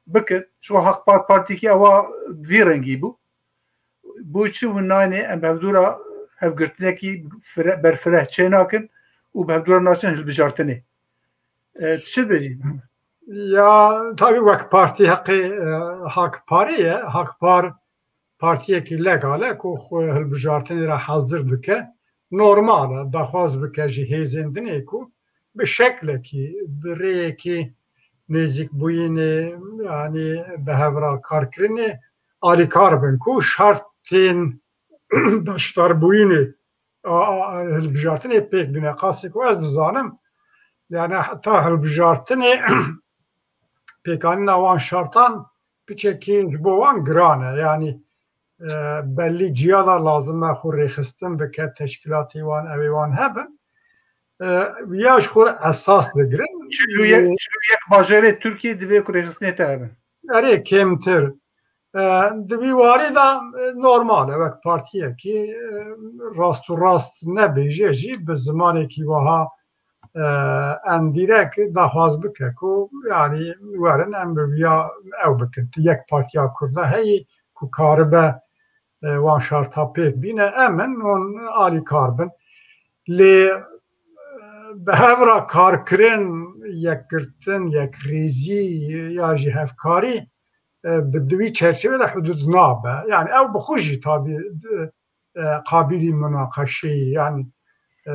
bikin. Ji xwe Hak Par partîkî ewa vî rengî bû. Bo çi hûn nayêne em hevdû re hevgirtinekî fire-, berfireh çênakin û bi hevdû re naçin hilbijartinê? E, tu çi dibêjî? Ya, tabî wek partî heqê, e, Hak Parê ye. Hak Par partiyekî legal e ku xwe hilbijartinê re hazir dike. Normal e, daxwaz bike ji hêzên dinê ku bi şeklekî, bi rêyekî nêzîkbûyînê, yanî bi hev re karkirinê alîkar bin ku şertên beşdarbûyînê a, a, a, hilbijartinê pêk bîne. Qasê ku ez dizanim, yani heta hilbijartinê pêkanîna wan şertan piçekî ji bo wan giran e. Yani, e, belî ciya da lazim e xwe rêxistin bike, teşkîlatê wan, ew ê wan hebin. E, ya ji xwe esas digirin. Çil û yek, çil û yek bajarê Tirkiyê divê ku rêxistinê te hebin. Erê, kêmtir. E, di vî warî de, e, normal e, wek partiyekî, e, rast û rast nebêje jî, bi zimanekî wiha, e, endîrek daxwaz bike ku, yanî, werin em bi viya ew bikin. Ti yek partiya Kurda heyî ku karibe, e, wan şerta pêk bîne, em in hûn alîkar bin. Lê, e, bi hev re karkirin, yekgirtin, yekrêzî ya jî hevkarî, e, bi di wî çerçevê de hudûd nabe. Yani ew bi xwe jî tabî, e, qabîlî munaqeşeyê, yani, e,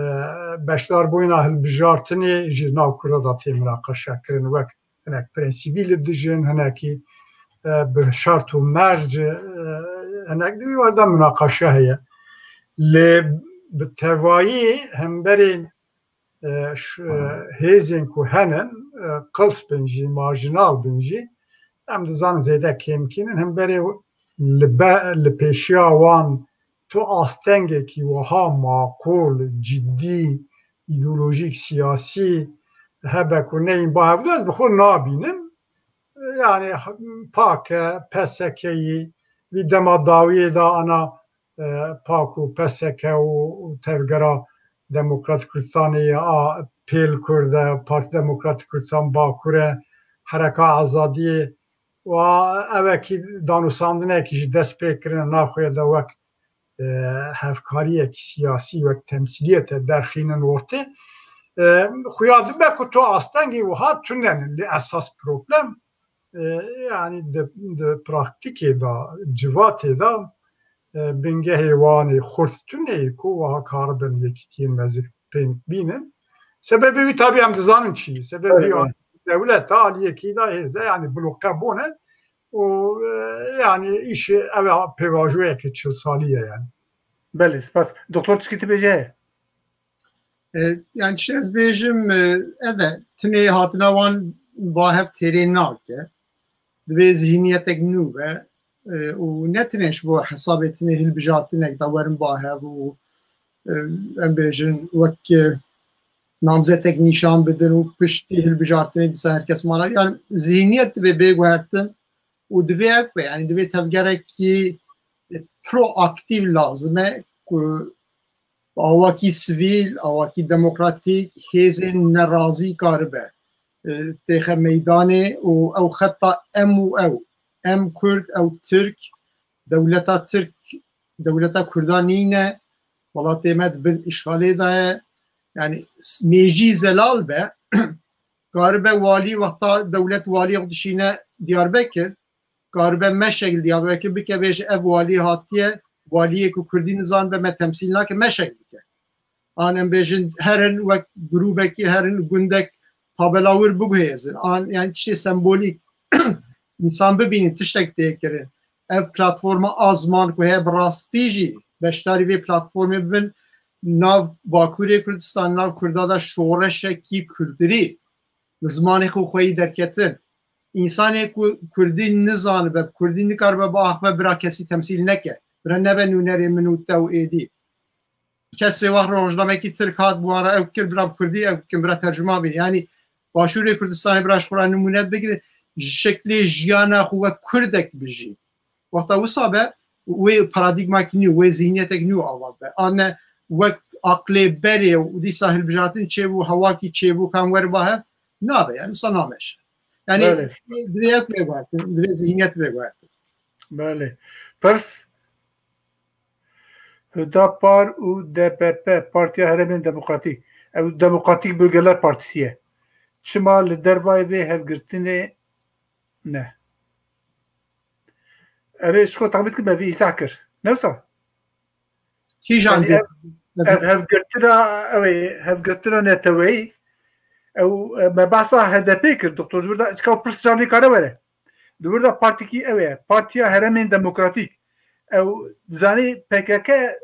beşdarbûna hilbijartinê ji nav Kurda de tê munaqeşe kirin, wek hinek prensîbî li dijin, hinekî, e, bi şert û merc, e, hinek di wî war de munaqeşe heye. Lê bi tevayî hemberî e, ş-, e, hêzên ku henin, e, qirs bin jî, marjinal bin jî, em dizanin zêde kêmkîn in. Hemberê li be-, li pêşiya wan tu astengekî wiha maqûl, ciddî, îdeolojîk, siyasî hebe ku neyên ba hevdu, ez bi xwe nabînim. E, yani, P A K, P S K'yî, vî dema dawiyê de ana e, P A K û P S K û, û Tevgera Demokratîk Kurdistanê ye, a Pêl Kurd e, Partî Demokratîk Kurdistan Bakur e, Hereka Azadiyê û a, evekî danûsandinekî jî dest pê kirine naxwe de wek, e, hevkariyekî siyasî, wek temsîliyete derxînin ortê. E, xuya dibe ku tu astengî wiha tunenin, lê esas problem e, yani di, di praktîkê de, civatê de, e, bingehê wan ê xurt tune ye ku wiha karibin yekîtiyên mezin pêk bînin. Sebebê wî tabî em dizanin çi ye. Sebebê Öyle. Dewlet aliyekî de hêze, yani bloke bûne û, e, yani îşê ev pêvajoyeke çil salî ye yani. Belê, spas. Doktor, tişkî tu bêje? E, yani, tişt ez bêjim, e, ev e, tinê hatina wan ba hev têrê nake. Divê zihniyetek nû be, e, û ne tinê ji bo hesabê tinê hilbijartinek de werin ba hev û, e, em bêjin wek, e, namzetek nîşan bidin û piştî hilbijartinê dîsa her kes mala. Yani zihniyet divê bê guhertin û divê ew be, yani divê tevgerekî proaktif lazim e ku awakî sivîl, awakî demokratîk hêzên nerazî karibe, e, têxe meydanê û ew xeta em û ew, em Kurd, ew Tirk, dewleta Tirk, dewleta Kurda nîne, welatê me di bin îşxalê de ye. Yani s-, mêjî zelal be, karibe walî, wexta dewlet walî xwe dişîne Diyarbekir, karibe meşek li Diyarbekir bike, bêje ev walî hatiye, waliyê ku Kurdî nizanibe me temsîl nake, meşek bike. An em bêjin herin wek grûbekî, herin gundek tabela wir biguhêzin. An yani tiştê sembolîk. Însan bibînin tiştek tê kirin. Ev platforma a ziman ku heye bi rastî jî beşdarî vê platformê bibin, nav Bakurê Kurdistan, nav Kurda de şoreşekî kulturî, li zimanê xwe xweyî derketin. Însanê ku Kurdî nizanibe, bi Kurdî nikaribe biaxive, bira kesî temsîl neke. Bira nebe nûnerê min û te û êdî. Kesê wext rojnamekî Tirk hat, bi wan re ew kir, bira bi Kurdî ew bikin, bira tercuma bê. Yani Başûrê Kurdistanê bira ji xwe re nimûne bigirin, ji şeklê jiyana xwe wek Kurdek bijî. Wexta wisa be, wê paradîgmak nû, wê zihniyetek nû ava be. An ne wek aqlê berê û dîsa hilbijartin çêbû, hewakî çêbû, kan weriba hev, nabe, yani wisa nameşe. Yani Belê. divê yek bê guhertin, divê zihniyet bê guhertin. Belê. Pirs? Hüdapar û D P P, Partiya Herêmên Demokratîk. Ew Demokratîk Bölgeler Partisi ye. Çima li dervayê vê hevgirtinê ne? Erê, ji xwe texmîn dikim, me vî îzah kir. Ne wisa? Kîjan Yani ev, ev hevgirtina, ew ê, hevgirtina neteweyî, ew, e, me behsa H D P kir, doktor, di wir de, çika pirs jan nikare were. Di wir de partîkî ew ê, Partiya Herêmên Demokratîk. Ew, dizanî P K K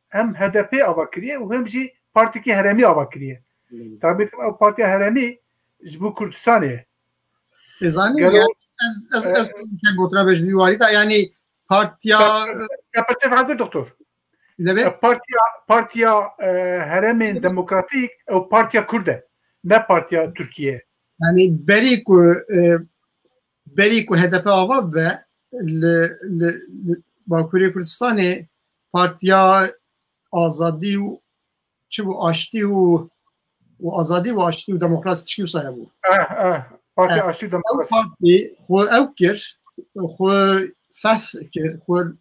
hem H D P ava kiriye û hem jî partîkî herêmî ava kiriye. Hmm. Tabii ki ew Partiya Herêmî ji bo Kurdistanê ye. Dizanî Gelo yani ez, ez, ez, e, gotina be ji vî warî de, yani partiya Te, te pirtê fehmtir, doktor. Lebe? E, partiya, partiya, e, herêmên demokratîk, ew partiya Kurd e, ne partiya Tirkiye. Yani berî ku, e, berî ku H D P ava be li, li, li Bakurê Kurdistanê Partiya Azadî û çi bû, Aştî û, û Azadî û Aştî û Demokrasî tişkî wisa hebû. Eh, eh, Partiya Eh, Aştî û ew Demokrasî. Partî xwe ew kir, xwe fes kir, xwe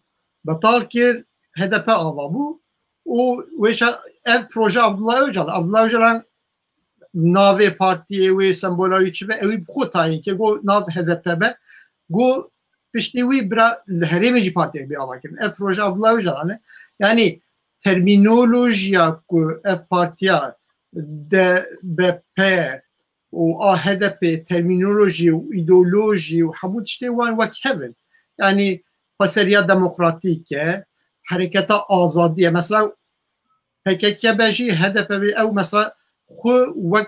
betal kir, H D P ava bû û wêşa ev proje Abdullah Öcalan, Abdullah Öcalan navê partiyê wê, sembola wî çi be, ew ê bi xwe tayîn kir, got nav H D P be, got piştî wî bira li herêmê jî partiyek bê avakirin. Ev proje Abdullah Öcalan e. Yani termînolojiya ku ev partiya D B P û A H D P termînolojî û îdeolojî û hemû tiştê wan wek hev in. Yani xweseriya demokratîk e, hereketa azadî ye. Mesela P K K be jî, H D P be, ew mesela xwe wek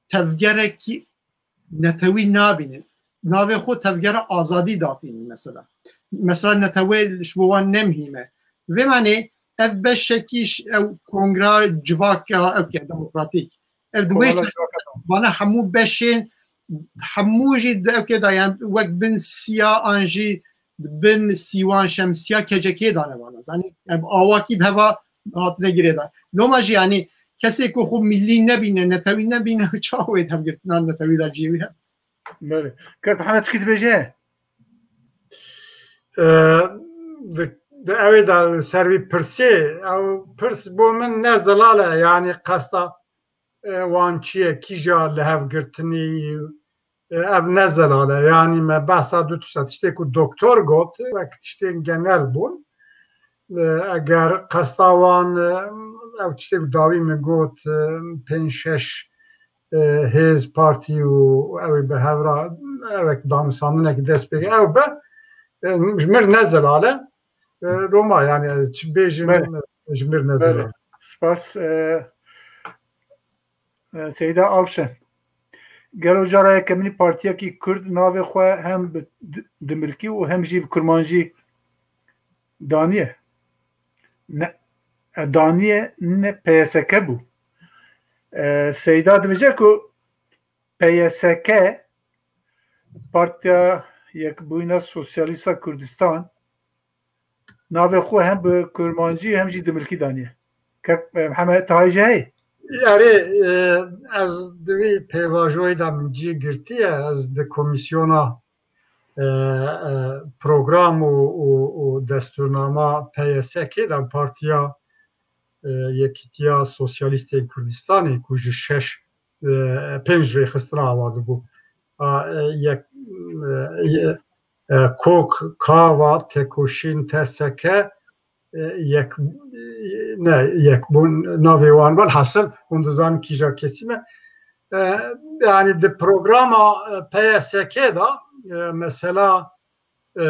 tevgerekî netewî nabînin. Navê xwe tevgera azadî datînin mesela. Mesela netewe ji bo wan ne muhîm e. Vê manê ev beşekî ji ew kongra civaka ew ke demokratîk. Ev di wê Kovala civaka. Vana hemû beşên, hemû jî di ew ke da, yani wek bin siya an jî bin sîwan şemsiya K C K'ê dane vana. Zanî, yani awakî bi heva hatine girêdan. Loma jî yani kesê ku xwe millî nebîne, netewî nebîne, çawa wê di hevgirtina netewî de cihê wî hebe? Belê. Kek Mihemed çikî dibêje? Ee, di, di ew ê de ser vî pirsê, ew pirs bo min ne zelal e, yani qesta, e, wan çi ye, kîja lihevgirtinî, e, ev ne zelal e. Yani me behsa du tişta, tiştê ku doktor got, wek tiştên genel bûn. E, eger qesta wan, e, ew tiştê ku dawî min got, e, pênc şeş, e, hêz, partî û ew ê bi hev re, ewek danûstandinek dest pê, ew be, e, ji mir ne zelal e. E, Roma, yani, e, çi bêjim, Belê. e, ji mir ne Belê. zelal. Spas, e, e, Seyda Alpşen. Gelo cara yekemînî partiyekî Kurd navê xwe hem bi d-, dimirkî û hem jî bi kurmancî daniye? Ne, e, daniye ne P S K bû. E, Seyda dibêje ku P Y S K, Partiya Yekbûyîna Sosyalîsta Kurdistan, navê xwe hem bi kurmancî hem jî dimilkî daniye. Kek, e, Mihemed Tahî jî heye? Erê, e, ez di vî pêvajoyê de min cî girtiye, ez di komîsyona, e, e, program û, û, û destûrnama P Y S K de Partiya, e, Yekîtiya Sosyalîstên Kurdistanê ku ji şeş, e, pênc rêxistina ava dibû. A, e, yek, e, e, e, Kok, Kava, Tekoşîn, T S K, e, yek, e, ne, yek bûn navê wan, welhasil hûn dizanin kîja kesî me. E, yani di programa, e, P Y S K de, e, mesela, e,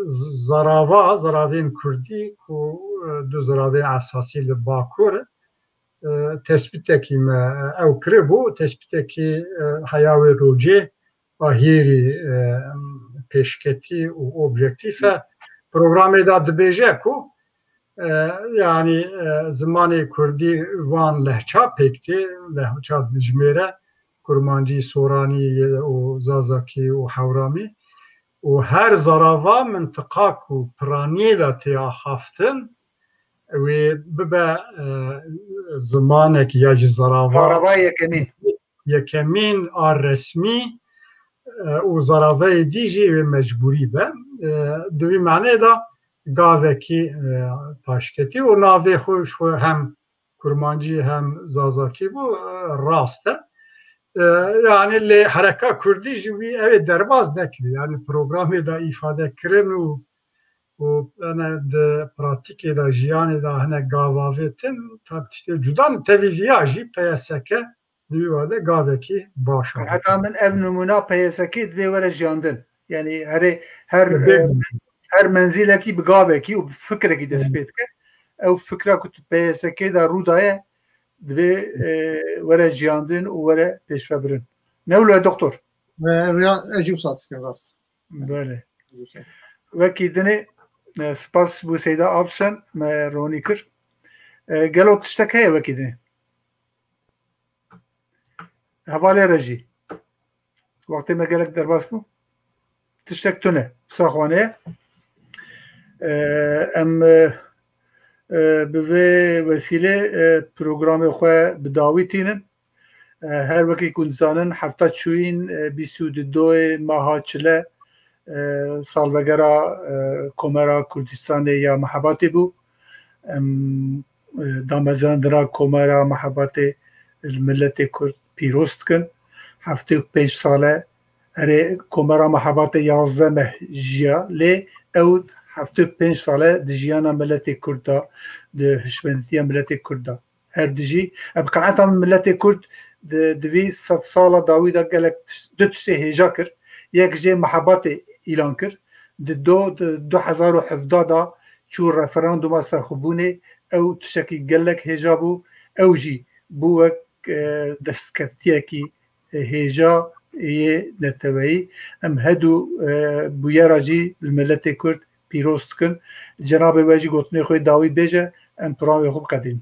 z-, zarava, zaravên kurdî ku, e, du zaravên esasî li Bakur, e, tespîtekî me ew kiribû, tespîtekî, e, heya wê rojê a hêrî, e, pêşketî û objektîf e. Programê de dibêje ku, e, yani, e, zimanê kurdî van lehça pêk tê, lehça dijmêre, kurmancî, soranî û zazakî û hewramî û her zarava mintiqa ku piraniyê de tê axaftin, wê bibe, e, zimanek ya jî zarava Zarava yekemîn. yekemîn a resmî, e, û zaraveyê dî jî wê mecbûrî be. E, di vî manê de gavekî, e, paşketî û navê xwe ji xwe hem kurmancî hem zazakî bû, e, rast e. E, yani lê hereka kurdî ji wî ew ê derbas nekirî. Yani programê de îfade kirin û, û ene di pratîkê de, jiyanê de hene gavavêtin, tab tiştê cuda ne. Tevî viya jî P Y S K di wî wade gavekî baş e. Heta min ev nimûna P Y S K divê were jiyandin. Yani herê her, Divê. e, her menzîlekî bi gavekî û bi fikrekî dest pê dike. Ew fikra ku tu P Y S K de rû daye, divê, e, were jiyandin û were pêşvebirin. Ne wilo ye doktor? E, riya ez jî wisa dikim rast. Belê. Wekî dinê, e, spas bo Seyda Absen me ronî kir. E, gelo tiştek heye wekî dinê? Hevalê re jî. Wextê me gelek derbas bû. Tiştek tune. Wisa xwane ye. E, em, e, e, bi vê wesîlê, e, programê xwe bi dawî tînin. E, her wekî ku dizanin, hefta çûyîn, e, bîst û du doyê meha çile, e, salvegera, e, Komara Kurdistanê ya Mehebatê bû. Em, e, damezrandina Komara Mehebatê li miletê Kurd pîroz dikin. Heftê û pênc sal e, erê, Komara Mehebatê yazdeh meh jiya, lê ew heftê û pênc sal e di jiyana miletê Kurd de, di hişmendîtiya miletê Kurd de. Her dijî, em qenaeta min miletê Kurd di, di vî sedsala dawî de gelek tiş-, du tiştê hêja kir. Yek jê Mehebatê îlan kir. Di do, di du hezar û hevdeh de çû referanduma serxwebûnê, ew tiştekî gelek hêja bû. Ew jî bû wek, e, destkeftiyekî hêja yê neteweyî. Em hedû, e, bûyera jî li miletê Kurd pîroz dikin. Cenabê we jî gotinê xwe dawî bêje, em programê xwe biqedînin.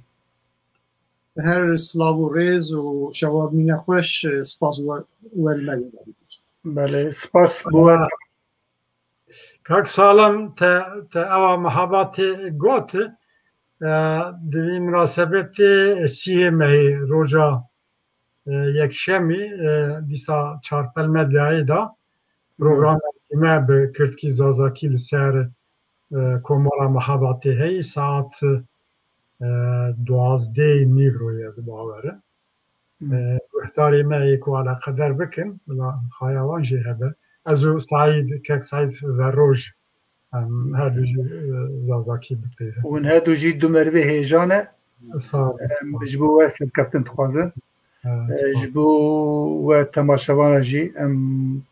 Her silav û rêz û şeva mîne xweş, spas we, we li me ye. Belê, spas bo we. Kak Salem, te, te ewa Mehebatê got, e, di vî minasebetê sîhê mehê roja, e, yekşemî, e, dîsa Çarpel Medyayê de programekî me bi kirdkî zazakî li ser, e, Komara Mehebatê heyî saet, e, duwazdehê nîvroyê ez bawer im. Hmm. E, guhdarê me yê ku eleqeder bikin, bila xaya wan jê hebe. Ez û Saîd, kek Saîd Verroj, em her du jî, e, zazakî bipêvin. Hûn her du jî du merivê hêja ne. Sağ ol. Em ji bo we serkeftin dixwazin. E, spas. Ji bo we temaşevana jî em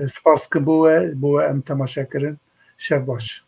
spas dikin bo we, bo we em temaşe kirin. Şev baş.